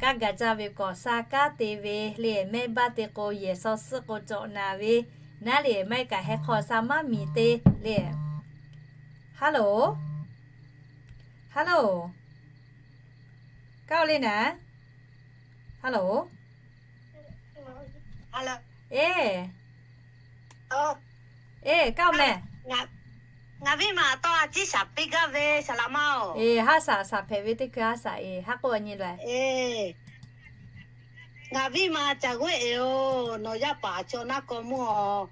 kanˉ ga caˇ ve kawꞈ sha kanˉ te ve le, mehˆ baˆ te k'o yehˬ shaw suhˆ k'o cawꞈ naˍ ve naˉ le, maˇ heˆ kaꞈ heh hk'aw sha maˇ miˬ te le. Hello, hello, kaˇ oˬ le naˉ. Hello, e, e, kaˇ oˬ mehˍ. Ngaˬ viˉ ma tawˇ a ciˉ shaˍ piˇ gaˇ ve saˍ laꞈ ma oˬ. E, haˉ shaˍ shaˍ hpehꞈ ve teˇ hkui haˉ shaˍ e, haˉ k'oˆ a nyi loˬ. E, ngaˬ viˉ ma caˬ g'oˇ e oˬ, nawˬ yaˇ paˍ chaw naˉ kaw mvuhˇ a,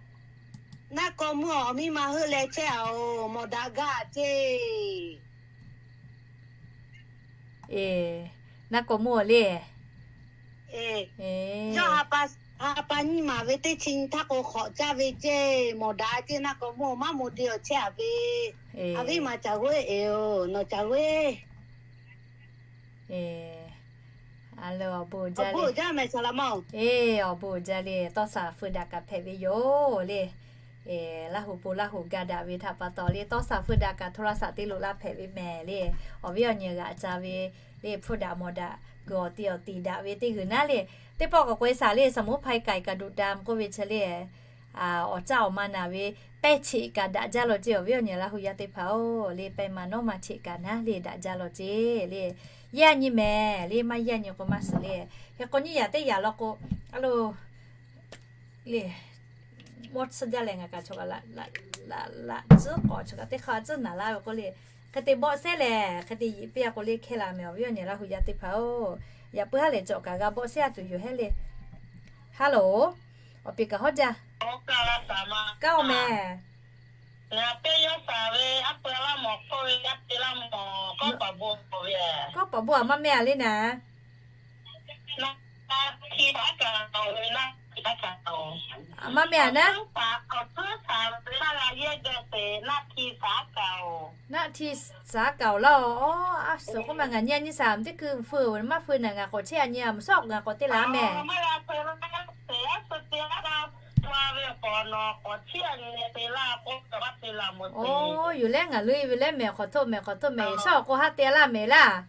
naˉ kaw mvuhˇ a, awˬ miˇ ma heuˆ leh chehˇ a oˬ, mawˬ daꞈ gaˇ ceˇ. E, naˉ kaw mvuhˇ a le. E, yawˇ ha pa nyiˇ maˍ ve teˇ chi nyi htaˇ k'o hk'awꞈ caˇ ve ceˇ, mawˬ daꞈ ceˇ, naˉ kaw mvuhˇ a maˇ moˍ de awˬ chehˇ a ve. A viˉ ma caˬ g'oˇ e oˬ, nawˬ caˬ g'oˇ e. A lo, awˬ bon uiˍ jaˇ le. E, awˬ bon uiˍ jaˇ le, tawˇ shaˍ feu daꞈ kaꞈ hpehꞈ ve yoˬ le. Laˇ hu pon Laˇ hu ga daꞈ ve htaꞈ pa taw le, tawˇ sha hpfuhˇ daꞈ kaꞈ hto la shaꞈ te loꞈ la hpehꞈ ve mehˍ le. Awˬ viˉ awˬ nyi g'aꞈ ca ve le, hpfuhˇ daꞈ mawˬ daꞈ kuiˬ awˬ ti awˬ tiˍ daꞈ ve teˇ g'uiˬ naˉ le. Teˇ pawˆ k'awꞈ k'oꞈ-e shaˍ le, สมุนไพรไก่กระดูกดำ k'oˆ ve chi le, awˬ caˆ awˬ ma naˬ ve, pehˇ cheꞈ kaꞈ daꞈ jaˇ law ceˇ. Awˬ viˉ awˬ nyi Laˇ hu yaˇ teˇ hpaˍ-oˬ le, pehˇ ma nawˉ ma cheꞈ kaꞈ naˉ le daꞈ jaˇ law ceˇ le. Yaˇ nyi mehˍ le, maˇ yaˇ nyi k'o maˇ suhˍ le. Hk'e k'o nyiˇ yaꞈ teˇ yaꞈ law k'o, a lo le, mawˇ tsuhˇ jaˇ leh ngaˬ kaꞈ chaw kaꞈ laꞈ tcuhˉ k'awꞈ chaw kaꞈ teˇ hk'aˇ tcuhˉ naˍ laˇ ve k'oˆ le. Hk'e te bawˆ sehˉ lehˬ, hk'e te yiꞈ piˇ-a k'o le hkehˇ la mehˍ. Awˬ viˉ awˬ nyi Laˇ hu yaˇ teˇ hpaˍ-oˬ, yaꞈ puiˉ haˉ lehˬ cawˬ kaꞈ g'a bawˆ sehˉ-a tuˬ yoˬ hehˉ le. Hello, awˬ peˍ kaꞈ hawˉ jaˇ. Kanˉ-oˬ mehˍ. Kawˇ paˍ bon-a maˇ meh-a le naˍ. Maˇ meh-a naˉ. Naˆ hti shaˍ kaꞈ-oˬ laˇ-oˬ. A suhˍ k'oˆ ma ngaˬ nyi a nyi shaˍ teˇ hkui feu maˇ feu naˬ, ngaˬ k'awꞈ chehˇ a nyi a, mvuhˇ shawˉ ngaˬ k'awꞈ te laˬ mehˍ. Oˬ, yoˬ lehˉ ngaˬ leuˉ-e ve lehˉ mehˍ, k'awꞈ htoˆ mehˍ, k'awꞈ htoˆ mehˍ, shaˉ awˬ k'o haˉ te laˇ mehˍ laˇ.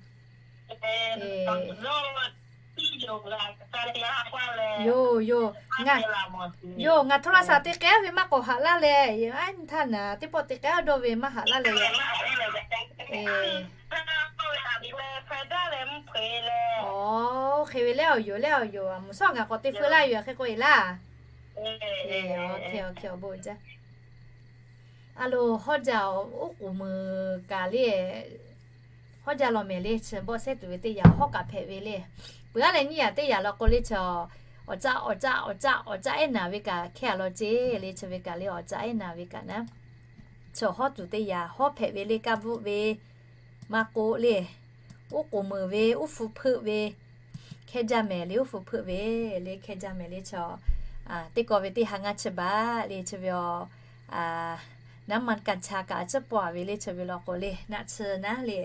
Yoˬ yoˬ, yoˬ, ngaˬ hto la shaˍ te k'ai ve maˇ k'awꞈ haꞈ laˇ leh, a nyi htaˇ naˍ teˇ pawˆ te k'ai dawˇ ve maˇ haꞈ laˇ leh. Oˬ, hk'e ve lehˉ awˬ yoˬ lehˉ awˬ yoˬ, mvuhˇ shawˉ ngaˬ k'awꞈ te feu laˇ yoˬ, hk'e k'o e laˇ. Awˬ bon jaˇ. A lo, hawˉ jaˇ, oˉ k'oˍ meuˍ kaꞈ le, hawˉ jaˇ law mehˍ le, chi bawˆ sehˉ tuˬ ve teˇ yanˇ hawˉ kaꞈ hpehꞈ ve le. Peuˬ-a leh nyiˇ yaꞈ teˇ yaꞈ law k'o le, chaw awˬ caˆ awˬ caˆ awˬ caˆ awˬ caˆ ehˉ naˍ ve kaꞈ hkehˇ-a law ceˇ le, chi ve kaꞈ le awˬ caˆ ehˉ naˍ ve kaꞈ naˉ, chaw hawˉ tuˬ teˇ yanˇ hawˉ hpehꞈ ve le, kaˇ bvuhˆ ve maˇ k'oˆ le, oˉ k'oˍ meuˍ ve, oˉ hpu hpeuˆ ve, hkehˇ jaˇ mehˍ le, oˉ hpu hpeuˆ ve le, hkehˇ jaˇ mehˍ le chaw. Teˇ kaw ve teˇ ha ngaˇ chi baˬ le, chi ve a, naˉ ma kaˍ cha kaꞈ a ciˉ pawˆ-a ve le, chi ve law k'o le, naˆ tsuhˇ naˉ le,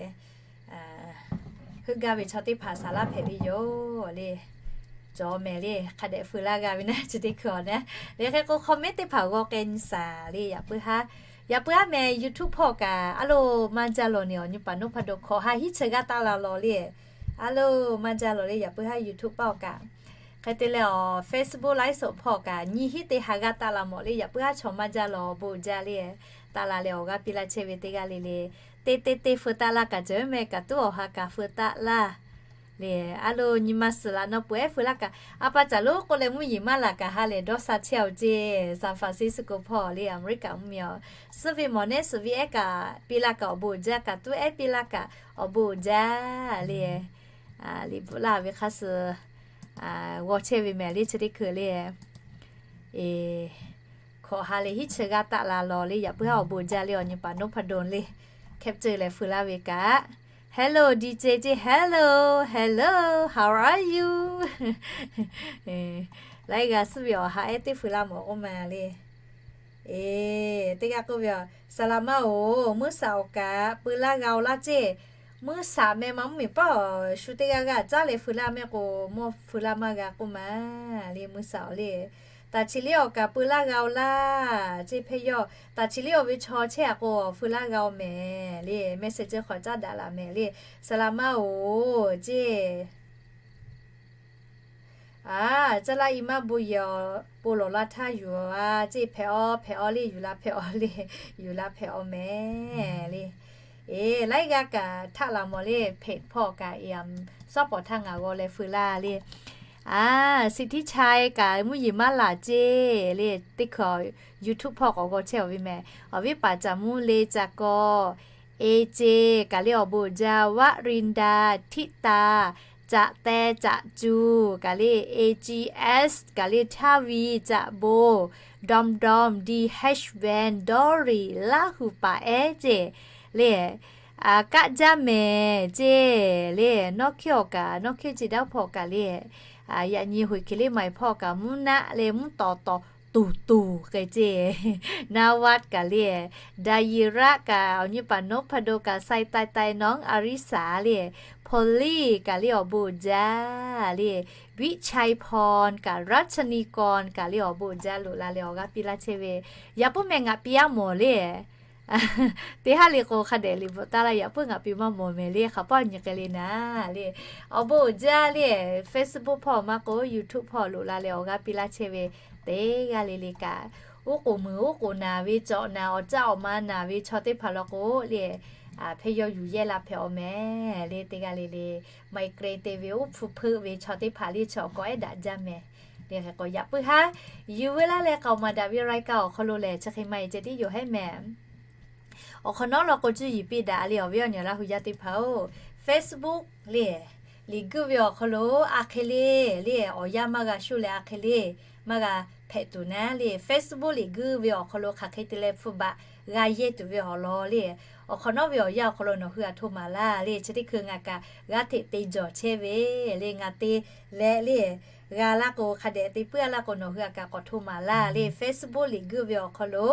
heuˆ gaˇ ve chaw teˇ hpaˍ saˍ laˇ hpehꞈ ve yoˬ le. Cawˬ mehˍ le, hk'a dehꞈ feu laˇ g'a ve naˉ chi teˇ hkui awˬ naˉ le. Hk'e k'o comment teˇ hpaˍ g'aw k'ai nyi shaˍ le, yaꞈ puiˉ haˉ, yaꞈ puiˉ haˉ mehˍ YouTube hpawˇ kaꞈ, a lo, maˇ jaˇ law ne awˬ nyi paˍ Noˉ hpaˇ daw hkawꞈ ha hiˉ chi g'aˇ taˆ la law le. A lo, maˇ jaˇ law le, yaꞈ puiˉ haˉ YouTube paˇ awˬ kaꞈ, hk'e te leh awˬ Facebook ไลฟ์สด hpawˇ kaꞈ nyi hiˉ teˇ ha g'aˇ taˆ la mawˬ le, yaꞈ puiˉ haˉ chaw maˇ jaˇ law, awˬ bon jaˇ le. Taˆ la leh awˬ g'aˇ piˇ laˇ chehˇ ve teˇ g'aˇ le le. Teˇ teˇ teˇ feu taˆ laˇ kaꞈ cawˬ mehˍ, kaꞈ tuˉ awˬ ha kaꞈ feu taˆ laˇ le. A lo, nyi ma suhˍ laꞈ naw peuˬ ehˉ feu laˇ kaꞈ, a pa caˬ lo k'oˆ leh mvuhˇ yeˬ maˇ laˬ kaꞈ ha lehˬ dawˇ sha chehˇ-oˬ ceˇ. San Francisco hpawˇ le, America mvuhˇ miˬ-oˬ, suhˉ ve mawˬ nehˉ suhˍ ve ehˉ kaꞈ piˇ laˇ kaꞈ awˬ bon jaˇ, kaꞈ tuˉ ehˉ piˇ laˇ kaꞈ awˬ bon jaˇ le. Liꞈ bvuhꞈ laˇ ve hk'a suh g'aw chehˇ ve mehˍ le chi teˇ hkui le. Hkawꞈ ha leh hiˉ chi g'aˇ taˆ la law le, yaꞈ puiˉ haˉ awˬ bon jaˇ le, awˬ nyi paˍ Noˉ hpaˇ daw le, capture leh feu laˇ ve kaꞈ. Hello D J ceˇ, hello, hello, how are you? Laiˉ g'a suhˉ ve awˬ ha ehˉ teˇ feu laˇ mawˬ k'oˆ ma le. Eˬ, teˇ g'aˇ k'oˆ ve, Saˍ laꞈ ma-oˬ, meuˇ shaꞈ awˬ kaꞈ peu laˇ g'a-oˬ laˇ ceˇ. Meuˇ shaꞈ meh ma mvuhˇ miˬ paˇ awˬ shu teˇ g'aˇ g'aˇ caˉ leh feu laˇ mehˍ k'o, mawˇ feu laˇ maˇ g'a k'oˆ ma le, meuˇ shaꞈ-oˬ le. Taˍ chi liˇ awˬ kaꞈ peu laˇ g'a-oˬ laˇ ceˇ, hpehˇ yawˇ taˍ chi liˇ awˬ ve chaw chehˇ-a k'o, feu laˇ g'a-oˬ mehˍ le, message hk'aw caˉ daꞈ laˬ mehˍ le. Saˍ laꞈ ma-oˬ ceˇ. A, caˇ laˇ i maˇ bon yehˬ awˬ pon lawˬ la htaˇ yuˬ-a ceˇ, hpehꞈ-aw hpehꞈ-aw le, yuˬ la hpehꞈ-aw le, yuˬ la hpehꞈ-aw mehˍ le. Eˬ, laiˉ g'aˇ kaꞈ htaˆ laˬ mawˬ le, hpehꞈ hpawˇ kaꞈ eˬ, suhˉ pawˍ htaˇ ngaˬ g'aw leh feu laˇ le. A, Siˍ htiˇ chaiˇ kaꞈ mvuhˇ yeˬ maˇ laˬ ceˇ le, teˇ hkui YouTube hpawˇ k'awꞈ g'aw chehˇ-aw ve mehˍ. Awˬ viˉ paˍ caˍ mvuhˇ le caˍ kawˇ, e ceˇ kaꞈ le awˬ bon jaˇ, Vaˇ Riˇ daˍ, Htiˆ taˍ, Caꞈ teh Caꞈ cuˬ kaꞈ le, A G S kaꞈ le, Htaˇ viˇ, Caꞈ bon, Dawˇ dawˇ, D H ven, Dawˇ riˍ, Laˇ hu paˍ ehˉ ceˇ le. Kaˆ jaˇ mehˍ ceˇ le, nawˇ hkiˇ awˬ kaꞈ, nawˇ hkiˇ ceˇ daˇ hpawˇ kaꞈ le. Yaꞈ nyi hoꞈ hkiˬ le maˬ hpawˇ kaꞈ mvuhˇ naˆ le mvuhˇ tawˍ tawˍ tuˬ tuˬ k'ai ceˇ. Naˍ vaˆ kaꞈ le, Daˍyiˍraˆ kaꞈ, awˬ nyi paˍ Noˉ hpaˇ do kaꞈ, Sai tai tai Noˉ Aˍriˆsaˍ le, Hpaw liˇ kaꞈ le, awˬ bon uiˍ jaˇ le, Viˆ chai hpaw kaꞈ, Raˆ chaˇ niˇ kaw kaꞈ le, awˬ bon uiˍ jaˇ loꞈ la leh awˬ g'aˇ piˇ laˇ chehˇ ve. Yaꞈ puiˉ meh ngaˬ piˇ aˉ mawˬ le. Teˇ haˉ le k'o hk'a dehꞈ liꞈ bvuhꞈ taˍ laˇ, yaꞈ puiˉ ngaˬ piˇ maˇ mawˬ mehˍ le, hk'aˬ paˇ nyi k'ai le naˍ le. Awˬ bon uiˍ jaˇ le, Facebook hpawˇ maˇ k'o YouTube hpawˇ loꞈ la leh awˬ g'aˇ piˇ laˇ chehˇ ve, teˇ g'aˇ le le kaꞈ, uˉ k'oˍ muiˬ uˉ k'oˍ naˬ ve cawꞈ naˬ awˬ caˆ awˬ ma naˬ ve chaw teˇ hpaˍ law k'o le, hpehˇ yawˇ yuˬ yehˇ la hpehꞈ awˬ mehˍ le. Teˇ g'aˇ le le migraine te ve uˉ hpu hpeuˆ ve chaw teˇ hpaˍ le chaw k'awꞈ ehˉ daꞈ jaˇ mehˍ le. Hk'e k'o yaꞈ puiˉ haˉ yuˬ ve laˇ leh k'aoˍ maˍ daꞈ ve รายการ awˬ hk'aw lo lehˬ, chi hk'e maˇ heˆ ceh tiˉ yoˬ hehˉ mehˍ. Awˬ hk'awꞈ nawˉ law k'o cuˇ yiˍ piˇ daꞈ le awˬ viˉ awˬ nyi Laˇ hu yaˇ teˇ hpaˍ-oˬ, Facebook le, liꞈ guiˇ ve awˬ hk'aw lo a hk'e le, le awˬ yanˇ maˇ g'a shuˇ leh a hk'e le, maˇ g'a hpehꞈ tuˬ naˉ le. Facebook liꞈ guiˇ ve awˬ hk'aw lo hk'aˬ hk'e te leh hpfuhˇ baꞈ g'a yehˇ tuˬ ve awˬ lawn le, awˬ hk'awꞈ nawˉ ve awˬ yanˇ awˬ hk'aw lo nawˬ hui htaꞈ hto maˍ laˇ le. Chi teˇ hkui ngaˬ kaꞈ g'aˇ hteꞈ te jawˬ chehˇ ve le, ngaˬ te leh le g'a laˇ k'o, hk'a dehꞈ te puiˉ a laˇ k'o, nawˬ hui htaꞈ kaꞈ k'awꞈ hto maˍ laˇ le. Facebook liꞈ guiˇ ve awˬ hk'aw lo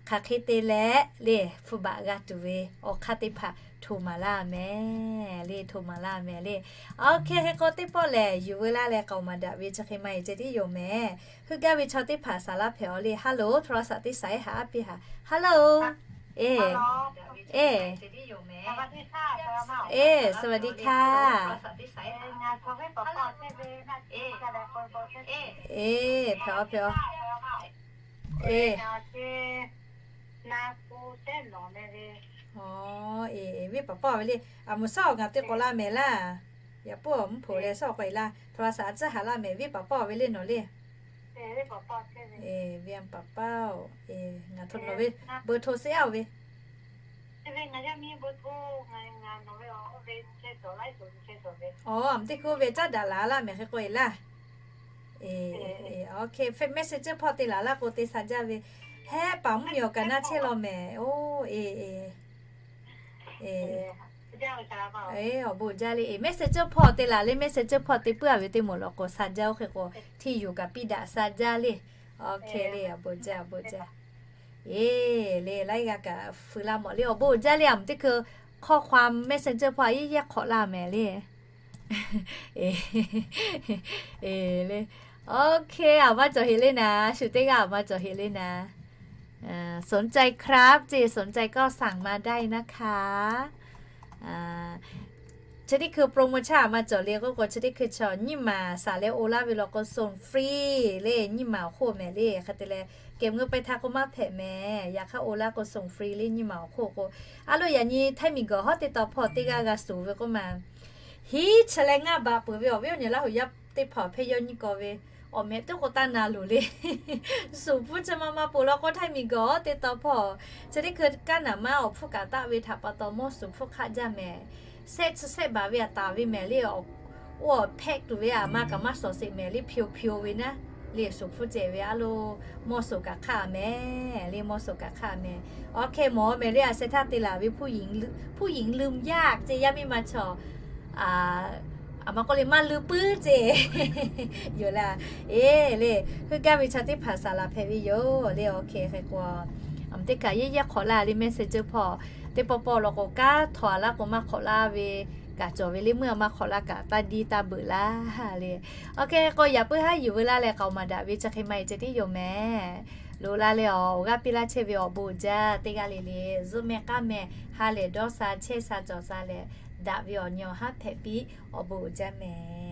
hk'aˬ hk'e te leh le hpfuhˇ baꞈ g'a tuˬ ve awˬ hk'aˇ teˇ hpaˍ hto maˍ laˇ mehˍ le, hto maˍ laˇ mehˍ le. Awˬ hk'e hk'e k'o teˇ pawˆ lehˬ, yuˬ ve laˇ leh k'aoˍ maˍ daꞈ ve chi hk'e maˇ heˆ ceh tiˉ yoˬ mehˍ. Heuˆ gaˇ ve chaw teˇ hpaˍ saˍ laˇ hpehꞈ awˬ le. Hello, โทรศัพท์ teˇ saˍ ehˉ haꞈ aˉ piˇ haꞈ. Hello. E, e, e, สวัสดีค่ะ. E, hpehꞈ awˬ hpehꞈ awˬ. E, e, e, venˇ paˍ pawˆ ve le. A, mvuhˇ shawˉ ngaˬ te k'awꞈ la mehˍ laˇ. Yaꞈ puiˉ awˬ mvuhˇ hpoˍ leh shawˉ k'awꞈ e laˇ. โทรศัพท์ a tcuhˉ haꞈ laˇ mehˍ, venˇ paˍ pawˆ ve le nawˬ le. Venˇ paˍ pawˆ, ngaˬ hto nawˬ ve เบอร์โทร seˉ aˉ-oˬ ve. Aˬ, teˇ hkui ve caˉ daꞈ laˬ laˇ mehˍ hk'e k'o e laˇ. E, e, OK, Messenger hpawˇ te laˬ laˇ k'o te sha jaˇ ve. Hehˉ, paˍ mvuhˇ miˬ awˬ kaꞈ naˇ chehˇ law mehˍ. O, e, e, e, awˬ bon jaˇ le. E, Messenger hpawˇ te laˬ le, Messenger hpawˇ te puiˉ a ve teˇ moˍ law k'o sha jaˇ-oˬ. Hk'e k'o hteˇ yuˬ kaꞈ piˇ daꞈ sha jaˇ le. OK le, awˬ bon jaˇ, awˬ bon jaˇ. E, le laiˉ g'aˇ kaꞈ feu laˇ mawˬ le, awˬ bon jaˇ le. A, mvuhˇ teˇ hkui ข้อความ Messenger hpawˇ a yehˉ yehˉ hk'awꞈ laˇ mehˍ le. E, le. OK, a maˇ cawˬ heꞈ le naˍ, shu teˇ g'aˇ a maˇ cawˬ heꞈ le naˍ. สนใจครับ ceˇ, สนใจก็สั่งมาได้นะคะ chi teˇ hkui โปรโมชั่น a maˇ cawˬ le k'oˆ k'o, chi teˇ hkui chaw nyiˇ maˬ saˍ leh oˇ laˇ ve law k'o ส่งฟรี le, nyiˇ maˬ awˬ hk'oˆ mehˍ le. Hk'e te leh เก็บเงินปลายทาง k'o maˇ hpehꞈ mehˍ. Yaꞈ hk'aˇ oˇ laˇ k'o ส่งฟรี le, nyiˇ maˬ awˬ hk'oˆ k'o. A lo yaꞈ nyi Htaiˇ miˬguiˬ hawˉ teˇ taw hpawˇ teˇ g'aˇ g'a suˍ ve k'oˆ ma, hiˉ chi leh ngaˇ baꞈ peuˬ ve awˬ viˉ awˬ nyi Laˇ hu yaˇ teˇ hpaˍ hpehˇ yawˇ nyiˇ kaw ve awˬ mehˍ tuˉ k'o taˇ na loˍ le. Suˍ hpfuhˇ chi ma ma peuˬ law k'o, Htaiˇ miˬguiˬ hawˉ teˇ taw hpawˇ chi teˇ hkui kaˉ naˍ maˇ awˬ hpfuhˇ kaꞈ taˆ ve htaꞈ pa taw mawˇ suˍ hpfuhˇ hk'aˆ jaˇ mehˍ. Sehˆ chi sehˆ baˬ ve a taˍ ve mehˍ le. Oˇ awˬ hpehˆ tuˬ ve a ma kaꞈ maˇ shawˍ sheˍ mehˍ le, hpyo hpyo ve naˉ le, suˍ hpfuhˇ cehˬ ve a lo mawˇ suˍ kaꞈ hk'aˆ mehˍ le, mawˇ suˍ kaꞈ hk'aˆ mehˍ. OK, mawˬ mehˍ le. A sheh htaˇ te laˬ ve ผู้หญิงลืมยาก ceˇ, yaˇ miˇ ma chaw a ma k'oˆ le maˇ leuˉ puiˉ ceˇ yoˬ laˇ. E, le, heuˆ gaˇ ve chaw teˇ hpaˍ saˍ laˍ hpehꞈ ve yoˬ le. OK, hk'e k'o a, mvuhˇ teˇ hkui yehˉ yehˉ hk'awꞈ laˇ le, Messenger hpawˇ teˇ pawˆ pawˆ law k'o, kanˉ htaw a laˇ k'o maˇ hk'awꞈ laˇ ve kaꞈ cawˬ ve le. Meuˇ a maˇ hk'awꞈ laˇ kaꞈ taˇ diˇ taˇ beuꞈ laˇ le. OK, k'o yaꞈ puiˉ haˉ yuˬ ve laˇ leh k'aoˍ maˍ daꞈ ve chi hk'e maˇ heˆ ceh tiˉ yoˬ mehˍ. Loꞈ la leh awˬ g'aˇ piˇ laˇ chehˇ ve awˬ bon uiˍ jaˇ. Teˇ g'aˇ le le zuhˆ meh k'aˉ meh ha lehˬ dawˇ sha chehˇ sha cawˬ sha leh, daꞈ ve awˬ nyi awˬ haˉ hpehꞈ piˇ, awˬ bon uiˍ jaˇ mehˍ.